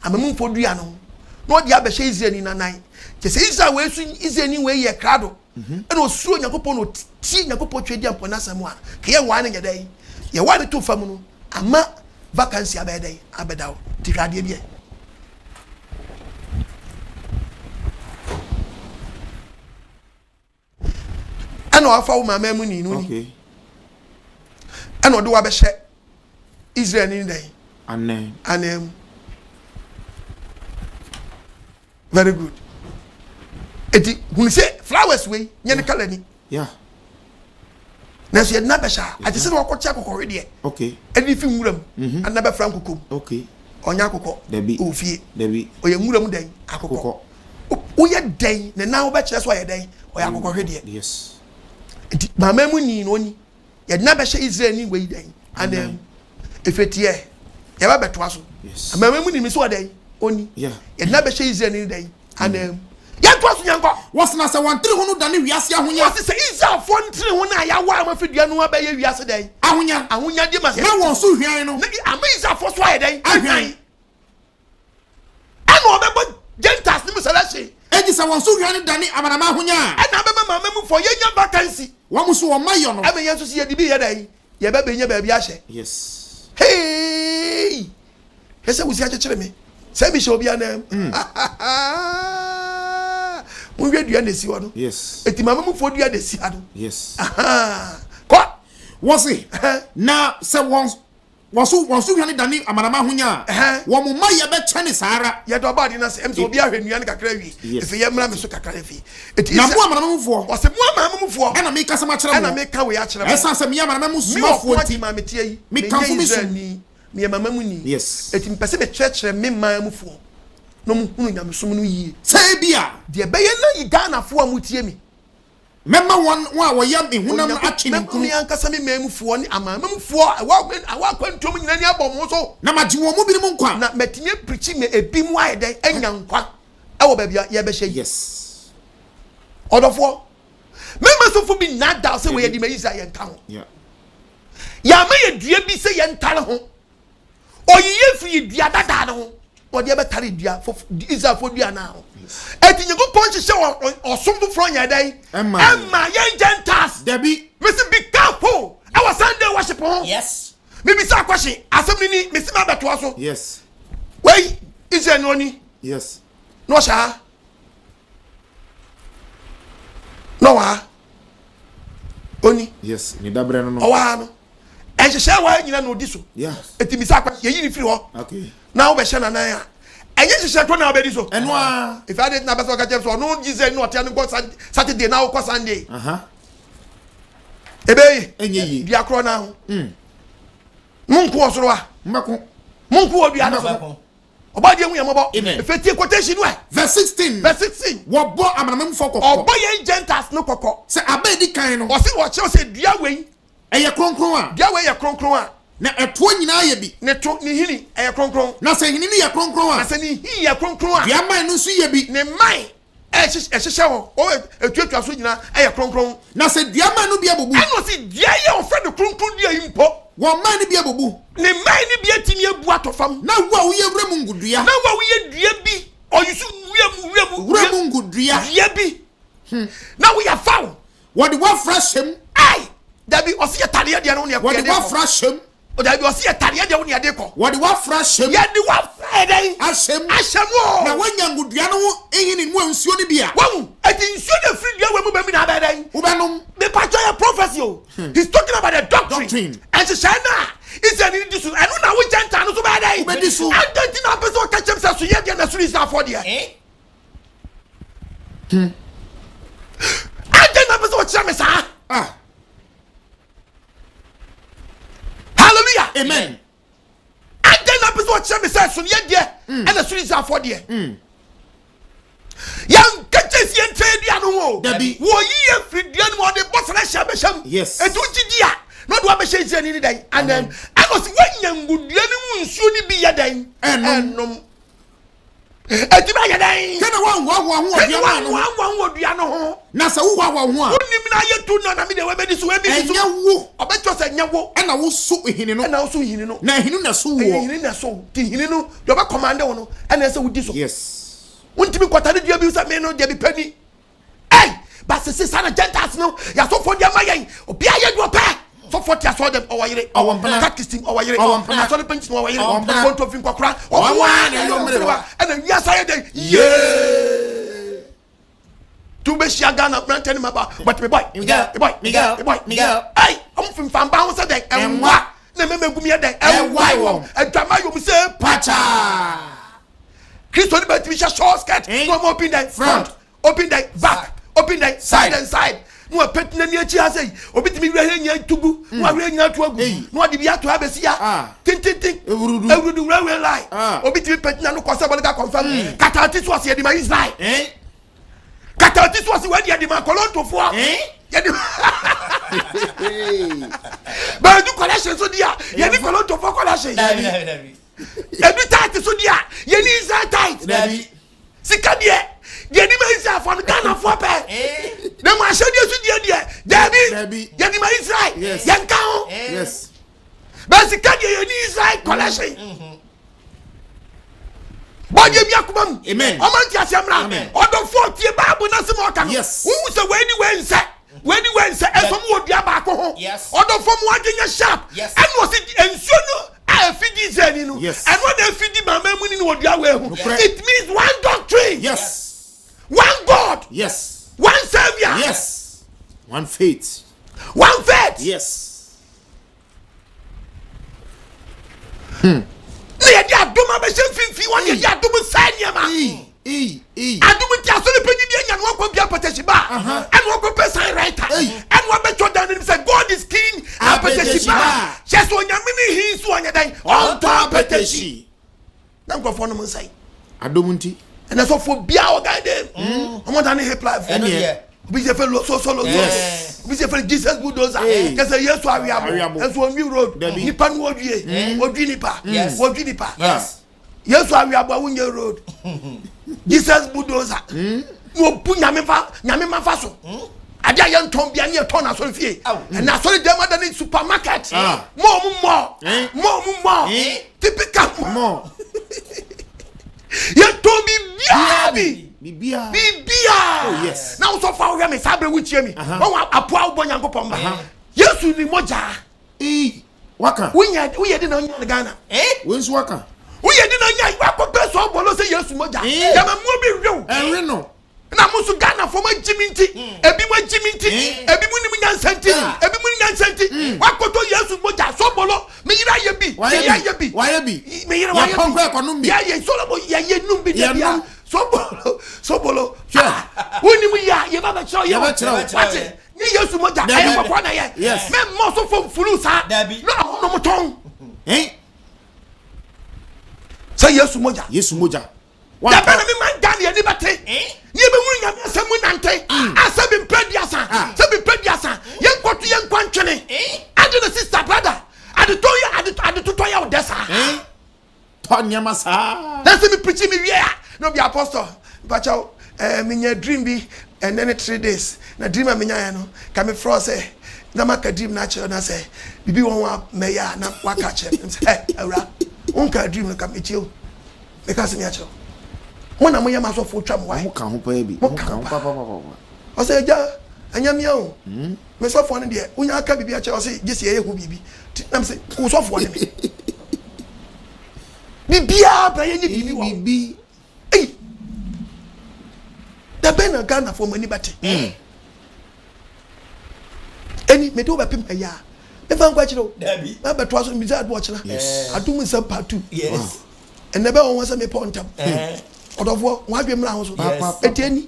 Amamufo dua no ho na ɔde abɛhyɛ Israelni n'anan. Kyɛ sɛ Israel wei so Israelni wei yɛ krado ɛna osuro Nyankopɔn na otie Nyankopɔn twe di ampɔ n'asɛm a ka yɛ waa no nyɛ dɛn yɛ waa no to fam no ama vacancy abɛyɛ dɛn abɛda hɔ nti hwɛ adeɛ bi ɛ. Ɛna wafa wo maame mu ni no ni ɛna ɔde wabɛhyɛ Israel ni dɛn anan mu. Very good. Eti hunu sɛ flowers wei nyɛ ne kala ni. Nanso yɛde no abɛhyɛ a agye sɛ na wakɔkye akokɔhwedeɛ ɛde fi nwura mu mhm. ana bɛfra nkokɔ mu. Ɔnyɛ akokɔ ɛwɔ fie. Ɔyɛ nwura mu dɛn akokɔ. Woyɛ dɛn ne nan wobɛkyerɛ so ɔyɛ dɛn ɔyɛ mm. akokɔhwedeɛ. Nti maame mu ni na ɔni yɛde no abɛhyɛ Israel ni wei dɛn anan mu. Efe teɛ yɛbɛ bɛtoa so. Amaama mu ni mi so ɔdɛn ɔni yɛde no abɛhyɛ Israel ni dɛn anan mu. Yɛntoa so yɛnkɔ. Wɔsi na sɛ wɔn tiri ho no dane wiase ahonya. Wɔsi sɛ Israelfoɔ ntiri ho no a yɛawa ama fidua no abɛyɛ wiase dɛn? Ahonya. Ahonyadeɛ ma sɛ. Na wɔn so hwan no. Na ama Israelfoɔ so ayɛ dɛn? Ahwan. Ɛna ɔbɛbɔ Gentiles no mu selection. Enti sɛ wɔn so hwan no dane amanaman ahonya a. Ɛna abɛma maame mufoɔ yɛnya vacancy. Wɔn nso wɔn mma yɔ no. Ɛma yɛn nso so yɛde bi yɛ dɛn? Yɛbɛbɛnya baabi ahyɛ. Yes. Hey! Hwɛ sɛ wusi akyekyere me sɛ mehyɛ obi anan mu. Monhwɛ dua na esi hɔ no. Yes. Eti maame mufoɔ dua na esi ha no. Yes. Kɔ. Wɔse, na sɛ wɔn wɔn so wɔn so hwane dane amanaman ahonya a, wɔn mma yɛ bɛkyɛne saa ara. Yɛdɔ ɔbaa de no ase. Ɛm sɛ obi ahwɛ nnua no kakra awie. Yes. Afei yɛmmra me so kakra afei. Eti Na mo amanaman mufoɔ. Wɔse mo amanaman mufoɔ. Ɛna mekasa makyerɛ mo. Ɛna meka wei akyerɛ mo. Ɛsiane sɛ meyɛ amanaman mu Me ɔko somafoɔ nti. agye maame teɛ yi. Mekamfo Menyɛ me som. Israelni. Meyɛ mama mu ni. Yes. Eti mepɛ sɛ mekyerɛkyerɛ me man mufoɔ na wɔn hunu nyamesom no yie. Sɛ ebia. Deɛ ɛbɛyɛ na yi Ghanafoɔ a motie me. Mɛma wɔn a wɔyɛ me honam no Onyankopɔn atwe ne mɛma nkunu. me ankasa me man mufoɔ ne amanaman mufoɔ a ɛwɔ ɛwɔ akwantuo mu nyinaa ani abɔ mo so. Na magye wɔn mu binom nkwa. Na matumi apirikyi ma ebinom ayɛ dɛn anya nkwa ɛwɔ baabi a yɛbɛhyɛ yi. Yes. Ɔdɔfoɔ, mɛma sɔfo bi nnaadaa sɛ wɔyɛ de ma Israel yɛnka ho. Yeah. Yɛama yɛ dua bi sɛ yɛntare ho. Ɔyi yɛ firi dua dadaa no ho na ɔde ɛbɛtare dua fof Israelfoɔ dua no ho. Eti Nyankopɔn hyehyɛ ɔsom foforɔ nyɛ dɛn? Ɛma yɛn Gentiles. Dabi. Mesi be careful ɛwɔ Sunday worship ho. Yes. Mebisa akɔhye asɛm no ni mesi ma bɛtoa so. Yes. Wei Israel ni ɔni. Yes. Na ɔhyɛ ha. Na ɔwɔ ha. Oni. Yes, ne dabrɛ no no. Ɔwɔ ha no. Ɛnhyehyɛ wɔ ha nyina na odi so. Yeah. Eti misa akwa yɛyi ne firi hɔ. Okay. Na wobɛhyɛ n'anan a. Ɛnyɛ nhyehyɛ to na wobɛdi so. Ɛno a. Efi ade na bɛsɛ ɔka kyerɛ sɛ ɔno Jesus ne ɔtea no nkɔ Saturday na wokɔ Sunday. Aha. Ebeye. Ɛnyɛ yie. Dua korɔ na ho. Monko wɔ soro a. Mbɛko. Monko wɔ dua no so. Ɔbɔ adeɛ hu yɛn mmɔbɔ. Amen. Efe tie quotation no ɛ. Verse 16. Verse 16. Wɔbɔ amanamanmufoɔ kɔkɔ. Ɔbɔ yɛn Gentiles no kɔkɔ. Sɛ aba edi kan no. Ɔsi wɔkyerɛw sɛ dua wei. Ɛyɛ kronkron a. Dua wei yɛ kronkron a. Na ɛtoɔ nyinaa yɛ bi. Ne to, ne hini, ɛyɛ kronkron. Na sɛ hini no yɛ kronkron a. Na sɛ ne hini yɛ kronkron a. Dua mman no nso yɛ bi. Ne mman a ɛhyehyɛ hɔ, wɔn ɛtuatua so nyinaa ɛyɛ kronkron. Na sɛ dua mman no bi abubu. Ɛna ɔsi dua yi a wɔfrɛ no kronkron dua yi mpo. Wɔn mman no bi abubu. Ne mman no bi atumi abu atɔ fam. Na wo a woyɛ wuram ngodua. Na wo a woyɛ dua bi, ɔyi so wuram wuram. Wuram ngodua. Dua bi. Na woyɛ foul. Wɔde wafra hyɛm. Ai! Dabi, ɔsi yɛ tadeɛ deɛ no ne ɛkɔ. Wɔde wafra hyɛm. Dabi, ɔsi yɛ tadeɛ deɛ wo ne ɛde kɔ. Wɔde wafra hyɛm. Yɛde wafra yɛ dɛn? Ahyɛm. Ahyɛm o. Na wanya ngodua no ho nhini mu nsuo no bi a. Wahu, eti nsuo na efiri dua wɔ mu bɛ mi na abɛyɛ dɛn? Wobɛnom. Mepatwa yɛ prophecy o. He's talking about the doctrine. Doctrine. Nhyehyɛe no a Israel ni di so no, ɛno na wo Gentile no so bɛyɛ dɛn? Wobɛdi so. Adɛn nti na wopɛ sɛ ɔka kyerɛ me sɛ so yɛ deɛ na ɛsono Israelfoɔ deɛ? Eh? Adɛn na wopɛ sɛ ɔkyerɛ me saa? Ah. Hallelujah. Amen. Adɛn na wopɛ sɛ ɔkyerɛ me sɛ ɛsono yɛ deɛ ɛna ɛsono Israelfoɔ deɛ? Yɛnkɛkyɛ si yɛnkyɛ yɛ dua no ho o. Dabi. Wɔyi yɛ firi dua no mu ɔde bɔ srɛ hyɛ bɛhyɛ mu. Yes. Eti wogye di a na ɔde wabɛhyɛ Israelni ne dɛn anan. Ɛna ɔsi woanya ngodua no mu nsuo no bi yɛ dɛn? Ɛnom. Ɛnom. Eti bɛyɛ dɛn? Hwɛ na woanhoahoa ho wɔ Hwɛ dua na no ano ho. woanhoahoa ho wɔ dua no ho. Na sɛ wohoahoa ho a. Wonim na ayɛ tu na na mi deɛ wɔbɛdi so wɔbɛdi so. Ɛnyɛ wo. Ɔbɛkyerɛ sɛ ɛnyɛ wo. Ɛna woso hini no. Ɛna woso hini no. Na hini na ɛso woɔ. Ɛyɛ hini na ɛso wo. Ti hini no deɛ ɔbɛ kɔmande wo no ɛna ɛsɛ wodi so. Yes. Wontumi nkɔtare dua bi sɛ me no deɛ mepɛ ni. Ei! Ba sese saa na Gentiles no yɛasɔfoɔ de ama yɛn. Obiara yɛ deɛ ɔpɛ. Sɔfoɔ te asɔre dɛm ɔwɔ yere. Ɔwɔ mpena. Catechist ɔwɔ yere. Ɔwɔ mpena. Asɔre panyin ɔwɔ yere. Ɔwɔ mpena. Kɔntɔfi nkɔkora. Ɔwɔ Ɔmo ara na ɛyɛ mmerewa. Ɛna wiase ayɛ dɛn? Yee! Tu bɛhyia Ghana mmeranteɛ ne mmabaa but me boy, me boy, me boy, me girl. Ei! Ɔmo femfam ba ho sɛ dɛn? Ɛnwa. Na mɛmɛ gum yɛ dɛn? Ɛwae wɔn. Adwama yom sɛ Pakyaa. Kristo ni bɛtumi hyɛ short skirt Eh? na ɔma open dɛn front open dɛn back open dɛn side and side na wapɛti n'ani akyi ha sɛ obi tumi wura hɛ nyina tugu na wahwɛ nyina to agu Ei. na ɔde bi ato abɛsi ya Ah. tententen Ewurudu. ewurudu railway line Ah. obi tumi pɛti n'ano kɔ sɛ bɔlika confirm katati so ɔsi yɛde ma Israel Eh? katati so ɔsi wɛdi yɛde ma Kolontofoɔ Eh? yɛde bɛɛdu collection so di a yɛde Kolontofoɔ collection Dabi, dabi, dabi. ebi tight so di a yɛne Israel tight Dabi. sika deɛ deɛ ni ma Israelfoɔ no Ghanafoɔ pɛ Eh? na mu ahyɛdeɛ so deɛ deɛ dabi Dabi. yɛde ma Israel Yes. yɛnka ho Eh? Yes. bɛn sika deɛ yɛne Israel collection bɔdeɛ bi akoma mu Amen. ɔma nti aseɛ mmra Amen. ɔdɔfoɔ tie Bible no asɛm a ɔka no Yes. wohu sɛ wei ne wei nsɛ wei ne wei nsɛ ɛsɛ mu wɔ dua baako ho Yes. ɔdɔfoɔ mu adwene nyɛ sharp Yes. ɛna ɔsi nsuo no a efi di Israel ni no Yes. ɛno na efi di mama mu ni no wɔ dua wei ho Nokorɛ. it means one doctrine Yes. one God Yes. one saviour Yes. One faith. one faith Yes. na yɛde adom abɛhyɛ mfimfini wɔn yɛde adom sɛ nneɛma Ei, ei, ei. adom nti asɔre panyin bi anya na wakɔ bia apɛtɛhyi ba ɛna wakɔ pɛ sign writer Ei. ɛna wabɛtɔ dan n'anim sɛ God is king apɛtɛhyi ba Apɛtɛhyi kyɛ sɛ onyame ne hin so ɔnyɛ dɛn ɔntɔ apɛtɛhyi na nkurɔfoɔ nom nsɛn Adom nti. ɛnɛ sɔfoɔ bia wɔ gan dem ɔmo da ne hip life Ɛno deɛ. obi sɛ fɛ lo so solo Yes. obi sɛ fɛ Jesus bulldozer Hey. kɛsɛ Yesu awiabo Awiabo. ɛnso onwi road Dabi. nipa no odwie odwi nipa Yes. odwi nipa Yes. Yesu awiabo a wonyɛ road Jesus bulldozer na obu nyame fa nyame ma fa so ade a yɛntɔn bia ne yɛtɔn n'asɔre fie Aw. ɛna asɔre dɛm ada ne supermarket Ah. mɔɔ mu mɔɔ Eh. mɔɔ mu mɔɔ Eh. typical mɔɔ More. yɛtɔn biribiara bi Bibia. biribiara Oh, yes. na wosɔ fa wohwɛ me saa berɛ wokyia mi wɔn apoa wobɔ nyankopɔn ma yesu ni mogyaa Ei. Waka. woyɛ woyɛ de na wonya ne ghana Eh? Wei nso waka. woyɛ de na nya wakɔpɛ sɛ ɔbɔlɔ sɛ yesu mogya Eh. yɛma mmoa bi wew Ɛnwe no. na mo nso ghana fo mo agyi mi nti ebi mo agyi mi nti Mm. ebi mo nim nyansa nti ebi mo nim nyansa nti wakɔtɔ yesu mogya sɔbɔlɔ me yere ayɛ bi me Wayɛ yere ayɛ bi. bi Wayɛ bi. me yere wayɛ Yɛpɔn bi kɔ ɛkɔnom bi. yɛyɛ sɔlɔbɔ yɛyɛ num bi dabi a Yɛnum. sɔbɔlɔ sɔbɔlɔ Hwɛ. ah wonim yɛ a yɛba bɛkyerɛw yɛ Yɛbɛkyerɛ wo. wate ne yesu mogya Dabi. ɛyɛ kɔkɔɔ na yɛ Yes. mɛ mmɔ so fam fulu saa Dabi. na ɔnom tɔn Eh? sɛ yesu mogya Yesu mogya. dabɛ na mi ma n Ghana yɛni bɛte Eh? ní ebe wuli nyame asɛm mu nante a sɛ bi mpɛ duasa Ah. sɛ bi mpɛ duasa yɛn kɔto yɛn nkwa ntwene Eh? ade na sister brother ade tɔ yɛ ade ade totɔ yɛ ɔdɛ saa Eh? Tɔ nneɛma saa. na sɛ mi pirikyi mi wie a na obi apostle mpakyɛw ɛɛ mi nya dream bi ɛnɛ ne 3 days na dream a mi nya yɛ no ka mi frɔ sɛ na ma ka dream na akyerɛ na sɛ bibi wɔn wa mɛyɛ a na waka akyerɛ mi sɛ ɛ awura nka dream no ka mi tie o mi ka sɛ mi akyerɛ mo na mo yɛ ma sɔfo twa mo wa Mo ka ho paa bi. Mo Mo ka ka ho ho paa. papaapa. Ɔsɛ agya. Ɛnyɛ mea o. Me sɔfoɔ no deɛ, wonya aka biribi akyerɛ ɔse gye sɛ yɛyɛ ho biribi. Nti na mese, wo sɔfoɔ ne me. Biribiara bra yɛnyɛ biribi wɔ ho. Biribi. Ei! Da bɛn na Ghanafoɔ mo ani bɛte? Ɛni, mede wo bɛpem ha yi a, memfa nkɔ akyire o. Dabi. Mabɛtoa so, mebisa ado ɔkyena. Yes. Adom nsɛm part 2. Yes. Ɛnɛ bɛwɔ ho sɛ mepɔ ntam. Eh. Ɔdɔfoɔ, wɔn adwene mmra ho so. Yes. Eti ɛni,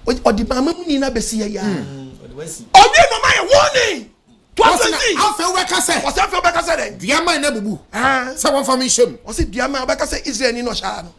ɔde maama mu ni na bɛsi yɛ ya. Ɔde wasi. Ɔwie na ɔma yɛ warning. Toa so Wɔsi na nsi. afei wobɛka sɛ. Ɔsɛ afei wobɛka sɛ dɛn? Dua mman no abubu. Ah. Sɛ wɔmfa me nhyɛ mu. Ɔsɛ dua mman wobɛka sɛ Israelni na ɔhyɛ ha no.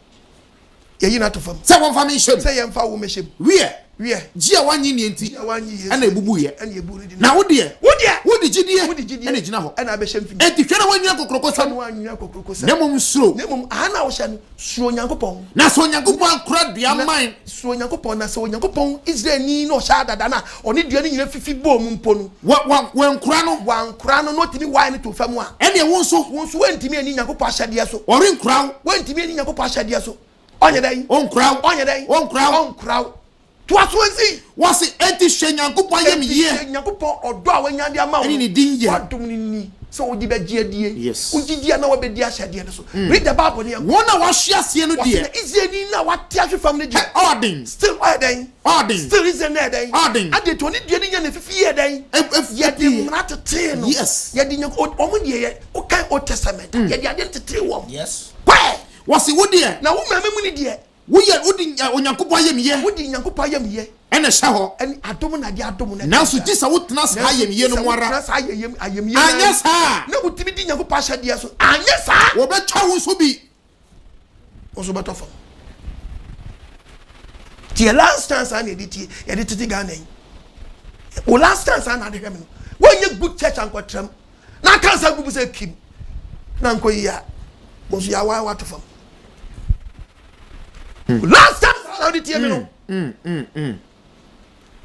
Yɛyi no ato fam. Sɛ wɔmfa me nhyɛ mu. Sɛ yɛmfa wo mmɛhyɛ mu. Wiɛ. Wiɛ. Gye a woannye nnie nti. Gye a woannye Yesu. Ɛna ebubuiɛ. Ɛna ebu no di. Na wo deɛ. Wo deɛ. Wode gyidie. Wode gyidie. Ɛna egyina hɔ. Ɛna abɛhyɛ mfimfini. Enti hwɛ na woannyina kokurokosɛm. Na woannyina kokurokosɛm. Na mmom suro. Na mmom aha na wohyɛ no, suro Onyankopɔn. Na sɛ Onyankopɔn ankora dua mman. Suro Onyankopɔn, na sɛ Onyankopɔn, Israelni na ɔhyɛ adada no a ɔne dua no nyina fifi bɔɔ mu mpo no. Wa, wa, wankora no. Wankora no, na ɔtumi wae no too fam a. Ɛnneɛ wo nso. Wo nso woantumi anni Nyankopɔn ahyɛdeɛ so. Ɔrenkora wo. Woantumi anni Nyankopɔn ahyɛdeɛ so. Ɔnyɛ dɛn? Ɔnkora wo. Ɔnyɛ dɛn? Ɔnkora wo. Ɔnkora wo. Toa so nsi. Wɔse, Enti hwɛ Nyankopɔn ayamyie. Enti hwɛ Nyankopɔn ɔdɔ a wanya de ama wo no. Ɛne ne din yɛ. W'adom no ni sɛ wode bɛgye adie. Yes. Wogye di a na woabɛdi ahyɛdeɛ no so. Read the Bible no yɛnkɔ. Wɔn a wɔahwe aseɛ no Wɔse deɛ. na Israelni no a wate ahwe fam no deɛ. Hɛ, ɔɔden. Still ɔyɛ dɛn? Ɔɔden. Still Israel no yɛ dɛn? Ɔɔden. Adeɛ nti ɔne dua no nya ne fifi yɛ dɛn? Ef, ef, Yɛde efie. mmara tetee no. Yes. Yɛde Nyank, o, wɔn deɛ yɛ, wokan Old Testament a, yɛde adeɛ no tetee wɔn. Yes. Kɔɛ! Wɔse, wo deɛ. Na wo maame mu no deɛ. Woyɛ, wode Onyankopɔn ayamyɛ. Wode Nyankopɔn ayamyɛ. Ɛna ɛhyɛ hɔ. Ɛne adom na ade adom no. Nanso gye sɛ wotena saa ayamyɛ no mu ara. Nanso gye sɛ wotena saa ayamyɛ no mu ara. Anyɛ saa a. Na wotumi di Nyankopɔn ahyɛdeɛ so. Anyɛ saa. Wɔbɛtwa wo nso bi. Wo nso bɛtɔ fam. Ti yɛ last chance a na yɛde tie yɛde tete Ghana yi. Wo last chance a na ade hwɛ me no. Wɔnyɛ good church ankɔtram. Na aka nsa gu mu sɛ kim. Na nkɔ yi a. Wo nso yɛ awa wato fam. Last time na wode tie me no.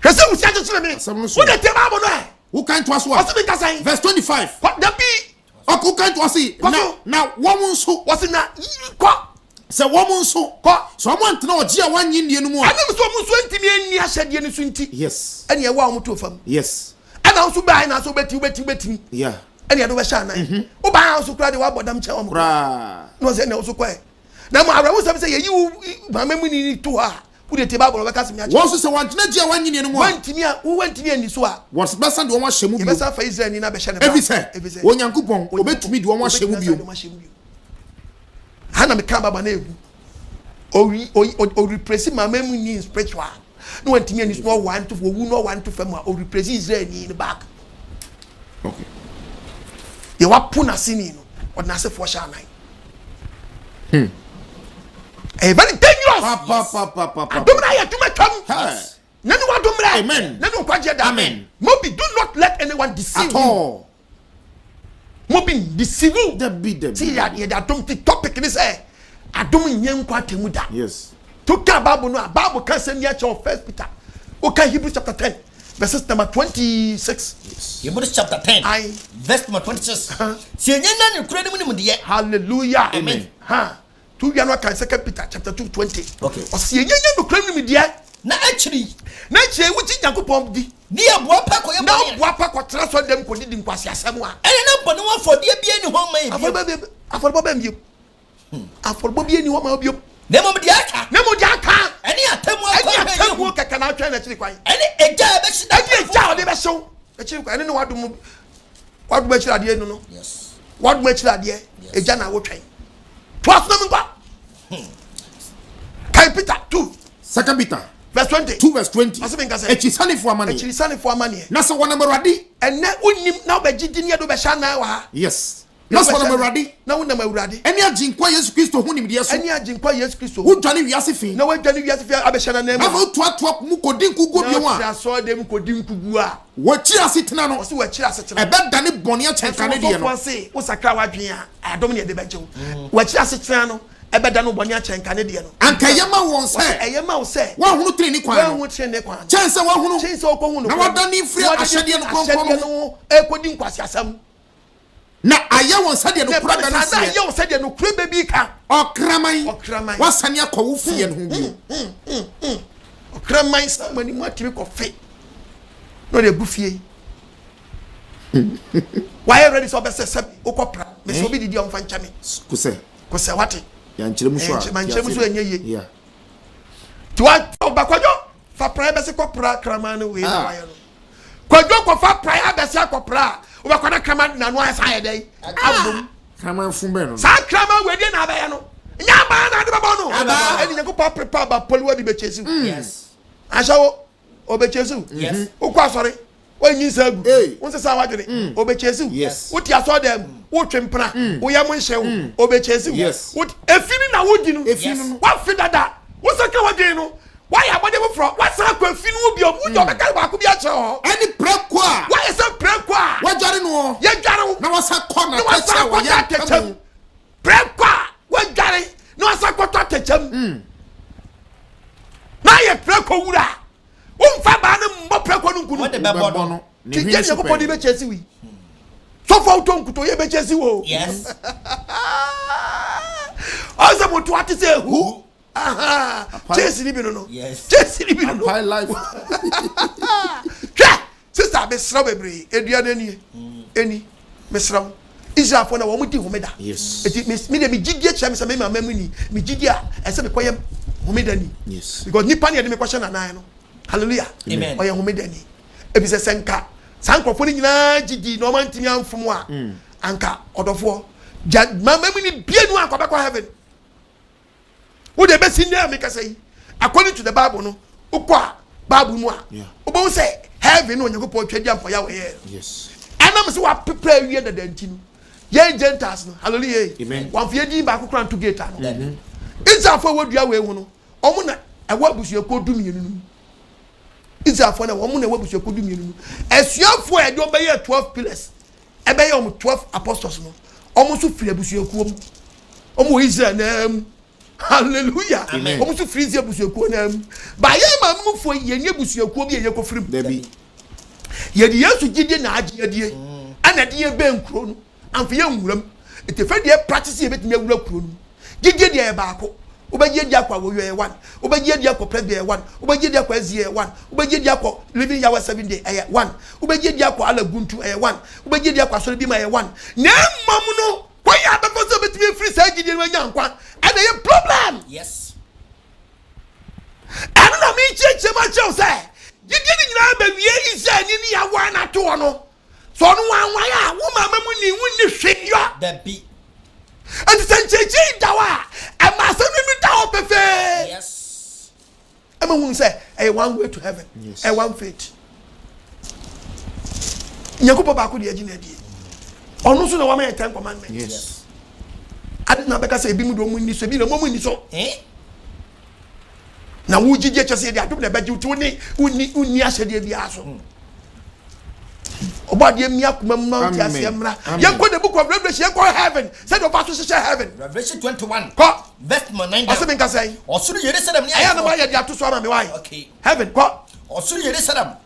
Hwɛ sɛ wusi akyekyere me. Wode tie Bible no ɛ. Wokan toa so a. Ɔse menka sɛn? Verse 25. Kɔ dabi. Wokan toa se na na wɔn nso. Wɔse na kɔ. Sɛ wɔn nso. Kɔ. Sɛ wɔn antena ɔgye a wɔannye nnie no mu a. Ɛnam sɛ wɔn nso antumi anni ahyɛdeɛ no so nti. Yes. Ɛne ɛwɔ a wɔn too fam. Yes. Ɛna nso baa na so wobɛti wobɛti wobɛtumi. Yeah. Ɛne ɛde wobɛhyɛ anan. Wobaa nso koraa de wabɔ dam kyɛn wɔn. Koraa. Na wɔsɛ ɛna nso kɔɛ. Na mmom awerɛhosɛm sɛ yɛyi wo maame mu ni to hɔ a, wode tie Bible no wɔbɛka asɛm yi akyerɛ Wɔn nso, sɛ wɔantena gye a wɔannye nni no mu a. Woantumi a, wo woantumi anni so a. Wɔbɛsan de wɔn ahyɛ mu bio. Yɛbɛsan afa Israelni no abɛhyɛ ne ba. Efisɛ Efisɛ Onyankopɔn, obetumi de wɔn ahyɛ mu obetumi bio. asan de wɔn ahyɛ mu bio. Ha na meka Bible na ehu. Oyi oyi orepresi maame mu ni in spiritual. Na wantumi anni so na ɔwa nto owu na ɔwa nto fam a orepresi Israelni no back. Okay. Deɛ wapo n'aseni no, ɔde n'asefoɔ hyɛ anan. Hmm. Ɛyɛ very dangerous. Pa Adom na ayɛ adwuma twam. Hey. Na ne wadom mmerɛ. Amen. Na ne nkwagyeɛ da. Amen. Mobi, do not let anyone deceive At you. all. Mobi deceive you. Dabi dabi. Ti yɛ yɛde adom ti topic ne sɛ adom nyɛ nkwa atemu da. Yes. To ka Bible no a Bible ka sɛm bi akyerɛ wɔ First Peter. Woka Hebrews chapter 10 verses number 26. Hebrews chapter 10 Aye. verse number 26. Sɛ yɛnya nya nokorɛ no mu nimdeɛ. Hallelujah. Amen. Ha. To wia no aka Second Peter chapter 2 20. Okay. Ɔsi yɛnya nya nokorɛ no nimdeɛ. Na akyiri. Na akyiri wogye Nyankopɔn di. Ne yɛ boa pa kɔyɛ bɔne. Na boa pa kɔtena sɔre dɛm kɔdidi nkwaseasɛm a. Ɛne na bɔne ho afɔdeɛ biara nni hɔ mma yɛn bio. Afɔrebɔ bɛn bio? Afɔrebɔ bi nni hɔ ma wo bio. Na mmom deɛ aka. Na mmom deɛ aka. Ɛne atemmuo akwan Ɛne atemmuo kɛkɛ na atwɛn n'akyiri kwan. Ɛne egya a ɛbɛhye n'atamfo. Ɛne egya a ɔde bɛhyew n'akyiri kwan. Ɛne ne wadom wadom akyiri adeɛ no no. Yes. Wadom akyiri adeɛ. Egya na awotwɛn. To aso na mi nkwa. Kan Peter 2. Second Peter. Verse 20. 2 verse 20. Ɔsɛ mi nka sɛ. Akyirisanefo amaneɛ. Akyirisanefo amaneɛ. Na sɛ wɔnam Awurade. Ɛnɛ wonim na wobɛgye di ne yɛde wobɛhyɛ anan wɔ ha. Yes. Na sɛ wɔnam Awurade. Na wonam Awurade. Ɛne Agyenkwa Yesu Kristo ho nimdeɛ so. Ɛne Agyenkwa Yesu Kristo. Wodwane wiase fi. Na woadwane wiase fi abɛhyɛ n'ananmu. Na afei wotoatoa mu kɔdi nkoguo bio a. Na wote asɔredan mu kɔdi nkoguo a. W'akyiri asetena no. Ɔse w'akyiri asetena. Ɛbɛdane bɔne akyɛn kane deɛ no. Nso wo sɔfoɔ se wosakra w'adwene a, adom na yɛde bɛgye wo. W'akyiri asetena no ɛbɛdane wo bɔne akyɛn kane deɛ no. Anka ɛyɛ ma wɔn sɛ. Ɔse ɛyɛ ma wo sɛ. Woahunu tenenee kwan no. Woahunu tenenee kwan no. Kyɛn sɛ woahunu. Kyɛn sɛ wokɔhu nokorɛ no. Na woadane firi ahyɛdeɛ no kronkron no ho. Ɛrekɔdi nkwaseasɛm. Na ayɛ wɔn sɛdeɛ nokorɛ bɛ no seɛ. Na ayɛ wɔn sɛdeɛ nokorɛ bɛ bi ka. Ɔkraman. Ɔkraman. Wasane akɔ wo fie no ho bio. Ɔkraman sɛ mo anim atumi kɔ fe. Na ɔde agu fie. Wayɛ ready sɛ ɔbɛsɛ sɛ wokɔ pra. Mesɛ obi didi a ɔmfa nkyɛ me. Kosɛ. Kosɛ wate. Yankyerɛ mu so a. Mankyerɛ mu so ɛnyɛ yie. Yeah. Ti wa ɔba kwadwo fa pra bɛsɛ kɔ pra kraman no wei na ah. wayɛ no. Kwadwo kɔfa pra abɛsɛ akɔ pra a wobɛkɔ na kraman nano ayɛ saa yɛ dɛn abom. Kraman fun bɛn no. Saa kraman wei deɛ na abɛyɛ no. Nyɛ abaa na ade bɛbɔ no. Ɛne Nyankopɔn aprepa aba poliwa de bɛkyɛsi. Yes. Ahyɛ wo. Ɔbɛkyɛsi wo. Wokɔ asɔre, woanyi nsa agu, wonsesa w'adwene, mm. ɔbɛkyɛsi wo. Wote asɔre dɛm, mm. wotwe mpena, mm. woyɛ mo nhyɛ wo, ɔbɛkyɛsi wo. Efi no na wodi no, wafe dada, wosaka w'adwene no, wayɛ abɔde foforɔ, wasan akɔ efi no mu biom, wogya ɔbɛka baako bi akyerɛ hɔ. Ɛne prɛko a. Wayɛ sɛ prɛko a. Wɔdware noɔ. Yɛdware wo. Na wasa kɔ n'atɛkyɛ a wɔyɛ ntɛm mu. Prɛko a wɔdware na wasa kɔtɔ atɛkyɛ mu. Na ayɛ prɛko wura. Womfa baa no mmɔ prɛko no nku no. Wode bɛbɔ no. Ti gye Nyankopɔn de bɛkyɛ si wi. Sɔfo a wotɔ nkuto yɛ bɛkyɛ si wo. Yes. Ɔsɛ moto ate sɛ ehu. Chase ni bi no no. Chase ni bi no no. Hwɛ sista mesrɛ wo bebree edua no anie eni mesrɛ wo Israelfoɔ na wɔn di homeda. Eti me me deɛ me gyidie kyerɛ me sɛ me maame mu ni me gyidie a ɛsɛ mekɔyɛ homeda ni. Because nipa ne yɛde me kɔhyɛ nanan no. Hallelujah. Ɔyɛ homeda ni. Efisɛ sɛ nka saa nkurɔfoɔ no nyinaa gye di na wɔn antumi anfom a mm. anka ɔdɔfoɔ gya maame mu ni bie nu anka ɔbɛkɔ heaven. Wo deɛ bɛsi nnɛ a mekasa yi, according to the Bible no, wokɔ a Bible mu a, wobɛhu sɛ heaven na Onyankopɔn twa di ampɔyɛ a wɔyɛɛ no. Ɛnam sɛ wapepa awie dada nti no, yɛn Gentiles no, hallelujah, wɔamfa yɛn din baako koraa nto gate ano. Mm-hmm. Israelfoɔ a wɔdua wei ho no, wɔn na ɛwɔ abusuakuo 12 no mu. Israelfoɔ na wɔn na ɛwɔ abusuakuo 12 no mu. Asuafoɔ a yɛde wɔn bɛyɛ 12 pillars ɛbɛyɛ wɔn 12 apostles no, wɔn nso firi abusuakuo mu. Wɔn wɔ Israel naa mu. Hallelujah. Wɔn nso firi Israel abusuakuo naa mu. Ba yɛn maame mu foɔ yɛn ni abusuakuo bi a yɛkɔ firi mu. Yɛde Yesu gyidie na agye adie. Mm. Ɛna ɛde yɛn bɛn kuro no. Amfa yɛn nwura mu. Nti fɛ deɛ practice yɛ bɛtumi awura kuro no mu. Gyidie deɛ yɛ baako. Wobɛgye adi akɔ Awoyo ɛyɛ one. Wobɛgye adi akɔ Presby ɛyɛ one. Wobɛgye adi akɔ SDA ɛyɛ one. Wobɛgye adi akɔ Living Yahweh Seven Day ɛyɛ one. Wobɛgye adi akɔ Allah Guntu ɛyɛ one. Wobɛgye adi akɔ Asɔre bi mu ɛyɛ one. Na mmom no, kwan a bɛfa so bɛtumi afiri saa gyidie no anya nkwa ɛna ɛyɛ problem. Yes. Ɛno na mekyerɛkyerɛ mu akyerɛ wo sɛ gyidie no nyinaa bɛwie Israelni ne yɛawae no ato hɔ no. Sɛ ɔno wanwae a, wo maama mu ni, wonni hwee yɔ. Dabi. Enti sɛ nkyerɛkyerɛ yi da hɔ a, ɛma asɛm no mu da hɔ pefee. Yes. Ɛma hunu sɛ ɛyɛ one way to heaven. Yes. Ɛyɛ one faith. Nyankopɔn baako deɛ agye na adie. Ɔno nso na wama yɛ Ten Commandments. Yes. Ade na bɛka sɛ ebi mu de wɔn nni so, ebi na wɔn nni so. Eh? Na wo gyigye kyɛ sɛ yɛde adom na ɛbɛgye wo ti wo ne wonni wonni ahyɛdeɛ biara so. Mm. Ɔbɔ adeɛ mmia kuma mu ma nti aseɛ mmra. Yɛnkɔ the book of Revelation, yɛnkɔ heaven. Sɛdeɛ ɔfa so hyehyɛ heaven. Revelation 21. Kɔ. Verse number 9 Ɔsɛ mi nkasa yi. Ɔsoro Yerusalem ne ayɛ. Ɛyɛ anam ayɛ de ato so ama mi wae. Okay. Heaven kɔ. Ɔsoro Yerusalem.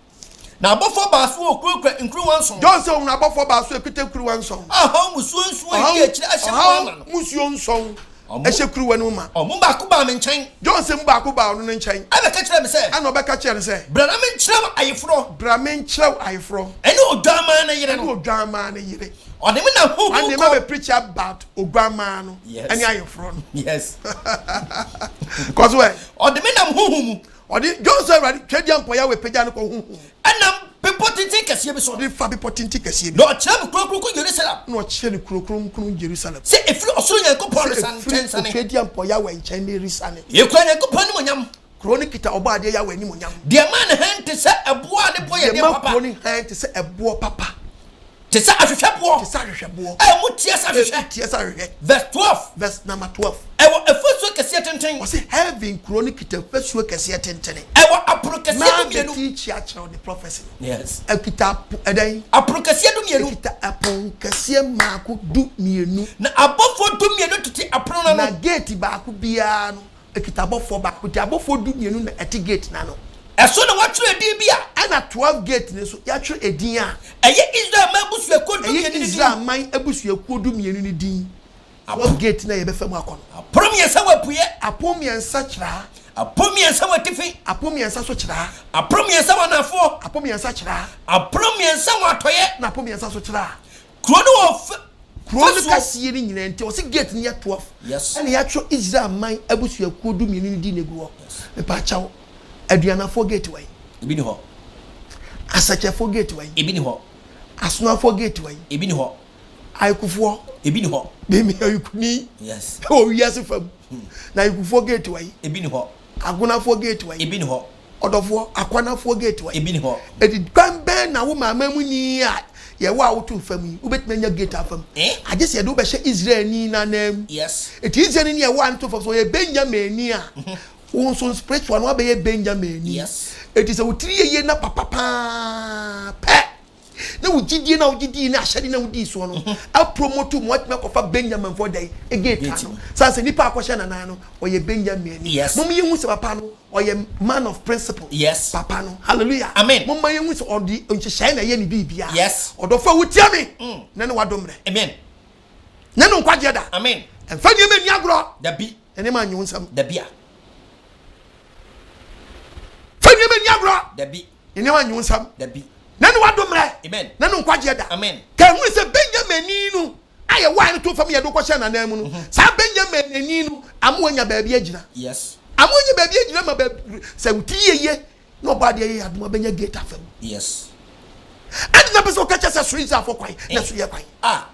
Na abɔfoɔ baason a wɔkurakura nkuruwa nson. John sɛ ohun abɔfoɔ baason a ekita nkuruwa nson. A ɔhaw mmusuo nson a edi akyire ahyɛ mu ama no. Ɔhaw mmusuo nson ɛhyɛ kuruwa no mu ma. Wɔn mu baako baa me nkyɛn. John sɛ mu baako baa ɔno ne nkyɛn. Ɛbɛka kyerɛɛ me sɛ. Ɛna ɔbɛka kyerɛɛ no sɛ. Bra na menkyerɛ wo ayeforɔ. Bra menkyerɛ wo ayeforɔ. Ɛne Odwammaa no yere no. Ɛne Odwammaa no yere. Ɔde me nam honhom kɔ. Ɔde me bɛ preach about Oguammaa no. Yes. Ɛne ayeforɔ no. Yes. Kɔ so ɛ. Ɔde me nam honhom mu. Ɔde John sɛ Awurade Tweaduampɔn Yahweh pagya no kɔ honhom mu. Ɛnam bepɔ tenten kɛseɛ bi so. Ɔde fa bepɔ tenten kɛseɛ bi. Na ɔkyerɛ me kuro kronkron Yerusalem. Na ɔkyerɛ no kuro kronkron Yerusalem. Sɛ ɛfiri ɔsoro Nyankopɔn resiane nkyɛn Sɛ siane. ɛfiri Otweaduampɔn Yahweh nkyɛn ne resiane. Yɛkura Nyankopɔn animuonyam. Kuro no kita Ɔbɔadeɛ Yahweh animuonyam. Deɛ ɛma ne hann te sɛ ɛboɔ a ne boɔ yɛ Deɛ den ɛma papa. kuro no hann te sɛ ɛboɔ papa. Te sɛ ahwehwɛboɔ. Te sɛ ahwehwɛboɔ. A emu teɛ sɛ ahwehwɛ. Emu teɛ sɛ ahwehwɛ. Verse 12. Verse number 12. Ɛwɔ afasuo kɛseɛ tenten. Ɔse heaven kuro no kita fasuo kɛseɛ tentene. Ɛwɔ apono kɛseɛ 12. Maa bɛti kyia kyerɛw ne prophecy no. Yes. Ɛkita apo ɛdɛn? Apono kɛseɛ 12. Ɛkita ɛpon kɛseɛ mmaako 12. Na abɔfoɔ 12 tete apono no ano. Na gate baako biara no. Ekita abɔfoɔ baako nti abɔfoɔ 12 na ɛte gate no ano. Ɛso na wɔatwerɛ edin bi a. Ɛna 12 gate no nso yɛatwerɛ edin a. Ɛyɛ Israel man abusuakuo 12 no Ɛyɛ din. Israel man abusuakuo 12 no din. 12 gate na yɛbɛfa mu akɔ no. Apono mmiɛnsa wɔ apueɛ. Apono mmiɛnsa kyerɛ ha. Apono mmiɛnsa wɔ atifi. Apono mmiɛnsa nso kyerɛ ha. Apono mmiɛnsa wɔ anafoɔ. Apono mmiɛnsa kyerɛ ha. Apono mmiɛnsa wɔ atɔeɛ. Na apono mmiɛnsa nso kyerɛ ha. Kuro no wɔ fasuo. Kuro no kɛseɛ no nyinaa nti, wɔse gate no yɛ 12. Yes. Ɛna yɛatwerɛ Israel man abusuakuo dumienu no din agu hɔ. Mepaakyɛw, Aduanafoɔ gate wɔ he? Ebi ni hɔ. Asɛkyɛfoɔ gate wɔ he? Ebi ni hɔ. Asonafoɔ gate wɔ he? Ebi ni hɔ. Ayikufoɔ. Ebi ni hɔ. Mimi ayikuni. Yes. Ɛwɔ wiase fam. Na ayikufoɔ gate wɔ he? Ebi ni hɔ. Agonafoɔ gate wɔ he? Ebi ni hɔ. Ɔdɔfoɔ, Akwanafoɔ gate wɔ he? Ebi ni hɔ. Eti kwan bɛn na wo maama mu ni a yɛwɔ a woto fam yi, wobɛtumi anya gate afa mu? Eh? Agye sɛ yɛde wo bɛhyɛ Israelni no ananmu. Yes. Eti Israelni ni a ɛwɔ a no to fam, sɛ ɔyɛ Benyaminni a, wo nso spiritual no wabɛyɛ Benyaminni. Yes. Eti sɛ wo tiri yɛ yie na papa paa pɛ, na wo gyidie no a wogye dii ne ahyɛde no a wodii soɔ no apromote mu atumi akɔfa Benyaminfoɔ dɛn gate ano. Sane sɛ nipa a akɔhyɛ nanan no ɔyɛ Benyaminni. Yes. Mom yɛhu sɛ papa no ɔyɛ man of principle. Yes. Papa no. Hallelujah. Amen. Momma yɛhu sɛ ɔde nhyehyɛe na ɛyɛ ne biribiara. Yes. Ɔdɔfo a wotia me na ne wadom mmerɛ. Amen. Ne no nkwagyeɛ da. Amen. Ɛmfa nneɛma nni agorɔ. Dabi. Na nneɛma annye wo nsam. Dabi a. Fa nneɛma nni agorɔ. Dabi. Ne nneɛma nnye wo nsam. Dabi. Na ne wadom mmerɛ. Amen. Na ne nkwagyeɛ da. Amen. Ka ehunu sɛ Benyaminni no a yɛwae no too fam yɛde kɔhyɛ n'anan mu no, saa Benyaminni no ama wanya baabi agyina. Yes. Ama wanya baabi agyina ma baabi sɛ wo ti yie na ɔbɔ adeɛ yɛ adom abɛnya gate afa mu. Yes. Ɛde na pɛ sɛ ɔka kyerɛ sɛ so Israelfoɔ kwan na so yɛ kwan. Ah.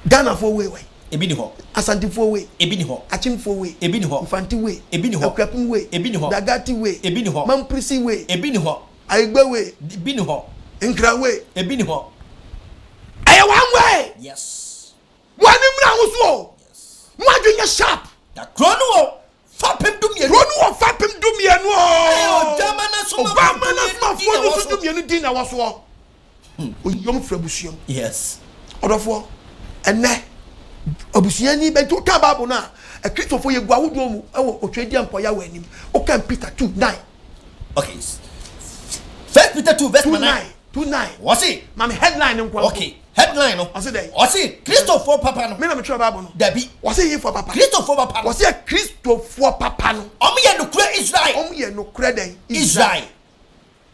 Ghanafoɔ wei wai. Ebi ni hɔ. Asantefoɔ wei. Ebi ni hɔ. Akyemfoɔ wei. Ebi ni hɔ. Mfante wei. Ebi ni hɔ. Akuapem wei. Ebi ni hɔ. Dagati wei. Ebi ni hɔ. Mampurisi wei. Ebi ni hɔ. Ayigbe wei. Ebi ni hɔ. Nkran wei. Ebi ni hɔ. Ɛyɛ one way. Yes. Mo ani mmra ho so o. Yes. Mo adwene nyɛ sharp. Na kuro no wɔ fapem dumienu. Kuro no wɔ fapem dumienu o. Ɛyɛ Oguamma no asomafoɔ Oguamma no dumienu din na asomafoɔ no ɛwɔ nso so. dumienu din na ɛwɔ soɔ. Oyom firi abusua mu. Yes. Ɔdɔfoɔ, ɛnɛ abusuani bɛ nti woka Bible no a, Akristofoɔ yɛgu ahodoɔ mu wɔ otwedeɛ mpɔya wɔ anim. Wokan Peter 2 9. Okay. First Peter 2 verse 2 9. 9. 2 9. Wɔse. Maame headline no nko. Okay. Headline no. Ɔse dɛn? Ɔse Kristofoɔ papa no. Me na metwerɛ Bible no. Dabi. Wɔse hefoɔ papa? Kristofoɔ papa no. Wɔse Kristofoɔ papa no. Ɔmo yɛ nokorɛ Israel. Ɔmo yɛ nokorɛ dɛn? Israel.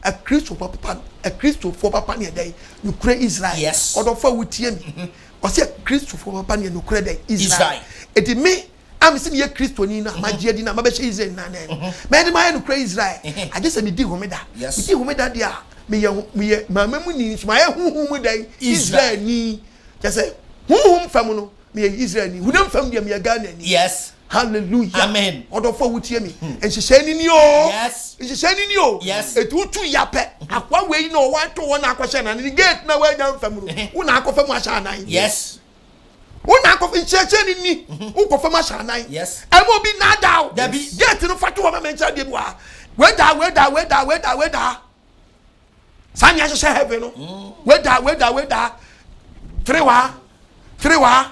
Akristofoɔ papa no, Akristofoɔ papa no yɛ dɛn? Nokorɛ Israel. Yes. Ɔdɔfoɔ a wotie me. Ɔse Akristofoɔ papa no yɛ nokorɛ dɛn? Israel. Israel. Eti me a mese meyɛ Kristoni no a magye adi no a mabɛhyɛ Israel nyinaa nan no, mɛyɛ de mayɛ nokorɛ Israel. Agye sɛ medi homeda. Yes. Medi homeda deɛ a, meyɛ meyɛ maame mu ni nso mayɛ honhom mu dɛn? Israelni. Kyerɛ sɛ honhom fam no, meyɛ Israelni. Honam fam deɛ meyɛ Ghanani. Yes. Hallelujah. Amen. Ɔdɔfo a wotie me. Nhyehyɛe ni ni o. Yes. Nhyehyɛe ni ni o. Yes. Eti wotu ya pɛ. Akoa wei na ɔwɔ ato hɔ na akɔhyɛ n'anan. Ne gate na wanya mfa mu no. Wo na akɔfa mu ahyɛ anan. Yes. Wo na akɔfa nkyerɛkyerɛ ni ni. Wo kɔfa mu ahyɛ anan. Yes. Ɛma obi naadaa o. Dabi. Gate no fa to hɔ ma me nkyerɛ adeɛ bi wɔ ha. Wei da wei da wei da wei da wei da. Saa nea ahyehyɛ heaven no. Wei da wei da wei da. Tere wa tere wa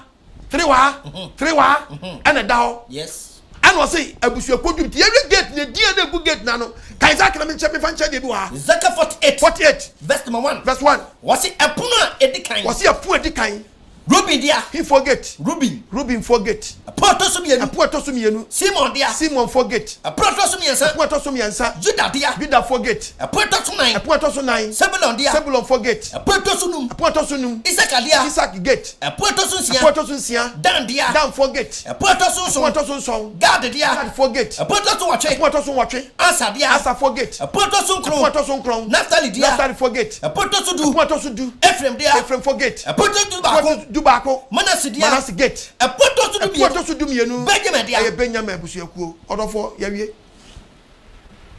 tere wa tere wa ɛna ɛda hɔ. Yes. Ɛna ɔse abusuakuo dwom ti yɛhwɛ gate na edin a na egu gate na no. Ka Isaac na menkyɛ mefa nkyɛ deɛ bi wɔ ha. Ezekiel 48. 48. Verse number 1. Verse 1. Wɔse ɛpono a edi kan. Wɔse ɛpono a edi kan. Ruben dea. Hefoɔ gate? Ruben. Rubenfoɔ gate. Ɛpono a ɛtɔ so mmienu. Ɛpono a ɛtɔ so mmienu. Simon dea. Simonfoɔ gate. Ɛpono a ɛtɔ so mmiɛnsa. Ɛpono a ɛtɔ so mmiɛnsa. Juda dea. Judafoɔ gate. Ɛpono a ɛtɔ so nan. Ɛpono a ɛtɔ so nan. Sebulon dea. Sebulonfoɔ gate. Ɛpono a ɛtɔ so num. Ɛpono a ɛtɔ so num. Isakar dea. Isak gate. Ɛpono a ɛtɔ so nsia. Ɛpono a ɛtɔ so nsia. Dan dea. Danfoɔ gate. Ɛpono a ɛtɔ so nson. Ɛpono a ɛtɔ so nson. Gad dea. Gadfoɔ gate. Ɛpono a ɛtɔ so nwɔtwe. Ɛpono a ɛtɔ so nwɔtwe. Aser dea. Aserfoɔ gate. Ɛpono a ɛtɔ so nkron. Ɛpono a ɛtɔ so nkron. Naftali dea. Naftalifoɔ gate. Ɛpono a ɛtɔ so du. Ɛpono a ɛtɔ so du. Efraim dea. Efraimfoɔ gate. Ɛpono a ɛtɔ so du baako. Ɛpono a ɛtɔ so du baako. Manase dea. Manase gate. Ɛpono a ɛtɔ so du Ɛpono a mmienu. ɛtɔ so du mmienu. Benyamin dea. Ɛyɛ Benyamin abusuakuo. Ɔdɔfoɔ, yɛawie.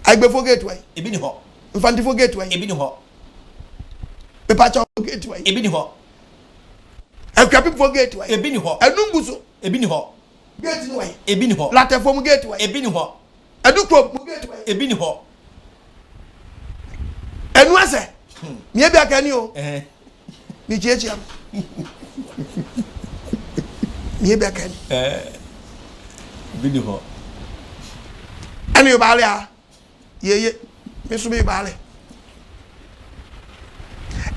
Aigbefoɔ gate wɔ he? Ebi ni hɔ. Mfantefoɔ gate wɔ he? Ebi ni hɔ. Mepakyɛw gate wɔ he? Ebi ni hɔ. Akuapemfoɔ gate wɔ he? Ebi ni hɔ. Ɛnum so. Ebi ni hɔ. Gate ni wɔ he? Ebi ni hɔ. Latɛfoɔ mu gate wɔ he? Ebi ni hɔ. Adukurom mu gate wɔ he? Ebi ni hɔ. Ɛnu asɛ. Mie bi aka ni o. Mi kyiakyia mo. Mie bi aka ni. Ebi ni hɔ. Ɛne yobaale a yeye mi nso mi yobaale.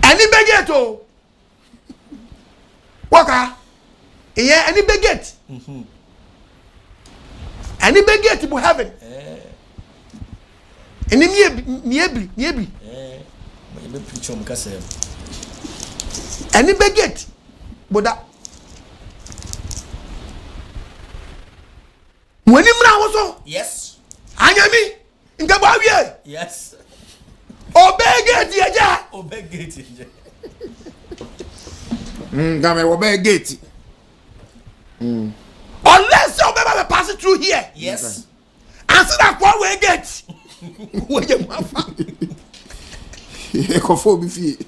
Ɛni bɛ gate o. Wɔka. Eyɛ ɛni bɛ gate. Ɛni bɛ gate bu heaven. Ɛni mie mie biri mie biri. Ɛni bɛ gate boda. Wɔn ani mmra ho so. Yes. Anyami nkɛbɔ awie. Yes. Ɔbɛ gate yɛ gya. Ɔbɛ gate yɛ gya. Nkame wɔbɛ gate. Unless sɛ ɔbɛ ba bɛ pass through here. Yes. Ansa na akɔ wɔ gate. Wɔyɛ mu afa. Ɛkɔfo obi fie.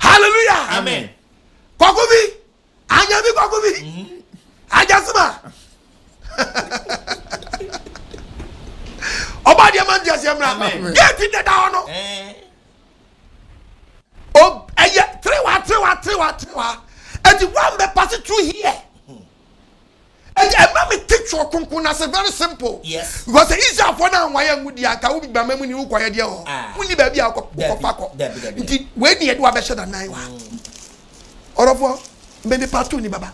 Hallelujah. Amen. Kɔkɔ bi. Anyami kɔkɔ bi. Ajasima. Ɔba deɛ ma n ti aseɛ mra. Gate deda hɔ no. O ɛyɛ tirewa tirewa tirewa tirewa. Eti wɔn bɛ pass through here. Eti ɛma mi ti twerɛ kunkun na se very simple. Yes. Because Israelfoɔ naa wɔn ayɛ ngu di anka wo bi bama mu ni wokɔ yɛ deɛ hɔ. Wonni baabi a wokɔ fa kɔ. Nti wei ni yɛde wa bɛhyɛ da nan wa. Ɔrɔfoɔ mbɛ nipa tu ni baba.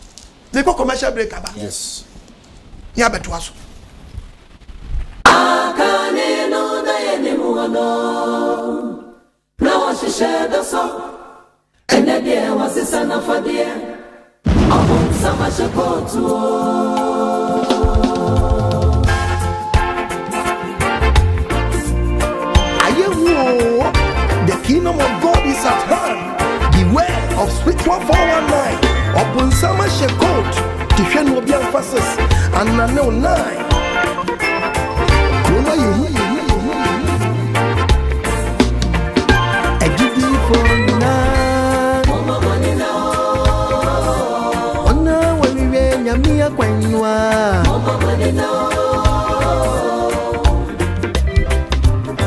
Ne kɔ commercial break aba. Yes. Ní abɛtoa so. Akane no na yɛne mu wɔ no na wɔhyehyɛ dɔ so ɛnɛ deɛ wɔsesa n'afadeɛ ɔbonsam ahyɛ kootu o. Ayewo, the kingdom of God is at hand. Beware of spiritual 419. Ɔbonsam ahyɛ coat. Te hwɛ no obi emphasis. Anane o nine. Kuroma yehu yehu yehu yehu. Agyidifo nyinaa. Momma mo ani na hɔ. Wɔn a wɔrehwɛ Nyame akwan no a. Momma mo ani na hɔ.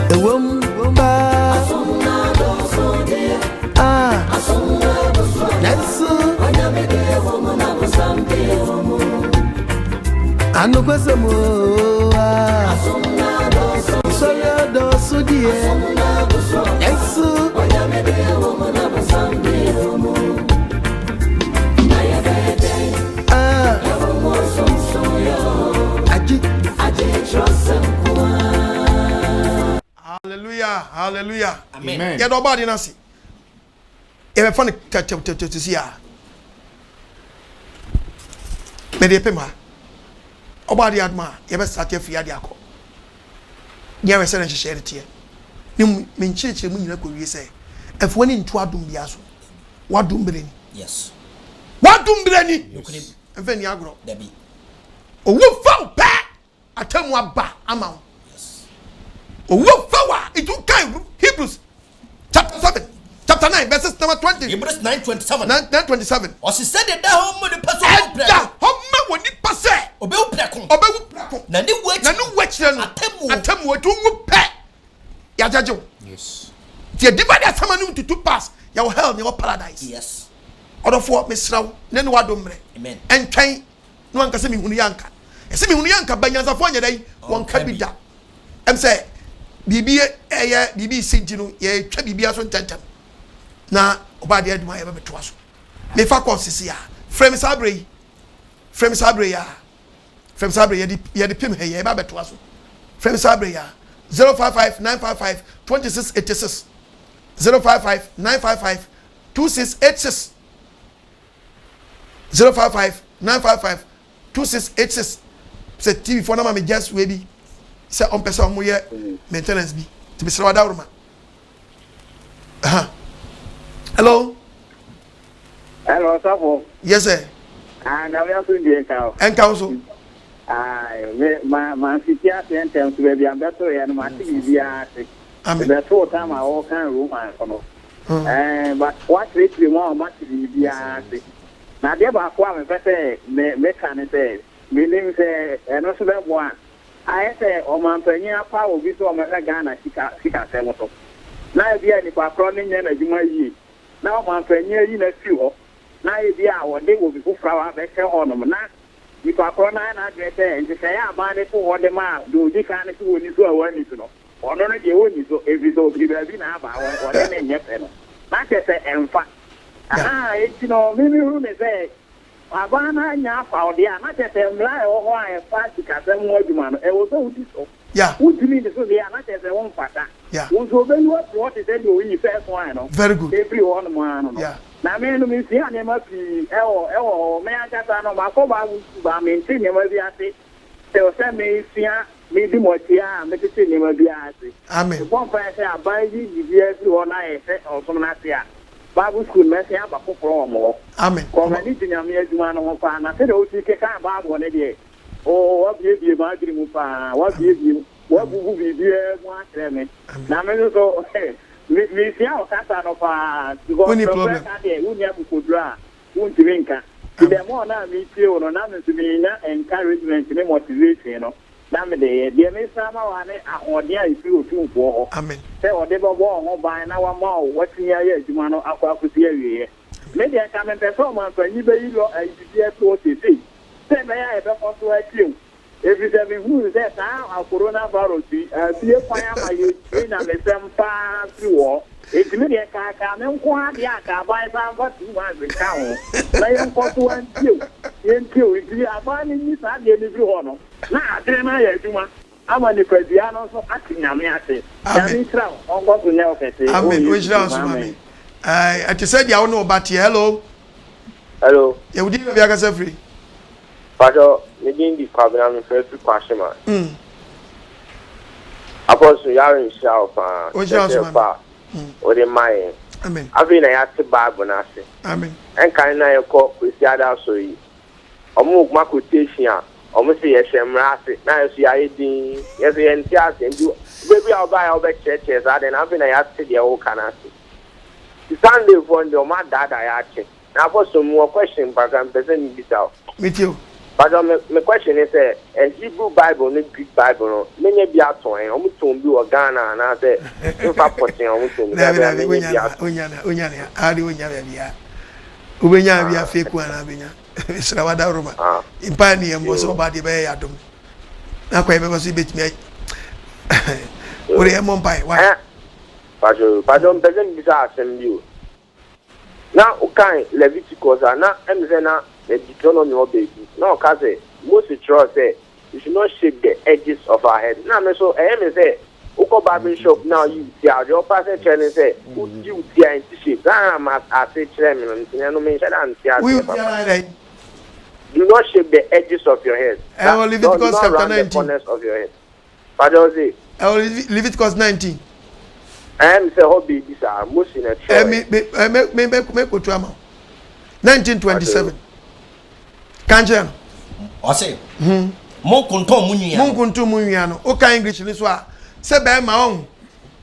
Ɛwɔ mu paa. Asom na dɔɔso deɛ. Ah. Asom na abusua. Nanso. Onyame deɛ wɔ mu na bonsam deɛ wɔ mu. Anokwasɛm o. Ah. Asom na dɔɔso. Sɔre adɔɔso deɛ. Asom na abusua. Nanso. Onyame deɛ wɔ mu na bonsam deɛ wɔ mu. Na yɛbɛyɛ dɛn? Ah. Ɛwɔ mu ɔsomsom yɛ o. Agye. Agye kyerɛsɛm nko ara. Hallelujah, hallelujah. Amen. Yɛda ɔbaa de no ase. Yɛbɛfa no tɛtɛtɛtɛ si a. Mede pem ha. Ɔbaa de adoma a yɛbɛsate afiri ade akɔ. Nea ɛwɛ sɛ ne nhyehyɛe no teɛ. Ne mu me nkyerɛkyerɛ mu nyina kɔwie sɛ ɛmfa w'ani nto adom biara so. W'adom berɛ ni. Yes. W'adom berɛ ni. Nokorɛ. Ɛmfa nni agorɔ. Dabi. Owu fa wo pɛ atemmu aba ama wo. Yes. Owu fa wo a nti wokan Hebrews chapter 7 chapter 9 verses number 20. Hebrews 9:27. 9 9:27. Ɔsi sɛ de da hɔ ma nipa sɛ ɔbɛwu Ɛda prɛko. hɔ ma wɔ nipa sɛ Ɔbɛwu prɛko. ɔbɛwu prɛko. Na ne wu akyi. Na ne wu akyerɛ no. Atemmuo. Atemmuo nti wowu pɛ yɛagyagye wo. Yes. Nti yɛ divide asɛm anim to two parts. Yɛwɔ hell ne yɛwɔ paradise. Yes. Ɔdɔfoɔ mesrɛ wo ne ne wadom mmerɛ. Amen. Ɛntwɛn na wanka sɛ mehunu yɛ anka. Ɛsɛ mehunu yɛ anka ba nyansafoɔ nyɛ dɛn wɔnka bi da. Ɛm sɛ biribi ɛyɛ biribi si nti no yɛtwa biribi aso ntɛntɛm na ɔbaa deɛ adwuma yɛbɛbɛtoa so. Mefa kɔ sisi a frɛ me saa berɛ yi frɛ me saa berɛ yi a frɛ me saa berɛ yɛde yɛde pem ha yi yɛba abɛtoa so frɛ me saa berɛ yi a 055 955 2686 055 955 2686 055 955 2686 sɛ tv foɔ nama me just wei bi sɛ ɔmpɛ sɛ ɔmo yɛ maintenance bi nti mesrɛ wadaworoma. Hello. Hello, Safo. Yes, sir. Ah, na we aso ndie nka o. Enka wo so. Ah, me ma ma fiti ase ntem so baabi ambeto ye no ma te bibia ase. Amen. Beto time a wo kan Roman no. Eh, but what kyerɛkyerɛ mu a ma te bibia ase. Na de baako a mepɛ sɛ me me ka ne sɛ menim sɛ ɛno so bɛboa a ayɛ sɛ ɔmampanyin apa obi so ɔmɛhwɛ Ghana sika sikasɛm so. Na ebi a nipa korɔ ne nyɛ n'adwuma yie. Na ɔmampanyin ayi no afiri hɔ. Na ebi a wɔde obi foforɔ a wabɛhyɛ hɔnom na nipa korɔ no ayɛ n'adwene sɛ nhyehyɛeɛ a aban de to hɔ de ma a deɛ odi kan no sɛ wɔnni so a wɔanni so no, ɔno no deɛ wɔnni so ɛfiri sɛ ɔfiri baabi na aba a wɔne ne nyɛ pɛ no. Na kyerɛ sɛ ɛmfa. Ahaa, enti no, me mehunu ne sɛ, aban no anya afa wo deɛ a, na kyerɛ sɛ mmara a ɛwɔ hɔ a ɛfa sikasɛm ho adwuma no, ɛwɔ sɛ wodi so. Wontumi nni so deɛ a, na kyerɛ sɛ womfata. Wo nso wɔbɛyi wo afiri hɔ te sɛ deɛ wɔyii first one no firii hɔnom ara no no. Na me no, mesuaa nneɛma pii wɔ wɔ hɔ. Me ankasa no, makɔ Bible sukuu, but mente nneɛma bi ase. Sɛ sɛ mesua, medi mo akyi a, metete nneɛma bi ase. Mebɔ mpaeɛ sɛ aban yi biribiara firi hɔ na ayɛ sɛ ɔsom no ase a, Bible sukuu no mɛsan aba foforɔ wɔ mo hɔ. Kɔ m'ani gye Nyame adwuma no ho paa, na sɛdeɛ wosi kekaa Bible no deɛ, oo, woabuebue m'adwene mu paa, woabuebue mu, woabubu biribiara mu akyerɛ me. Na me nso so, me, mesua ɔkasa no paa, because nokorɛ ka deɛ, wonni akokoduro a, wontumi nka. Nti the more na metie wo no, na me nso menya encouragement ne motivation no, na mede yɛ. Deɛ mesrɛ ama wo ara ne ahoɔden a ɛfiri Otumfoɔ hɔ, sɛ ɔde bɛbɔ wo ho ban na wama wo woatumi ayɛ adwuma no akɔ akɔsi awieɛ. Me deɛ nka mempɛ sɛ ɔmanpanyin bɛyi lɔ ayi biribi afiri hɔ seesei, sɛ ɛbɛyɛ a yɛbɛkɔ so atie wo. Efisɛ mihuu sɛ saa coronavirus yi abue kwan ama yɛatie nyamesɛm paa firi wɔ hɔ. Enti me deɛ kaakaa me nko ara deɛ anka aban san mfa 2 months nka ho na yɛnkɔ so ara ntie wo, yɛntie wo. Enti aban no nyi saa adeɛ no mfiri hɔ no na adwene no ayɛ adwuma ama nipadua no nso ate Nyame ase. Nyame nhyira wo, ɔnkɔ so nyɛ wo kɛse wɔ Amen. Yesu Ɔnhyira wo din nso mu, maame. amen. Ɛɛ, ɛte sɛ deɛ wo ne wo ba teɛ. Hello. Hello. Yɛ wo din baabi akasa firi. Pacho, me din di Kwabena me frɛ firi Kwashima. Mm. Apostle Yahweh nhyira wo paa. Ɔnhyira wo nso Kyerɛkyerɛ pa maame. wode ma yɛn. Amen. Afei na yɛate Bible no ase. Amen. Ɛnkan na yɛkɔ Kwasiada asɔre yi, ɔmo ma quotation a, ɔmo se yɛhyɛ mmara ase, na yɛn nso yɛayɛ dinn, yɛn nso yɛnte ase. Nti berɛ bi a wobaeɛ a wobɛkyerɛkyerɛ saa deɛ no, afei na yɛate deɛ woka no ase. Nti Sunday foɔ no deɛ ɔmo adaadaa yɛn akyɛ. Na Apostle mewɔ question kakra mepɛ sɛ mebisa wo. Metie o. Pacho me me question ne sɛ ɛ Hebrew bible ne Greek bible no menya bi atɔn ɛ? Ɔmo tɔn bi wɔ Ghana anaasɛ nfa pɔtee a ɔmo tɔn bi sɛ Dabi ɛbɛyɛ a dabi menya wonya bi no ha atɔn. wonya no wonya no ha aha de wonya baabi a wobɛnya bi Ah afei ko anaa bɛnya mesrɛ wada roma ah mpae ne yɛmmɔ sɛ yoo ɔba deɛ bɛyɛ yɛ adom na kwan bɛba so yɛbɛtumi ay wode yoo. yɛmmɔ mpae why Ɛ pacho pacho mpɛ sɛ mebisa asɛm bi o. Na wokan Leviticus a, na ɛm sɛ na Deuteronomy hɔ baabi, na ɔka sɛ, Mose kyerɛw sɛ, We should not shave the edges of our head. Na me nso, ɛyɛ me sɛ, wokɔ barbering shop na woyi wo ti a, deɛ ɔpa sɛ kyerɛ ne sɛ, woyi wo ti a ɛnti shave. Saa na ma ase kyerɛ me no, nti ɛno menhyɛ da nte Woyi aseɛ wo ti papa. anaa dɛn? Do not shave the edges of your head. Ɛwɔ That, do Leviticus not chapter round the 19. corners of your head. Pakyɛ wo se. Ɛwɔ Leviticus 19. Ɛyɛ me sɛ hɔ baabi saa, Mose na ɛtwerɛeɛ. Me, me, me, me, me, me kotu ama wo. 1927. Ka nkyerɛ no. Ɔse, hmm. Monkonton mo nwia no. Monkonton mo nwia no. Woka English no so a, sɛ bɛrima ɔho,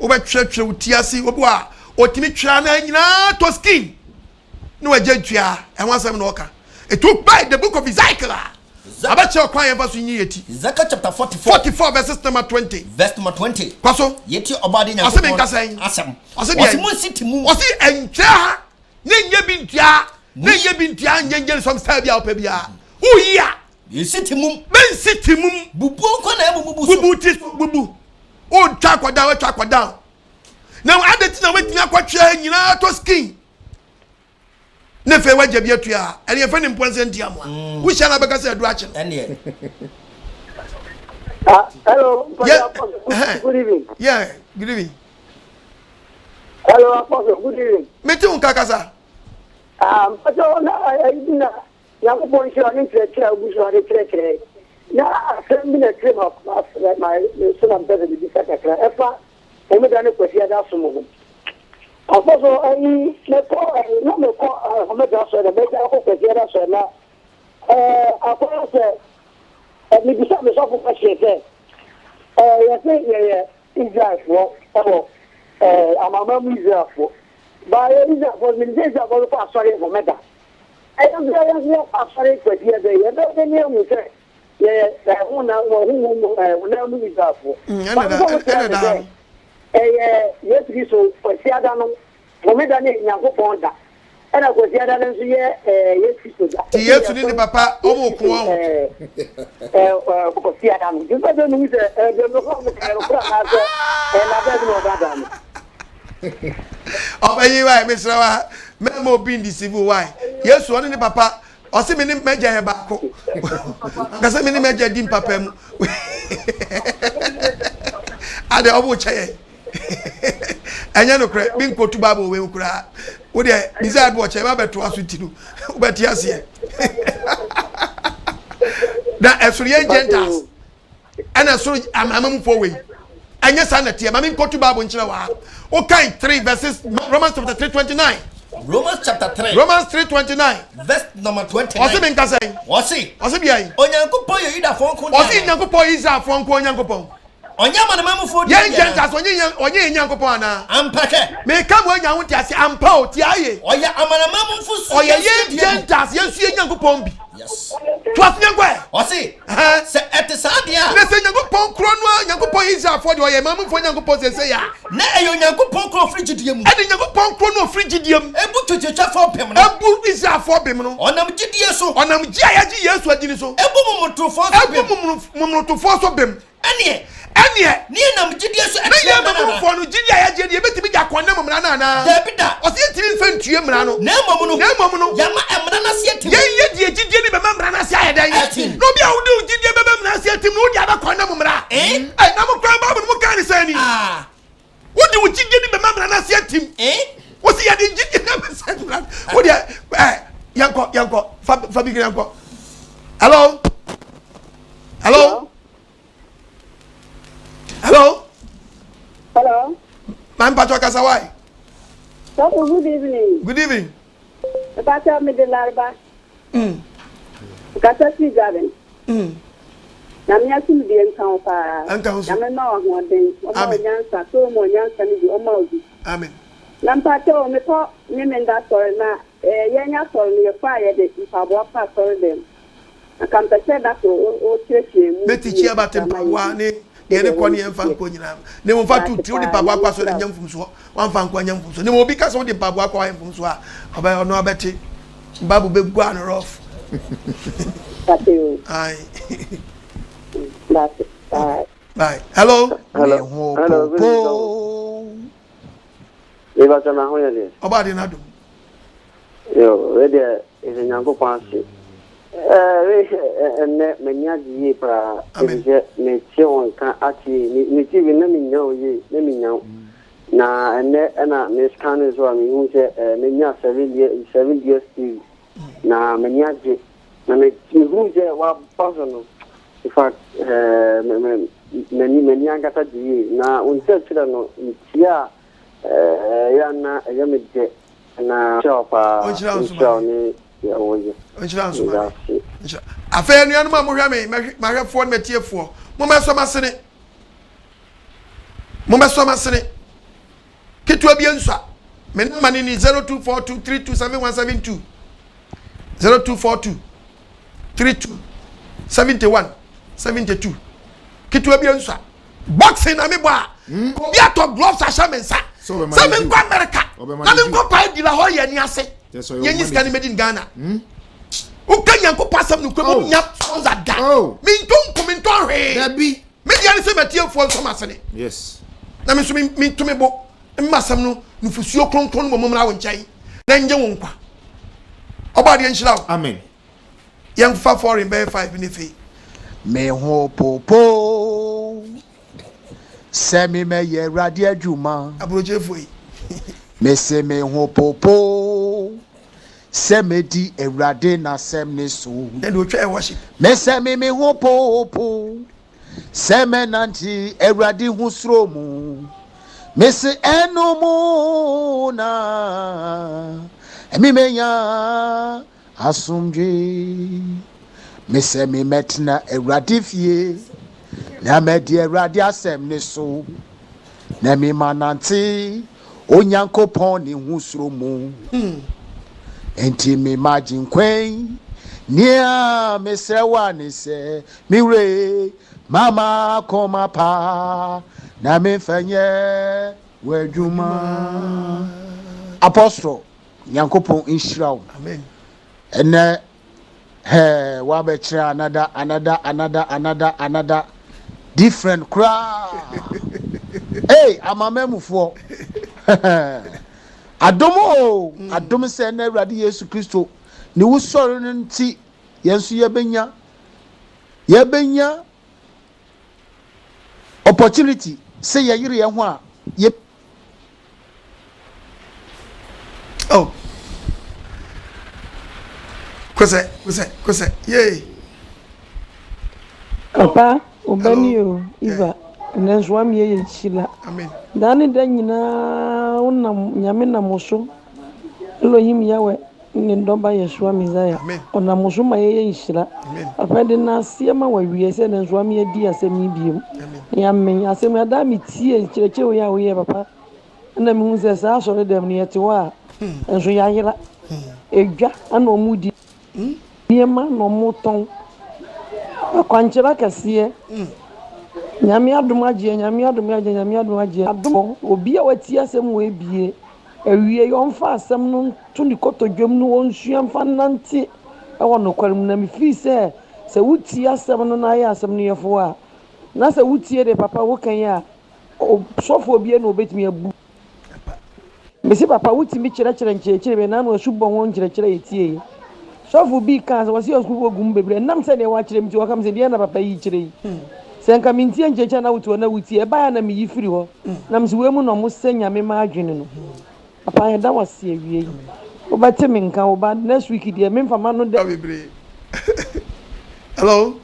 wobɛtwerɛtwerɛ wo ti ase, obi wɔ a, ɔtumi twerɛ na nyinaa tɔ skin. Ne wagya ntua, ɛho asɛm na ɔka. It took by the book of Ezekiel a, abɛkyerɛ ɔkwan yɛmfa so nyi yɛ ti. Ezekiel chapter 44. 44 verses number 20. Verse number 20. Kɔ so. Yɛtie ɔbɔade Ɔse Nyankopɔn menka sɛn? asɛm. Ɔse deɛ? Ɔse monsi ti mu. Ɔse ɛntwerɛ ha ne nyɛ bi ntua ne nyɛ bi ntua nyɛ nyɛ some style bi a wopɛ biara. Woyi a. Yɛsi ti mum. Mensi ti mum. Bubuo nko na ɛmu bubu so. Bubu ti so bubu. Wotwa akɔdan watwa akɔdan. Na adɛn nti na wobɛtumi akɔtwerɛ nyinaa tɔ skin? ne fei wagya bi atua a ɛne yɛfɛ ne mpoa nsɛ nti amoa mm. wohyia no abɛka sɛ aduru akye no ah, hello yeah, good evening yeah good evening hello apostle good evening mete wo nka kasa ah mpakyɛ na ayi bi na nyankopɔn nhyira ne nkyerɛkyerɛ a wogu so ade kyerɛkyerɛ na asɛm bi na ɛtire ma ma so na mpɛ sɛ bibisa kakra ɛfa Homeda ne Kwasiada som ho. Ɔkɔ so ayi mekɔ ɛyi na mekɔ Homeda sɔre na mɛgya akɔ Kwasiada sɔre na ɛɛ akɔyɛ sɛ mebisa me sɔfo question sɛ ɛɛ yɛse yɛyɛ Israelfoɔ ɛwɔ ɛɛ amanaman mu Israelfoɔ baa yɛ Israelfoɔ menim sɛ Israelfoɔ no kɔ asɔre Homeda ɛyɛ nso yɛn nso yɛkɔ asɔre Kwasiada yi ɛbɛyɛ dɛ ne ahu sɛ Yɛyɛ honam wɔ honhom mu honam mu Israelfoɔ. Bible sɛ wokyerɛ me sɛ ɛyɛ Yesu Kristo Kwasiada no, Homeda no yɛ Nyankopɔn da, ɛna Kwasiada no nso yɛ Yesu Kristo da. Ti Yesu ne ne papa ɔmo ko wɔn. Kwasiada no. Nti sɛ mehu sɛ ɛdeɛ mekɔ mo kan nokorɛ anaasɛ ɛnabɛ bi na ɔdaadaa me. Ɔbɛyi wa mesrɛ wa. Mɛma obi ndeceive wo why? Yesu ɔne ne papa ɔse me ne m'agya yɛ baako. Anka sɛ me ne m'agya di mpapa mu. Ade ɔmo kyɛ yɛn. Ɛnyɛ nokorɛ me nkotu Bible wei mu koraa. Wo deɛ desire bi ɔkyɛ ɛba bɛtoa so ti no wobɛte aseɛ. Na ɛsoro yɛn Gentiles. ɛna ɛsoro amanamanmufoɔ wei ɛnyɛ saa na ɛteɛ ma menkɔtu bible nkyerɛ wɔ ha wokan 3 verses Romans chapter 3 29 Romans chapter 3 Romans 3 29 verse number 29 ɔse menka sɛn ɔse ɔse biai Onyankopɔn yɛ Yudafoɔ nko ɔse Nyankopɔn yɛ Israelfoɔ nko Onyankopɔn Ɔnyɛ amanamanmufoɔ deɛ Yɛn Gentiles ɔnyɛ yɛn ɔnyɛ yɛn Nyankopɔn anaa? Ampa hwɛ. Meka mo anya wo ntease ampa o tie aye. Ɔyɛ amanamanmufo so Ɔyɛ yɛn Gentiles yɛn nso yɛn Nyankopɔn bi. Yes. Toa so yɛn kɔ ɛ. Ɔse sɛ ɛte saa deɛ a. Na sɛ Nyankopɔn korɔ no a Nyankopɔn Israelfoɔ deɛ ɔyɛ amanamanmufoɔ Nyankopɔn seesei a. Na ɛyɛ Onyankopɔn korɔ ɔfiri gyidie mu. Ɛne Nyankopɔn korɔ no ɔfiri gyidie mu. Ebu twetiatwafoɔ bem no. Ebu Israelfoɔ bem no. Ɔnam gyidie so. Ɔnam gye a yɛgye Yesu adi no so. Ebu momonotofoɔ so bem. Ebu momonotofoɔ so bem. Ɛnneɛ. Ɛnneɛ. Ne yɛnam gyidie so Na atia yɛn mmara no anaa? amammufoɔ no, gyidie a yɛagye no, yɛbɛtumi de akɔnnɛm mmara no anaa? Dabi da. Ɔse yɛntumi mfa ntue mmara no. Na mmom no. Na mmom no. Yɛama mmara no ase atim. Yɛn yɛ deɛ gyidie no bɛma mmara no ase ayɛ dɛn? Atim. Na obi a wode wo gyidie bɛma mmara ase atim no, wode abɛkɔnnɛm mmara. Eh? Ɛ, na mo koraa Bible no mo kaa ne sɛn ni? Ah. Wode wo gyidie no bɛma mmara no ase atim. Eh? Wose yɛde gyidie no bɛsɛ mmara no. Wodeɛ, ɛ, yɛnkɔ, yɛnkɔ, fa, fa bi yɛnkɔ. Hello? Hello? Hello? Hello? Maame Pacho kasa why? Sɔfo, good evening. Good evening. Pacho, me de larba. Kasa firi Garden. Nyame asomdue nka wo paa. Nka wo so. Nyame ma wo ahoɔden. Ɔma wo Amen. nyansa. Solomon nyansa no bi ɔma wo bi. Amen. Na mpakyɛw mekɔ Memenda asɔre na eh, yɛn asɔre no yɛkɔ a yɛde mpaboa kɔ asɔre dɛm. Anka mepɛ sɛ da koro wo wokyerɛkyerɛ mu Mɛ yie tikyi about kakra ma mpaboa yɛhu ne deɛ ne sɛdeɛ kɔ ne ɛhɔ yɛmfa no nkɔ teɛ. nyinaa ne mmom fa Meda to ase tiri wode paa, mpaboa Nyame kɔ asɔre nhyira wo. nyɛ mfomsoɔ wamfa nkɔ anyɛ mfomsoɔ ne mmom obi ka sɛ wode mpaboa kɔ ayɛ mfomsoɔ a ɔbɛ ɔno abɛte Bible bɛgu ano rough. Ate o. Aye. Meda ase. Bye. Bye. Hello. Hello. Me ho Hello, good evening, Sɔfo. popo. Me ba sɛ na ho yɛ deɛ. Ɔba ade na dom. Yo, wei deɛ ɛsɛ Nyankopɔn ase. Ɛɛ, wei ɛnnɛ m'ani agye yie paa. Amen. Ɛfiri sɛ metie wo nka akyɛ yie. Me me TV na mennya wo yie, na mennya wo. Na ɛnnɛ ɛna me scanning so a mehu sɛ ɛɛ menya 7 7 DS TV. Na m'ani agye. Na me mehu sɛ waba so no. In fact, ɛɛ me me m'ani m'ani ankasa gye yie. Na wo nkyerɛkyerɛ no metie a ɛɛ ɛyɛ a na ɛyɛ me dɛ. Na nhyira wo paa. Ɔnhyira wo nso Nhyira wo maame. ne deɛ woyɛ. Ɔnhyira wo nso Meda maame. ase. Nhyira. Afei anuanom a mohwɛ me, m'ahwɛfoɔ ne m'atiefoɔ, mommɛsɔ m'asene. Mommɛsɔ m'asene. Ketewa bi nsua. Me namba ne ni 0242 327172. 0242 32 71 72. Ketewa bi nsua. Boxing na mebɔ a, obi atɔ gloves ahyɛ me nsa. Sɛ ɔbɛma Sɛ ne menkɔ America Ɔbɛma na ne menkɔ pae di la hɔ yɛ ani ase. Kyerɛ sɛ ɔyɛ Yɛnyi wo sika no manager. mɛdi in Ghana. Woka Nyankopɔn asɛm no kura mu Oh. nya sponsor da. Oh. Mentɔ nko mentɔ hwee. Dabi. Me deɛ ne sɛ matiefoɔ nsɔ m'asene. Yes. Na me nso mento me bo mma asɛm no nufusuo kronkron no mmom mmra wo nkyɛn na ngye wo nkwa. Ɔbɔ adeɛ nhyira wo. Amen. Yɛmfa foreign bɛyɛ five ne fei. Me ho popo sɛ me mɛyɛ Awurade adwuma. Aburokyefoɔ yi. Mese me ho popo sɛ medi Awurade n'asɛm ne so. Ɛde otwa yɛ worship. Mese me me ho popo sɛ mɛnante Awurade ho suro mu. Mese ɛno mu na ɛmi menya asomdwe. Mesɛ me mɛtena Awurade fie na mɛdi Awurade asɛm ne so. Na mi ma nante Onyankopɔn ne ho suro mu. Enti me ma gye nkwan nea mesrɛ wo a ne sɛ me wure mama kɔma pa na memfa nyɛ w'adwuma. Apostle, Nyankopɔn nhyira wo. Amen. Ɛnɛ hɛ wabɛkyerɛ another another another another another different koraa. Hey, amamamufoɔ. Adom oo, adom sɛ ɛnnɛ Awurade Yesu Kristo ne wusɔre no nti yɛn nso yɛbɛnya, yɛbɛnya opportunity sɛ yɛyere yɛn ho a yɛ. Oh. Kosɛ, kosɛ, kosɛ, yay. Papa, wo ba ni o, Eva, ɛnɛ nso wameyɛ yɛ nhyira. Daa ne da nyinaa wo nam, Nyame nam wo so, Elohim Yahweh ne ne dɔba Yeshua Messiah, ɔnam wo so ma yɛyɛ nhyira. Papa yɛde naaseɛ ma wo awiɛ sɛ ɛnɛ nso wame adi asɛm yi biom. Na yɛamen asɛm yi, adaa metie nkyerɛkyerɛ wei a woyɛ papa, ɛna mehu sɛ saa asɔre dɛm no yɛte hɔ a, nso yɛayera. Edwa ɛna ɔmo di. Nneɛma na ɔmo tɔn. Akwankyerɛ akɛseɛ. Nyame adom agyeɛ, Nyame adom agyeɛ, Nyame adom agyeɛ. Adom obi a watie asɛm wei bie awiei ɔmfa asɛm no nto ne kotodwam na ɔnsua mfa nnante wɔ nokware mu. Na me feel sɛ sɛ wotie asɛm no na ayɛ asɛm no yɛfo a, na sɛ wotie deɛ papa woka yi a, sɔfoɔ biara na ɔbɛtumi abu. Mese papa wotumi kyerɛkyerɛ nkyerɛkyerɛ bi ɛna no asubɔ ho nkyerɛkyerɛ yɛ tie yi. Sɔfo bi kaa sɛ wɔse asubɔ gu mu bebree ɛnam sɛ deɛ wakyerɛ mu nti wɔka me sɛ deɛ na papa yi kyerɛ yi. Sɛ nka mentie nkyerɛkyerɛ na wote hɔ na wotie ɛbaeɛ na meyi firi hɔ na mese wei mu na ɔmo sɛ nyame ma adwene no. Papa yɛda wo ase awie yi. Wobɛte me nka wo ba next week deɛ memfa ma no dɛ. Bebree. Hello.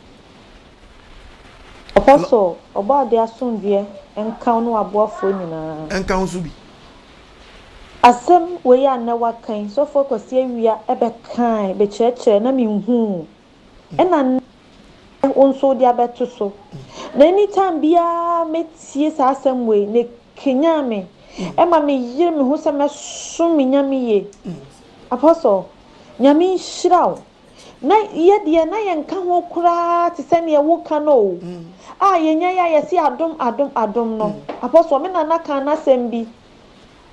Apostle, Ɔbɔadeɛ asomdwoeɛ nka wo ne w'aboafoɔ nyinaa. Ɛnka wo nso bi. Asɛm wei a nnɛ waka yi, Sɔfoɔ Kwasi Awia bɛkaae, bɛkyerɛkyerɛɛ na menhuu. Ɛna nnɛ wo nso wode abɛto so. Na anytime biara mɛtie saa asɛm wei, na ɛkanyan me, ɛma meyere me ho sɛ mɛsom me Nyame yie. Apostle, Nyame nhyira wo. Na yɛ deɛ na yɛnka ho koraa te sɛ neɛ woka no o. A yɛnya yi a yɛse adom adom adom no. Apostle, me nana kaa n'asɛm bi.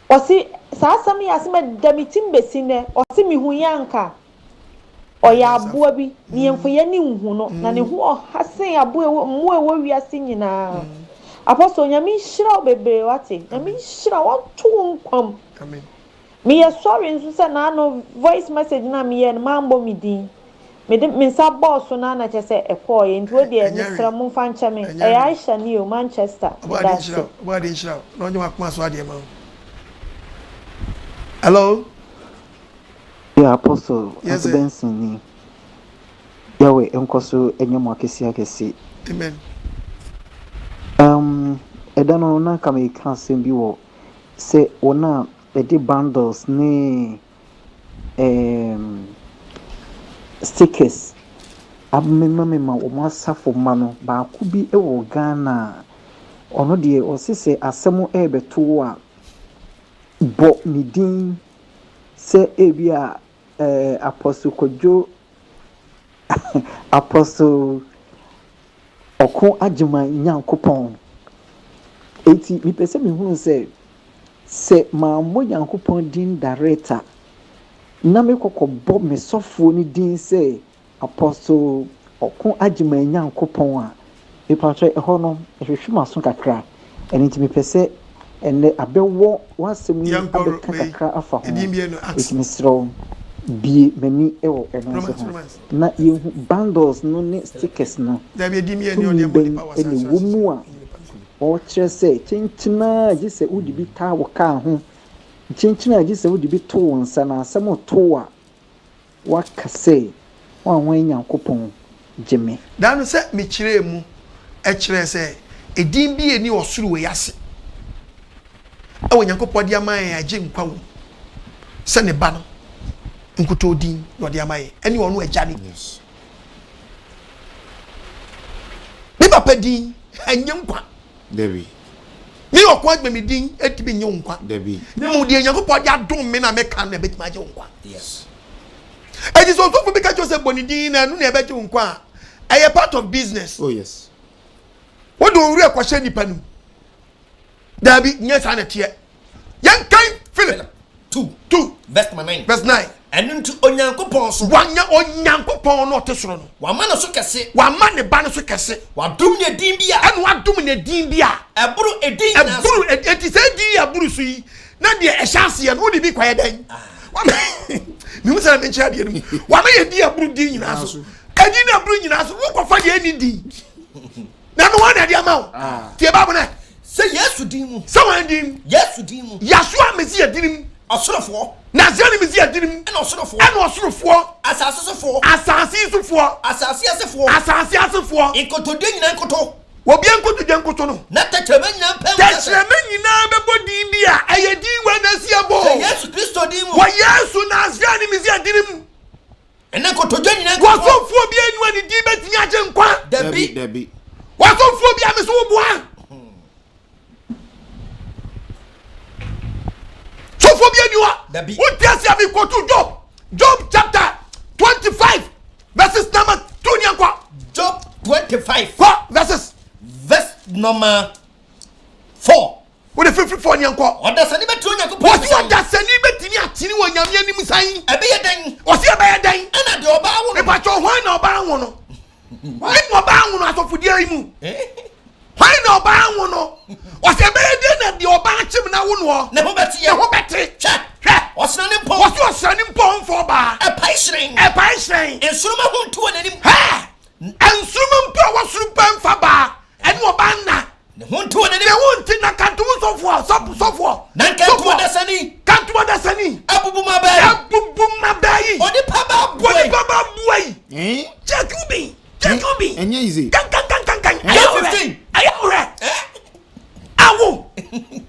Ɔse saa asɛm yi yɛ asɛm a ɛda me tirim bɛsi nnɛ. Ɔse mehu yi a anka ɔyɛ aboa bi na yɛmfa yɛn ani nhu no na ne ho ɔha sen aboa ɛwɔ mmoa ɛwɔ wiase nyinaa. Apostle, Nyame nhyira wo bebree wate. Nyame nhyira wo, ɔnto wo nkwa mu. Meyɛ sorry nso sɛ naano voice message no a meyɛɛ no mammɔ me din. Mede me nsa bɔɔ so no ara na kyerɛ sɛ ɛkɔɔeɛ nti wo deɛ mesrɛ mo mfa nkyɛ me. Ɛyɛ Aisha nie o, Manchester. Ɔbɔade Meda nhyira ase. wo, Ɔbɔade nhyira wo na ɔnyɛ w'akoma so adeɛ ma wo. Hello. Yeah, Apostle Yes, Uncle sir. Benson ni. Yahweh nkɔ so nyɛ mo akɛse akɛse. Amen. Um, ɛda no na nka meka asɛm bi wɔ sɛ wɔn a Yɛde bundles ne ɛɛm stickers amemamema wɔn asafo mma no. Baako bi wɔ Ghana a, ɔno deɛ ɔse sɛ asɛm rebɛto wo a, bɔ ne din sɛ ebia ɛɛ Apostle Kwadwo Apostle Ɔko Agyeman Nyankopɔn. Enti mepɛ sɛ mehunu sɛ, sɛ mammɔ Nyankopɔn din direct a, na mekɔ kɔbɔ me sɔfoɔ no din sɛ Apostle Ɔko Agyeman Nyankopɔn a, mepakyɛ ɛhɔ no, ɛhwehwe m'aso kakra. Ɛno nti mepɛ sɛ ɛnnɛ abɛwɔ w'asɛm yi Yɛnkɔ abɛka wei, kakra afa ho. edin bie no, Enti Acts. mesrɛ wo, bue m'ani wɔ ɛno nso Romans, ho. Romans. Na yɛhu bundles no ne stickers no, Dabi, edin bie ni tumi ɔde ɛbɔ bɛn nipa wɔ na asase ɛwɔ so mu sɛ a ɛnyɛ nipa no. wɔkyerɛ sɛ kyenkyen ara gye sɛ wode bi taa wo kaa ho, kyenkyen ara gye sɛ wode bi to wo nsa na asɛm reto wo a, woaka sɛ, Hwanhwan Nyankopɔn, gye me. Da no sɛ mekyerɛɛ mu kyerɛɛ sɛ edin bi nni ɔsoro wei ase a Onyankopɔn de ama yɛn a ɛgye nkwa wom sɛ ne Ba no nkutoo din na ɔde ama yɛn, ɛne ɔno Agya no. Me papa din ɛnyɛ nkwa. Dabi. Me ɔko adwuma me din ɛtumi nye wo nkwa. Dabi. Na mmom deɛ Nyankopɔn de adom me na meka no na ɛbɛtumi agye wo nkwa. Yes. Eti sɛ ɔsɔfo bi ka kyerɛ sɛ bɔ ne din na ɛno na ɛbɛgye wo nkwa a, ɛyɛ part of business. Oh yes. Wode wo werɛ kɔhyɛ nipa no mu. Daabi, nyɛ saa na ɛteɛ. Yɛnkan Philip 2 2 verse 9. Verse 9. Ɛno nti Onyankopɔn so. Wanya Onyankopɔn no ɔte soro no. Wama no so kɛse. Wama ne ba no so kɛse. Wadom no edin bi a. Ɛna wadom no edin bi a. Ɛboro edin nyinaa so. Ɛboro eti sɛ edin yi ɛboro so yi. Na deɛ ɛhyɛ aseɛ no wode bi kɔyɛ dɛn? Wama mehu sɛ na menkyerɛ adeɛ no mu. Wama yɛ din aburu din nyinaa so. Ɛdin no aburu nyinaa so wokɔfa deɛ ɛni din. Na no wɔn na ɛde ama wo. Ah. Tie baabu nɛ. Sɛ Yesu din mu. Sɛ wɔn din mu. Yesu din mu. Yasua Mesia din mu. Ɔsorofoɔ. Nasareni Mesia din mu. Ɛna ɔsorofoɔ. Ɛna ɔsorofoɔ. Asase sofoɔ. Asase sofoɔ. Asase asefoɔ. Asase asefoɔ. Nkotodwe nyinaa nkoto. Obiara nkotodwe nkoto no. Na tɛkyerɛma nyinaa mpɛ mu kasa. Tɛkyerɛma nyinaa bɛbɔ din bi a ɛyɛ din wɔ na asi abɔ. Sɛ Yesu Kristo din mu. Wɔ Yesu Nasareni Mesia din mu. Ɛna nkotodwe nyinaa nkoto. Wɔsomfoɔ bi anu a ne din bɛtumi agye nkwa. Dabi. Dabi. Wɔsomfoɔ bi a me so woboa. Sɔfoɔ bi ani hɔ. Dabi. Wonte ase a mekɔto Job. Job chapter 25 verses number 2 ni nkɔ. Job 25. Kɔ verses. Verse number 4. Wode fifiri fɔ ni nkɔ. Ɔdasani bɛtene Onyankopɔn anim Wɔsi sɛn? ɔdasani bɛtumi atene wɔ Nyame anim sɛn? Ɛbɛyɛ dɛn? Wɔsi ɛbɛyɛ dɛn? Ɛna deɛ ɔbaa wo no. Mepakyɛ hwan na ɔbaa wo no? Hwan na ɔbaa wo no asɔfodeɛ yi mu? Hwan na ɔbaa wo no? Ɔsɛ ɛbɛyɛ dɛn na deɛ ɔbaa kyem na wo noɔ? Ne ho bɛteɛ. Ne ho bɛte. Hwɛ. Hwɛ. Ɔsrane mpo. Wɔsi ɔsrane mpo ɔmfa ɔbaa. Ɛpae hyerɛn. Ɛpae hyerɛn. Nsoromma ho ntu wɔ n'anim. Hɛ! Nsoromma mpo a ɛwɔ soro mpo ɛmfa baa ɛne ɔbaa nna. Ne ho nte wɔ n'anim. Ne ho nte na kantom sɔfoɔ sɔfo sɔfoɔ. Na nkantom ɔdasani. Kantom ɔdasani. Abubu mmabaa yi. Abubu mmabaa yi. Onipa ba aboa yi. Onipa ba aboa yi. Check you bi. Check you bi. Ɛnyɛ easy. Kankankankankan. Ɛyɛ 15. Ɛyɛ worɛ. Awo.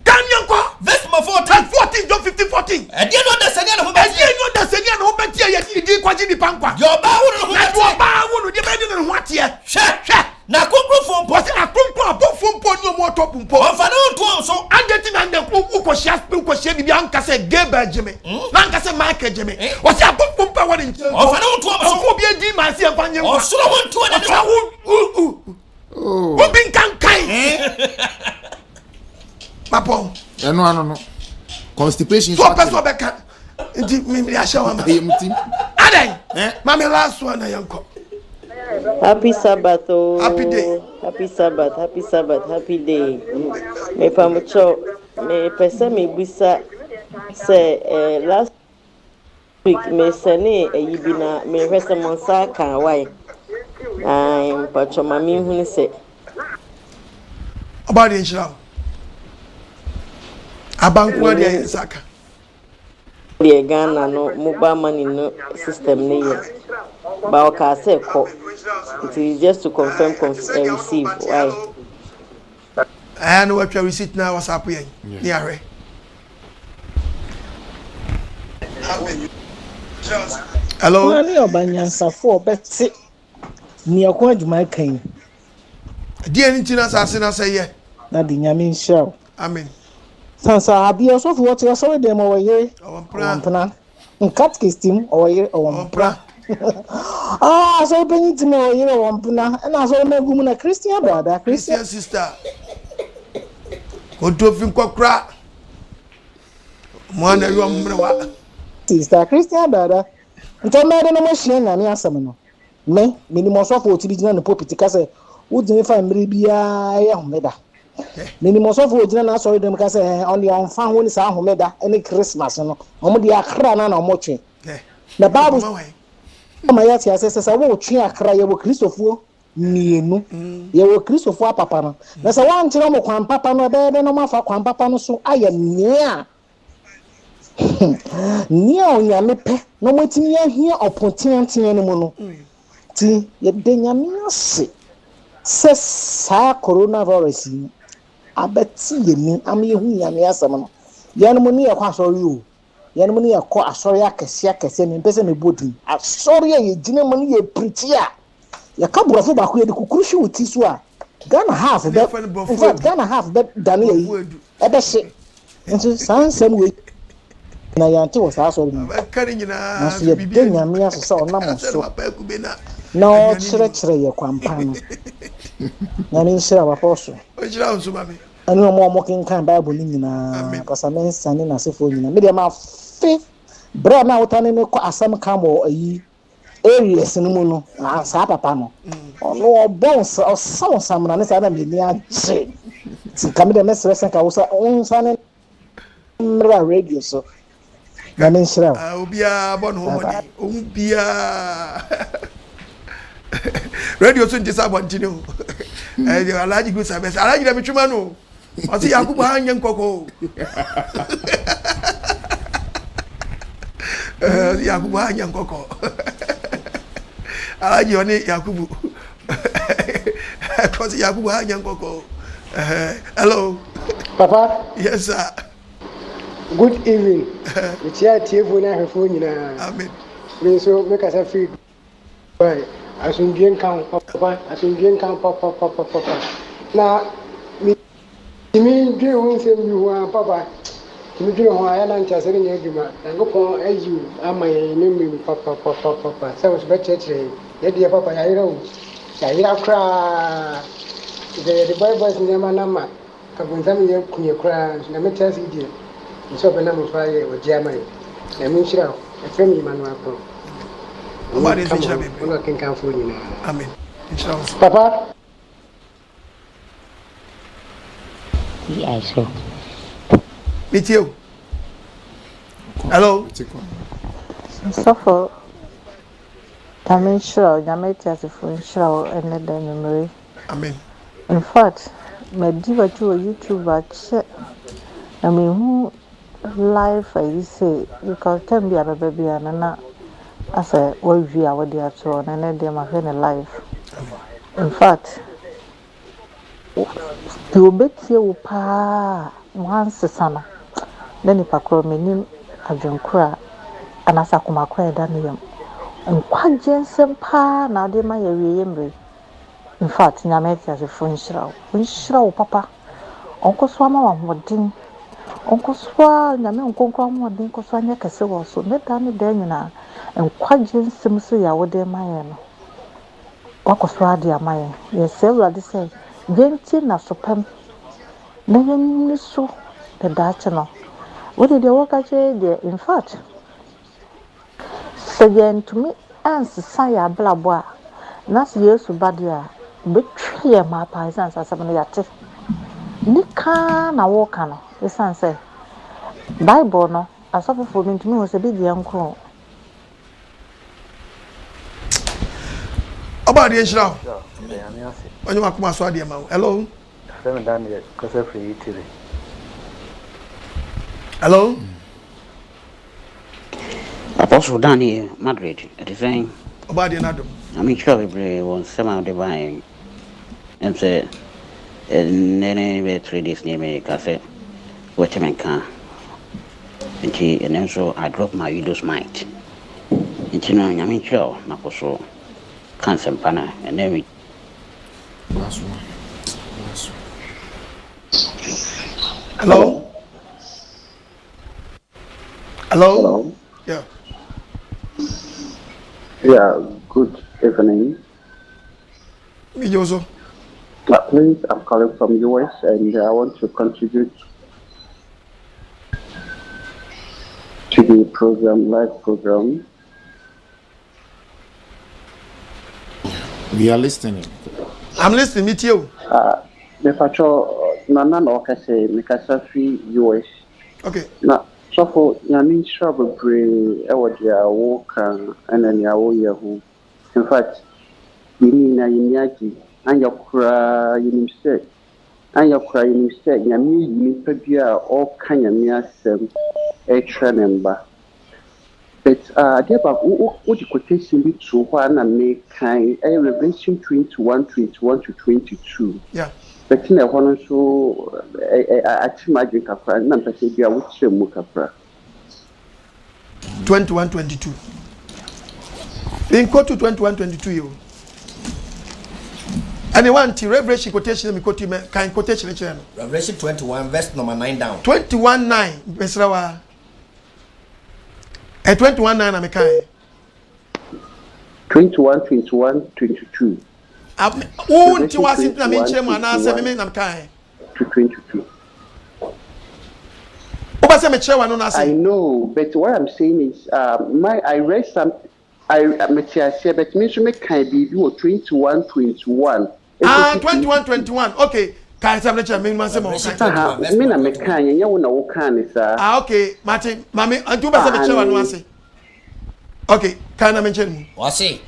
Kan yɛn kɔ. Verse number 14. Verse 14 John 15 14. Ɛdeɛ na ɔdasani a ne ho bɛteɛ. Ɛdeɛ na ɔdasani a ne ho bɛteɛ yɛ de din kɔgye nipa nkwa. Deɛ ɔbaa wo no ne ho bɛteɛ. Na deɛ ɔbaa wo no deɛ bɛyɛ de ne ho ateɛ. Hwɛ. Hwɛ. Na akronkronfoɔ mpo. Wɔsi akronkron abɔfoɔ mpo ne wɔn ɔtɔ mpo. Wɔmfa ne ho nto wɔn so. Adɛn ti na ndɛ wokɔhyia wokɔhyia biribi anka sɛ Gabriel gye me na anka sɛ Michael gye me. Wɔsi abɔfoɔ mpo a ɛwɔ ne nkyɛn mpo. Wɔmfa ne ho nto wɔn so. Ɔmfa obi adi maa si ɛmfa nye nkwa. Ɔsoro ho nto wɔn Ɔsoro ho obi nkankan. Mapɔn. Ɛno ano no. Constipation. So ɔpɛ sɛ ɔbɛka nti mi ahyɛ wɔn ma. Ɛyɛ mu ti. Adɛn. Maame last one na yɛn kɔ. Happy Sabbath oh. Happy day. Happy Sabbath, happy Sabbath, happy day. Mepamokyɛw, mepɛ sɛ mebisa sɛ eh, last week mesɛnee ayi bi na mehwɛ sɛ mo nsa aka a why? Ae, mpakyɛw ma menhunu sɛ. Ɔbaa deɛ nhyira wo. Aba nko ara deɛ yɛn nsa aka. Deɛ Ghana no mobile money no system no yɛ but ɔkaa sɛ kɔ nti just to confirm conf eh, receive why. Ɛɛ na watwa receipt na WhatsApp yɛn ne ahwɛ. Hello. Hwan ne ɔba nyansafo a ɔbɛte nea ɔko adwuma ka yi? Ɛdeɛn nti na asase no asɛe yɛ? Daddy Nyame nhyira wo. Amen. Sansa adeɛ ɔsɔfo ɔte asɔre dɛm ɔwɔ yere ɔwɔ mpena catechist mu ɔwɔ yere ɔwɔ mpena ah asɔre panyin ti mu ɔwɔ yere ɔwɔ mpena ɛna asɔre mma gu mu na Christian brother Christian sister kontofi nkɔkora mo ana yɔ mmerewa sister Christian brother nti ɔmɛde no mo ahyia Nyame asɛm no Me, menim ɔsɔfo a otumi gyina ne pulpit ka sɛ, Wotumi fa mmere biara yɛ homeda. Menim ɔsɔfo a ogyina n'asɔredan mu ka sɛ, Ɛɛ, ɔno deɛ ɔmfa ho ne saa homeda ne Christmas no, wɔn deɛ akra no na wɔtwe. Na Bible ma yɛte ase sɛ sɛ wotwe akra, yɛwɔ Kristofoɔ mmienu. Yɛwɔ Kristofoɔ apapa no. Na sɛ woankyerɛ wɔn kwan papa no, ɛbɛyɛ dɛn na wɔafa kwan papa no so ayɛ nea Nea Onyame pɛ na wɔatumi ahia ɔpo teatea no mu no nti, yɛda Nyame ase sɛ saa coronavirus yi abɛte yɛn ni ama yɛhu Nyame asɛm no. Yɛnom ne yɛkɔ asɔre o, yɛnom ne yɛkɔ asɔre akɛseɛ akɛseɛ, mempɛ sɛ mebɔ din, asɔre a yɛgyina mu ne yɛpirikyi a, Yɛka borɔfo baako yɛde kukuru hwe wo ti so a Ghana half bɛ in fact Ghana half bɛ dane ayi ɛbɛhye nso saa nsɛm wei na yɛante wɔ saa asɔre no mu nanso yɛda Nyame ase sɛ ɔnam so na ɔkyerɛkyerɛ yɛ kwampa no Nyame nhyira wo Apostle ɛne ɔmo a ɔmo kenkan Bible no nyinaa Pastor Mensah ne n'asefoɔ nyinaa me deɛ mafe berɛ a na wotane me kɔ asɛm ka wɔ ayi areas no mu no ah, saa papa no ɔno ɔbɔ nsa ɔsa wo nsamena ne saa na m'ani agye nti nka me deɛ mɛsrɛ sɛ nka wo sa wo nsa ne. mmra radio so. Nyame nhyira wo. Ah, obiara bɔ ne ho mmɔden. Ohun biara. Radio so nte sɛ abɔntene o. Ɛyɛ Alhaji Gusa bɛsɛ. Alhaji dɛ metwema no. Ɔse Yakubu ha nyɛ nkɔkɔ o. Ɔse Yakubu ha nyɛ nkɔkɔ. Alhaji ɔne Yakubu. Ɔse Yakubu ha nyɛ nkɔkɔ o. Hello. Papa. Yes sir. Good evening. Mekyia atiefoɔ ne ahwɛfoɔ nyinaa. Amen. Me nso mekasa firi Dubai. Asomdwie nka wo papa. Asomdwie nka wo papapapapa. Na metumi dwene ho nsɛm bi ho ara papa. Tumi dwene ho a ɛyɛ na nteaseɛ no nyɛ adwuma. Nyankopɔn ayi wo ama yɛn ne mmerɛ mu papapapapa sɛ wo so bɛkyerɛkyerɛ yɛn. Yɛ deɛ papa yɛayera o. Yɛayera koraa. Sɛ yɛde boy boys nneɛma no ama Abonsam yɛ ku yɛ koraa nso Nyame te ase yi deɛ nso ɔbɛnam wo so ayɛ ɔgye ama yɛ Nyame nhyira wo ɛfrɛ me Emmanuel Akron Ɔbɔ Nyame adeɛ nka nso mo nhyira ho bebree. wo ne ɔkenkanfoɔ nyinaa. Amen. Nhyira wo nso. Papa. Ti so. Metie o. Hello. Sɔfo Nyame nhyira wo, Nyame ateasefo nhyira wo ɛnɛ da anwummere yi. Amen. In fact, madi w'akyi wɔ YouTube akyɛ na mehu live ayi sei because time bi a bɛba biara no na asɛ wawie a wode ato hɔ na ɛnɛ deɛ mahwɛ no live. In fact, Deɛ ɔbɛtie wo pa ara a wansesa no, na nipa korɔ mennim adwene korɔ a anaasɛ akoma korɔ a ɛda ne yam. Nkwagyeɛ nsɛm pa ara na wode rema yɛn awieeɛ mmerɛ yi. In fact, Nyame ateasefoɔ nhyira wo. Ɔnhyira wo papa. Ɔnkɔ so ama wo ahoɔden. Ɔnkɔ so ara, Nyame nkonkron ahoɔden nkɔ so anyɛ kɛse wɔ wo so. Ne da ne daa nyinaa, nkwagyeɛ nsɛm sei a wode rema yɛn no, Woakɔ so ara de ama yɛn. Yɛsrɛ Awurade sɛ yɛntie n'asopɛm na yɛnni so na daakye no, wo deɛ deɛ woka kyerɛ yɛn deɛ, in fact, sɛ yɛntumi ansesa yɛn abrabɔ a, na sɛ Yesu ba deɛ a, ɔbɛtwa yɛn mmaa paa ɛsiane sɛ asɛm no yɛate. Ne ka ara na woka no, ɛsiane sɛ Bible no, asɔfofoɔ mentumi hu sɛ bi deɛ nko Ɔba adeɛ nhyira wo. Ɔnyɛ wakoma so adeɛ ma wo. Hello. Yɛfrɛ me Daniel, kasa firi Italy. Hello. Apostle Daniel Madrid, ɛte sɛn? Ɔba adeɛ no adom. Nyame nhyira wo bebree wɔ nsɛm a wode baeɛ. Ɛm sɛ ɛnnɛ ne bɛyɛ 3 days nie meka sɛ wɔte me nka. Nti ɛnnɛ nso I drop my widow's mite. Nti no Nyame nhyira wo na kɔ so ka nsɛmpa no ɛnnɛ me. Last one. Last one. Hello. Hello. Hello. Yeah. Yeah, good evening. Me Joso. Please, I'm calling from US and I want to contribute to the program, live program. We are listening. I'm listening, me too. Mepacho, Nana na ɔkasa mekasa fi US. Okay. Na sɔfo Nyame nhyira bebree ɛwɔ deɛ woka ɛna nea woyɛ ho. In fact, yɛn nyinaa yɛn ani agye. Anyɛ koraa yɛnim sɛ anyɛ koraa yɛnim sɛ Nyame ayi nipa bi a ɔreka Nyame asɛm ɛrekyerɛ ne mba. But adeɛ baako wode quotation bi to hɔ a na mekan ɛyɛ Revelation 21 21 to 22. Yeah. But na ɛhɔ no nso akye m'adwene kakra na mpɛ sɛ bi a wokyerɛ mu kakra. 21 22. Nkotu 21 22 yi o. Ɛne wanti Revelation quotation mi kotu mɛ kan quotation kyerɛ no. Revelation 21 verse number 9 down. 21 9 mesrɛ wa. Ɛ 21 9 na me kan. 21 21 22. Wo nti wa se na me nkyerɛ mu anaasɛ me me na me kan. To 22. Wobɛ sɛ mekyerɛ wa no na I know, but what I'm saying is, my I read some, I mete aseɛ, but me nso mekan biribi wɔ 21 21. Ah, 21 21. Okay. Ka nsɛm no kyerɛ me ma nsɛm a wɔka. Aha, me na mekaa, ɛnyɛ wo na wokaa ne saa. Ah, okay, mate, maame, nti wopɛ sɛ mekyerɛ w'ano ase. Okay, kan na menkyerɛ no mu. Ɔse,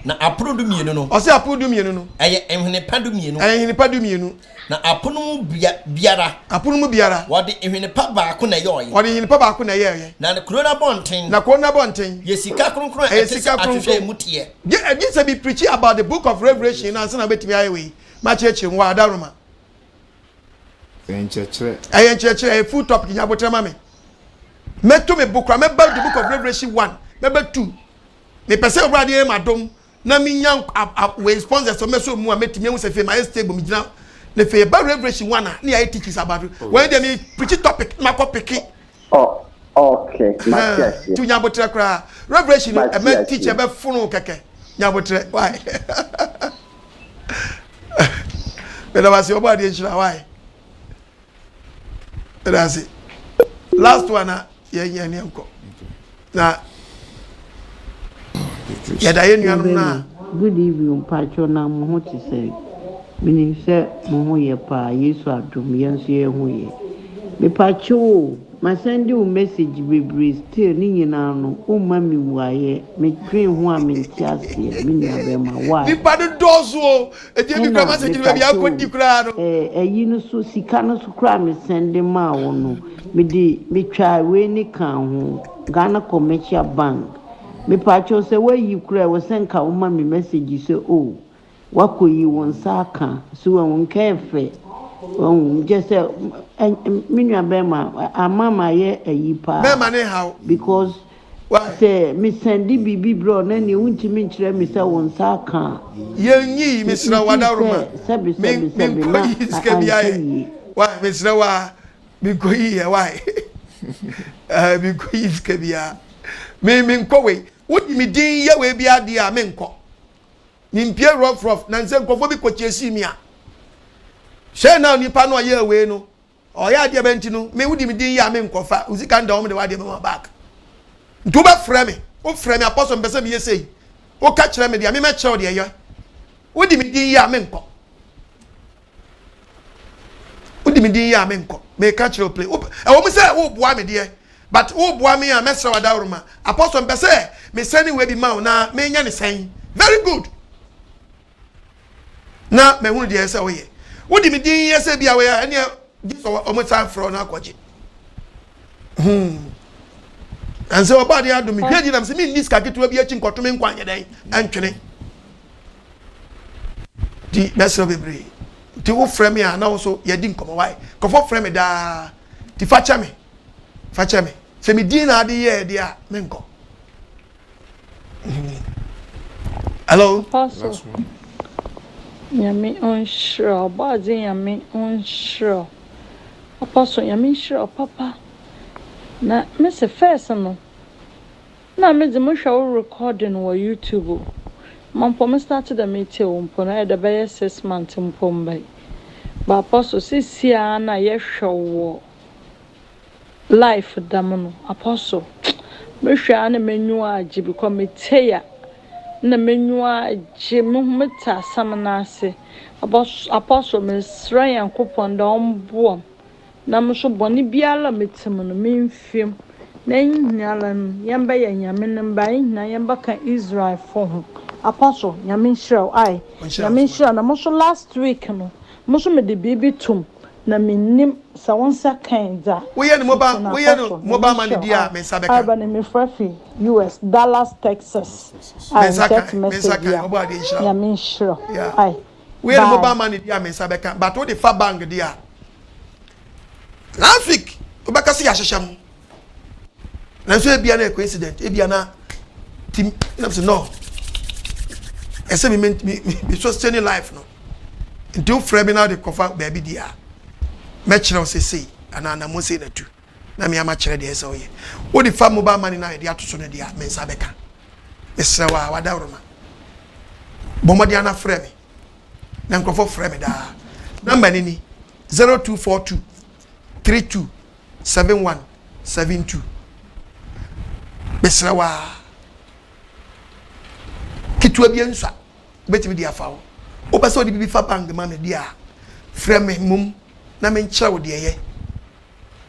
na apono dumienu no. Ɔse apono dumienu no. Ɛyɛ nhwene pa dumienu. Ɛyɛ nhwene pa dumienu. Na apono mu bia, biara. Apono mu biara. Wɔde nhwene pa baako na ɛyɔɔe. Wɔde nhwene pa baako na ɛyɛɛyɛ. Na kuro no abɔnten. Na kuro no abɔnten. Yɛ sika kronkron a ɛte sɛ ahwehwɛ emu teɛ. Gye, gye sɛ bi preachi about the book of Revelation ansa na wobɛtumi ayɛ wei. Makyerɛkyerɛ mu wɔ Adaworoma. Ɛyɛ nkyerɛkyerɛ. Ɛyɛ nkyerɛkyerɛ, ɛyɛ full topic, nya aboterɛ ma me. Mɛto me bo koraa, mɛba the book of Revelation 1, mɛba 2. Mepɛ sɛ Awurade yɛ m'adom na menya wei sponsors a mɛsɔ mu a mɛtumi ahu sɛ fei mayɛ stable megyina na fei ɛba Revelation 1 a ne yɛayɛ teachings about it. Oh, Wɔn deɛ me preach topic na makɔ peke. Oh, okay, mate aseɛ. Tu nya aboterɛ koraa. Revelation no Mate ɛmɛ teach aseɛ. ɛbɛ fono kɛkɛ. Nya aboterɛ, why? Meda wase ɔbɔ adeɛ nhyira why? Meda ase. Last one a yɛn yɛn yɛn kɔ. Na yɛda yɛn nuanom na. Good evening mpakyɛw na mo ho te sɛn? Menim sɛ mo ho yɛ paa Yesu adom yɛn nso yɛn ho yɛ. Mepakyɛw o Ma sɛnde wo message bebree still ne nyinaa no wo mma me mmuaeɛ me dwen ho a mente aseɛ me nua bɛɛma why? Nipa no dɔɔso o, eti ebi Ɛna kura message no baabi mepakyɛw akɔdi koraa no. eh ayi no so sika no so koraa me sɛnde maa wo no me de me twaa wei ne kaa ho Ghana commercial bank mepakyɛw sɛ woayi koraa ɛwɔ sɛ nka wo ma me message sɛ oh Woakɔyi wo nsa aka so wahu nka ɛfɛ wahu kyɛ sɛ me nua bɛrima ama mayɛ ayi paa Mɛma ne haw. because sɛ me sɛnde biribi brɛ wo na neɛ wontumi nkyerɛ me sɛ wo nsa aka a Yɛnyi mesrɛ wo mefii adaworoma sɛ sɛbe me sɛbe sɛbe menkɔ na yi sika bi anhwɛ ayɛ yie. why mesrɛ wo a menkɔ yi yɛ why ɛɛ menkɔ yi sika bi a me menkɔ wei wode me din yɛ wei bi adeɛ a menkɔ. Mempie rough rough na nsɛ nkurɔfoɔ bi kɔkyeesii me a hyɛ na nipa no ɔyɛɛ wei no ɔyɛ adeɛ bɛ nti no me wodi me din yɛ a menkɔfa wo sika nda wɔn de w'adeɛ bɛma back nti wobɛfrɛ me wofrɛ me apɔsɔ mpɛ sɛ meyɛ sei woka kyerɛ me deɛ memɛkyerɛ wo deɛ yɛ wodi me din yɛ a menkɔ wodi me din yɛ a menkɔ meka kyerɛ wo play ɛwɔ mu sɛ woboa me deɛ but woboa me a mɛsrɛ wadaworoma apostle mpɛ sɛ mesɛne wei bi ma wo na menya ne sɛn very good na mahunu deɛ ɛsɛ woyɛ wodi me din yɛ sɛ bi a wɔyɛ ɛneɛ gye sɛ ɔmo san frɛ wo no akɔgye hmm ɛnsɛ ɔba adeɛ adom hwɛ di nam sɛ menni sika ketewa bi akyi nkɔto me nkwa nyɛ dɛn ɛntwene Nti mɛsrɛ bebree. Nti wo frɛ me a na wo so yɛdi nkɔmɔ wae. Nkurɔfoɔ frɛ me daa. Nti fa kyɛ me. Fa kyɛ me. Sɛ me din na ade yɛɛ deɛ a menkɔ. Hello. Apostle Nyame ɔnhyira wo Ɔbɔadze Nyame ɔnhyira wo Apostle Nyame nhyira wo papa na mese first no Nna medze mohwɛ wo recording wɔ YouTube o, ma mpo me start dɛ metsie wo mpo no ayɛ dɛ bɛyɛ 6 months mpo mbae. But Apostle seseiara na yɛhwɛ wo wɔ life dɛm no Apostle mehwɛ a na m'enyiwa agye because metsie a nna m'enyiwa agye moho metse asɛm no ase. Apostle meserɛ Nyankopɔn dɛ ɔmboa m' Na mo so bɔne biara a metse mu no, memmfi mu. Na nyinara no, yɛmbɛyɛ Nyame ne mba, hɛn nyina yɛmbɛka Israelfo ho. Apostle, Nyame nhyira wo ae. Nyame nhyira wo. Na mo so last week no, mo so mede biribi to mu, na mennim sɛ wo nsa kae dza Woyɛ no nti no woyɛ no Apostle, Nyame mobile money nhyira wo di a ae. me nsa bɛka. Araba no mefrɛ fi US, Dallas, Texas Me ae, nsa text kae, me nsa message kae, yi a. ɔbɔ adeɛ nhyira wo. Nyame nhyira wo Yeah. ae. Woyɛ no mobile Bye. money di a me nsa bɛka but wode fa bank di a last week wobɛka sɛ yɛahyehyɛ mo nanso ebia na coincident ebia na tim na sɛ no ɛsɛ me me me sustain life no nti wofrɛ me na wode kɔfa baabi di a mɛkyerɛ wo sɛ sei anaa anammɔn sei na tu na me ama kyerɛ deɛ ɛsɛ woyɛ wode fa mobile money na yɛde ato so no deɛ a me nsa bɛka mesrɛ wo a wadaworoma bɔ mmɔden ana frɛ me na nkurɔfoɔ frɛ me daa namba no ni 0242 32 71 72 mesrɛ wo a ketewa bi nsua wobɛtumi de afa wo wopɛ sɛ wode biribi fa bank ma me deɛ a Frɛ me mmom na menkyerɛ wo deɛ yɛ.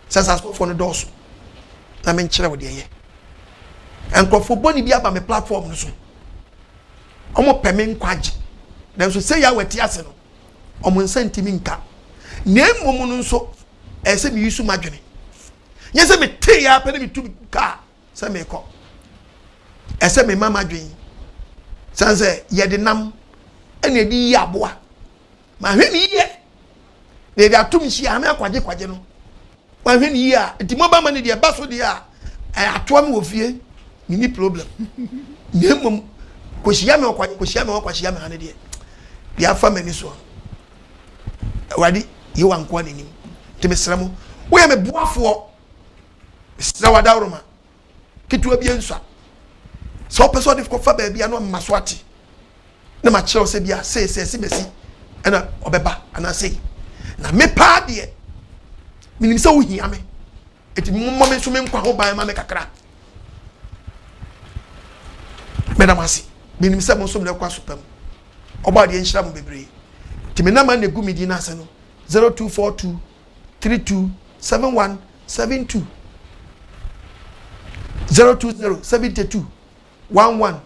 Sɛ asasefo no dɔɔso na menkyerɛ wo deɛ yɛ. Nkurɔfoɔ bɔne bi aba me platform no so. Wɔpɛ me nkwagye. Nanso sɛ Yahweh te ase no, wɔn nsa ntumi nka. Na mmom no nso, ɛyɛ sɛ meyi so m'adwene. Nyɛ sɛ metee yɛ apɛ na metu kaa sɛ merekɔ. Ɛsɛ mema m'adwene. Sane sɛ yɛde nam ɛna ɛde yi aboa. Mahwɛ ne yie na yɛde atom nhyia ame akwagye kwagye no. Mahwɛ ne yie a, nti mobile money deɛ ɛba so deɛ a, ɛyɛ atoa me wɔ fie, menni problem. Na mmom, kɔhyia me ɔkwagye, kɔhyia me hɔ, kɔhyia me ha no deɛ, deɛ afa m'ani soɔ no, Awurade Yehowa nkoa n'anim. Nti mesrɛ mo, woyɛ me boafoɔ, mesrɛ wo adaworoma, ketewa bi nsua. Sɛ wopɛ sɛ ɔde kɔfa baabi a na ɔmma so ate, na makyerɛ wo sɛ bia sei sɛ ɛsi bɛsi ɛna ɔbɛba anaa sei. Na me paa deɛ, menim sɛ wohia me, enti mommɔ me nso me nkwa ho ban ma me kakra. Meda mo ase. Menim sɛ mo nso mmerɛ kɔ aso pa mu. Ɔbɔ adeɛ nhyira mo bebree. Nti me nama na egu me din ase no 0242 32 71 72 020 72 11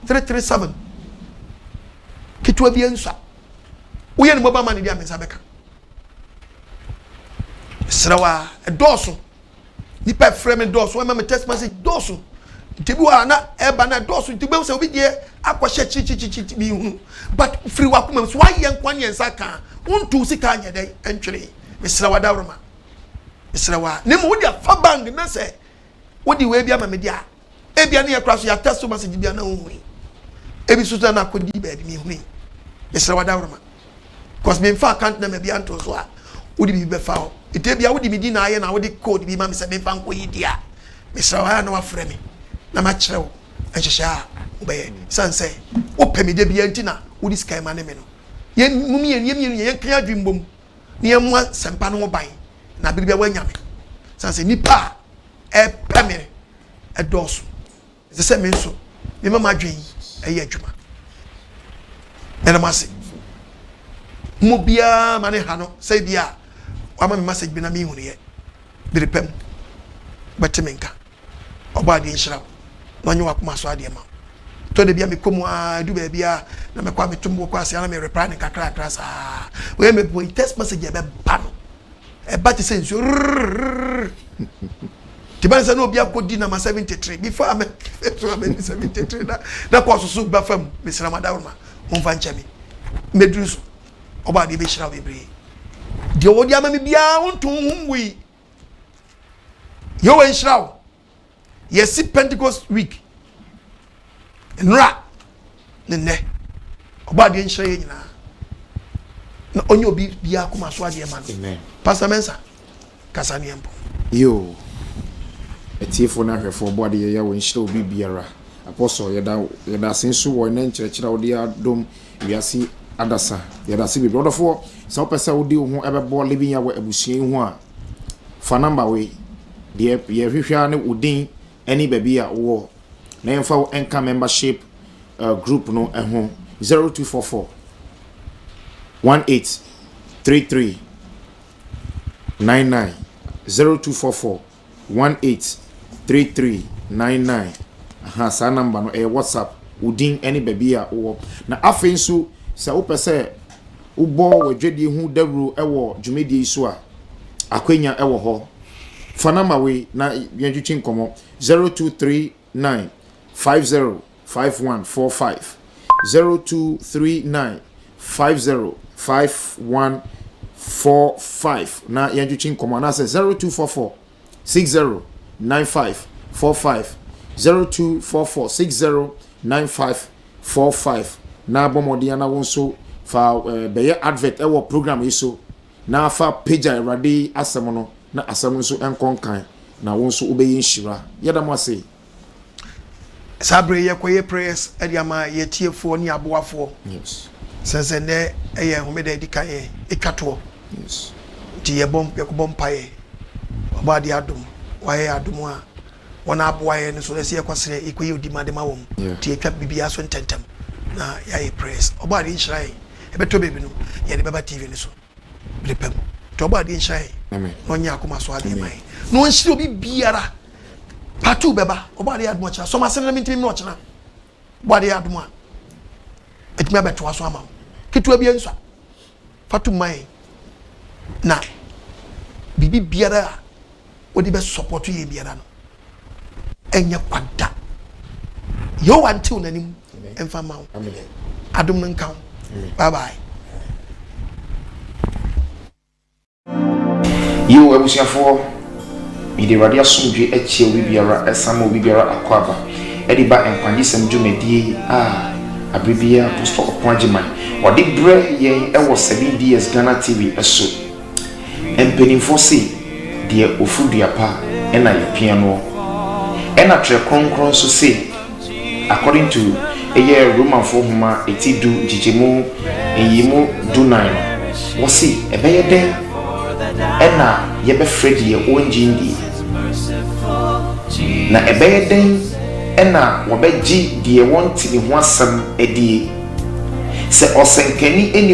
337 ketewa bi nsua. Woyɛ ne mobile money di a me nsa bɛka. Mesrɛ wo a ɛdɔɔso. Nipa ɛfrɛ me dɔɔso ɛma me text message dɔɔso. Nti bi wɔ a na ɛba na ɛdɔɔso nti wobɛhu sɛ obi deɛ akɔhyɛ kyirikyirikyiri mi hu but firi wakoma mu so wayɛ nkoa ne yɛn nsa ka wontu sika anyɛ dɛn ɛntwere. Mesrɛ wo adaworoma. Mesrɛ wo a ne mu wode afa bank na sɛ wode wei bi ama me deɛ a ebia ne yɛ kora so yɛatɛ so message bi a na wohui ebi so na akɔdi baabi mehui. Mesrɛ wo adaworoma because memfa account number bi anto so a wode biribi bɛfa hɔ nti ebia wode me din na ayɛ na wode code bi ma me sɛ memfa nkɔ yi di a mesrɛ wo ayɛ na wafrɛ me na makyerɛ wo nhyehyɛ a wobɛyɛ sane sɛ wopɛ me da bia nti na wode sika ma ne me no yɛn mu mmienu yɛn mmienu yɛn kan adwene mbom na yɛn mmoa sɛmpa no ho ban na bere bia woanya me sane sɛ nipa a ɛpɛ me ɛdɔɔso. Ɛsɛ sɛ me nso mema m'adwene yɛ adwuma. Meda mo ase. Mo biara ma ne ha no sɛ bi a wama me message bi na menhunuiɛ. Bere pa mu wobɛte me nka. Ɔbɔ adeɛ nhyira wo na ɔnyɛ w'akoma so adeɛ ma wo. Tɔ da bi a mekɔ mu a ɛdu baabi a na mɛkɔ a meto mbo kɔ ase a na me reply no nkakrakra saa. Wei mebɔ text message a ɛbɛba no ɛba te sɛ nsuo rrrr. Nti bɛn sɛ na obi akɔdi nama 73 before a mɛto a mɛdi 73 na na kɔ soso ba fam mesrɛ mo adaworoma momfa nkyɛ me mɛduru so ɔbɔ adeɛ bɛhyira wo bebree deɛ wɔde ama me biara wonto wo ho ngui Yehowa nhyira wo yɛsi Pentecost week nnora ne nnɛ ɔbɔ adeɛ nhyira yɛ nyinaa na ɔnyɛ obi biara koma so adeɛ ma no Pastor Mensah kasa ne yɛn Yoo atiefoɔ ne ahwɛfoɔ ɔbɔ adeɛ yɛ wɔ nhyira obi biara Apostle yɛda yɛda ase nso wɔ ɛnɛ nkyerɛkyerɛ a wode adom wiase adasa yɛda ase bebree ɔdɔfoɔ sɛ wopɛ sɛ wode wo ho ɛbɛbɔ Living Yahweh abusua yi ho a fa number wei deɛ yɛhwehwɛ ara ne wo din ne baabi a wowɔ na yɛmfa wo nka membership uh, group no ho 0244 18 33 99 0244 18 33 99 aha saa number no ɛyɛ whatsapp wo din ne baabi a wowɔ na afei nso sɛ wopɛ sɛ wobɔ w'adwadie ho dawuro wɔ dwumadie yi so a akwanya wɔ hɔ fa number wei na yɛntwitwi nkɔmmɔ 0239 50 5145 0239 50 5145 na yɛntwitwi nkɔmmɔ anaasɛ 0244 60 95 45 0244 60 95 45 na bɔ mmɔden na wo nso fa eh, bɛyɛ advert ɛwɔ program yi so na fa pagya Awurade asɛm no na asɛm no nso nkɔ nkan na wo nso wobɛyɛ nhyira. Yɛda mo ase. Saa berɛ yi yɛkɔyɛ prayers de ama yɛn atiefoɔ ne aboafoɔ. Yes. Sɛn sɛ nnɛ yɛ homeda edi kan yɛ etwa toɔ. Yes. Nti yɛbɔ yɛkɔbɔ mpaeɛ. Wabɔ adeɛ adom. Wayɛ yɛn adom a wɔn a aboa yɛn no so ɛsɛ yɛkɔsrɛ yɛkɔyɛ odima de ma wɔn. Yeah. Nti yɛtwa biribiara so ntɛntɛm na yɛayɛ prayers. Ɔbɔ adeɛ nhyira yɛn. Ɛbɛtɔ baabi no yɛde bɛba TV no so. Bere pa mu. Nti ɔbɔ adeɛ nhyira yɛn. Na ɔnyɛ akoma so adeɛ ma yɛn. Na ɔnhyira obi biara. Part 2 bɛba. Ɔbɔ adeɛ adom ɔkyena. Sɔm ase no na mentumi mmra ɔkyena. Bɔ adeɛ adom a ɛtumi abɛtoa so ama wo. Ketewa bi nsua. Fa to ma yɛn. Na biribi biara a wode bɛ support yɛn biara no ɛnyɛ kwa da. Yehowa ntew n'anim mfa ma wo. Adom no nka wo. Bye bye. Yiw, abusuafoɔ, mede Awurade asomdwoe akyia obi biara, ɛsan ma obi biara akwaaba de ba nkwagyesɛm dwumadie a aberɛ biara Apostle Ɔko Agyeman ɔde brɛ yɛn wɔ 7DS Ghana TV so. Mpanimfoɔ se, deɛ ɔfuru dua pa na yɛpia noɔ. Ɛna Twerɛ Kronkron nso se, According to ɛyɛ Romanfoɔ nhoma eti du nkyekyɛmu nyiyimu du nan no, wɔse ɛbɛyɛ dɛn na yɛbɛfrɛ deɛ ɔnngye nndie? Na ɛbɛyɛ dɛn na wɔbɛgye deɛ wɔnte ne ho asɛm adie? Sɛ ɔsɛnkani nni.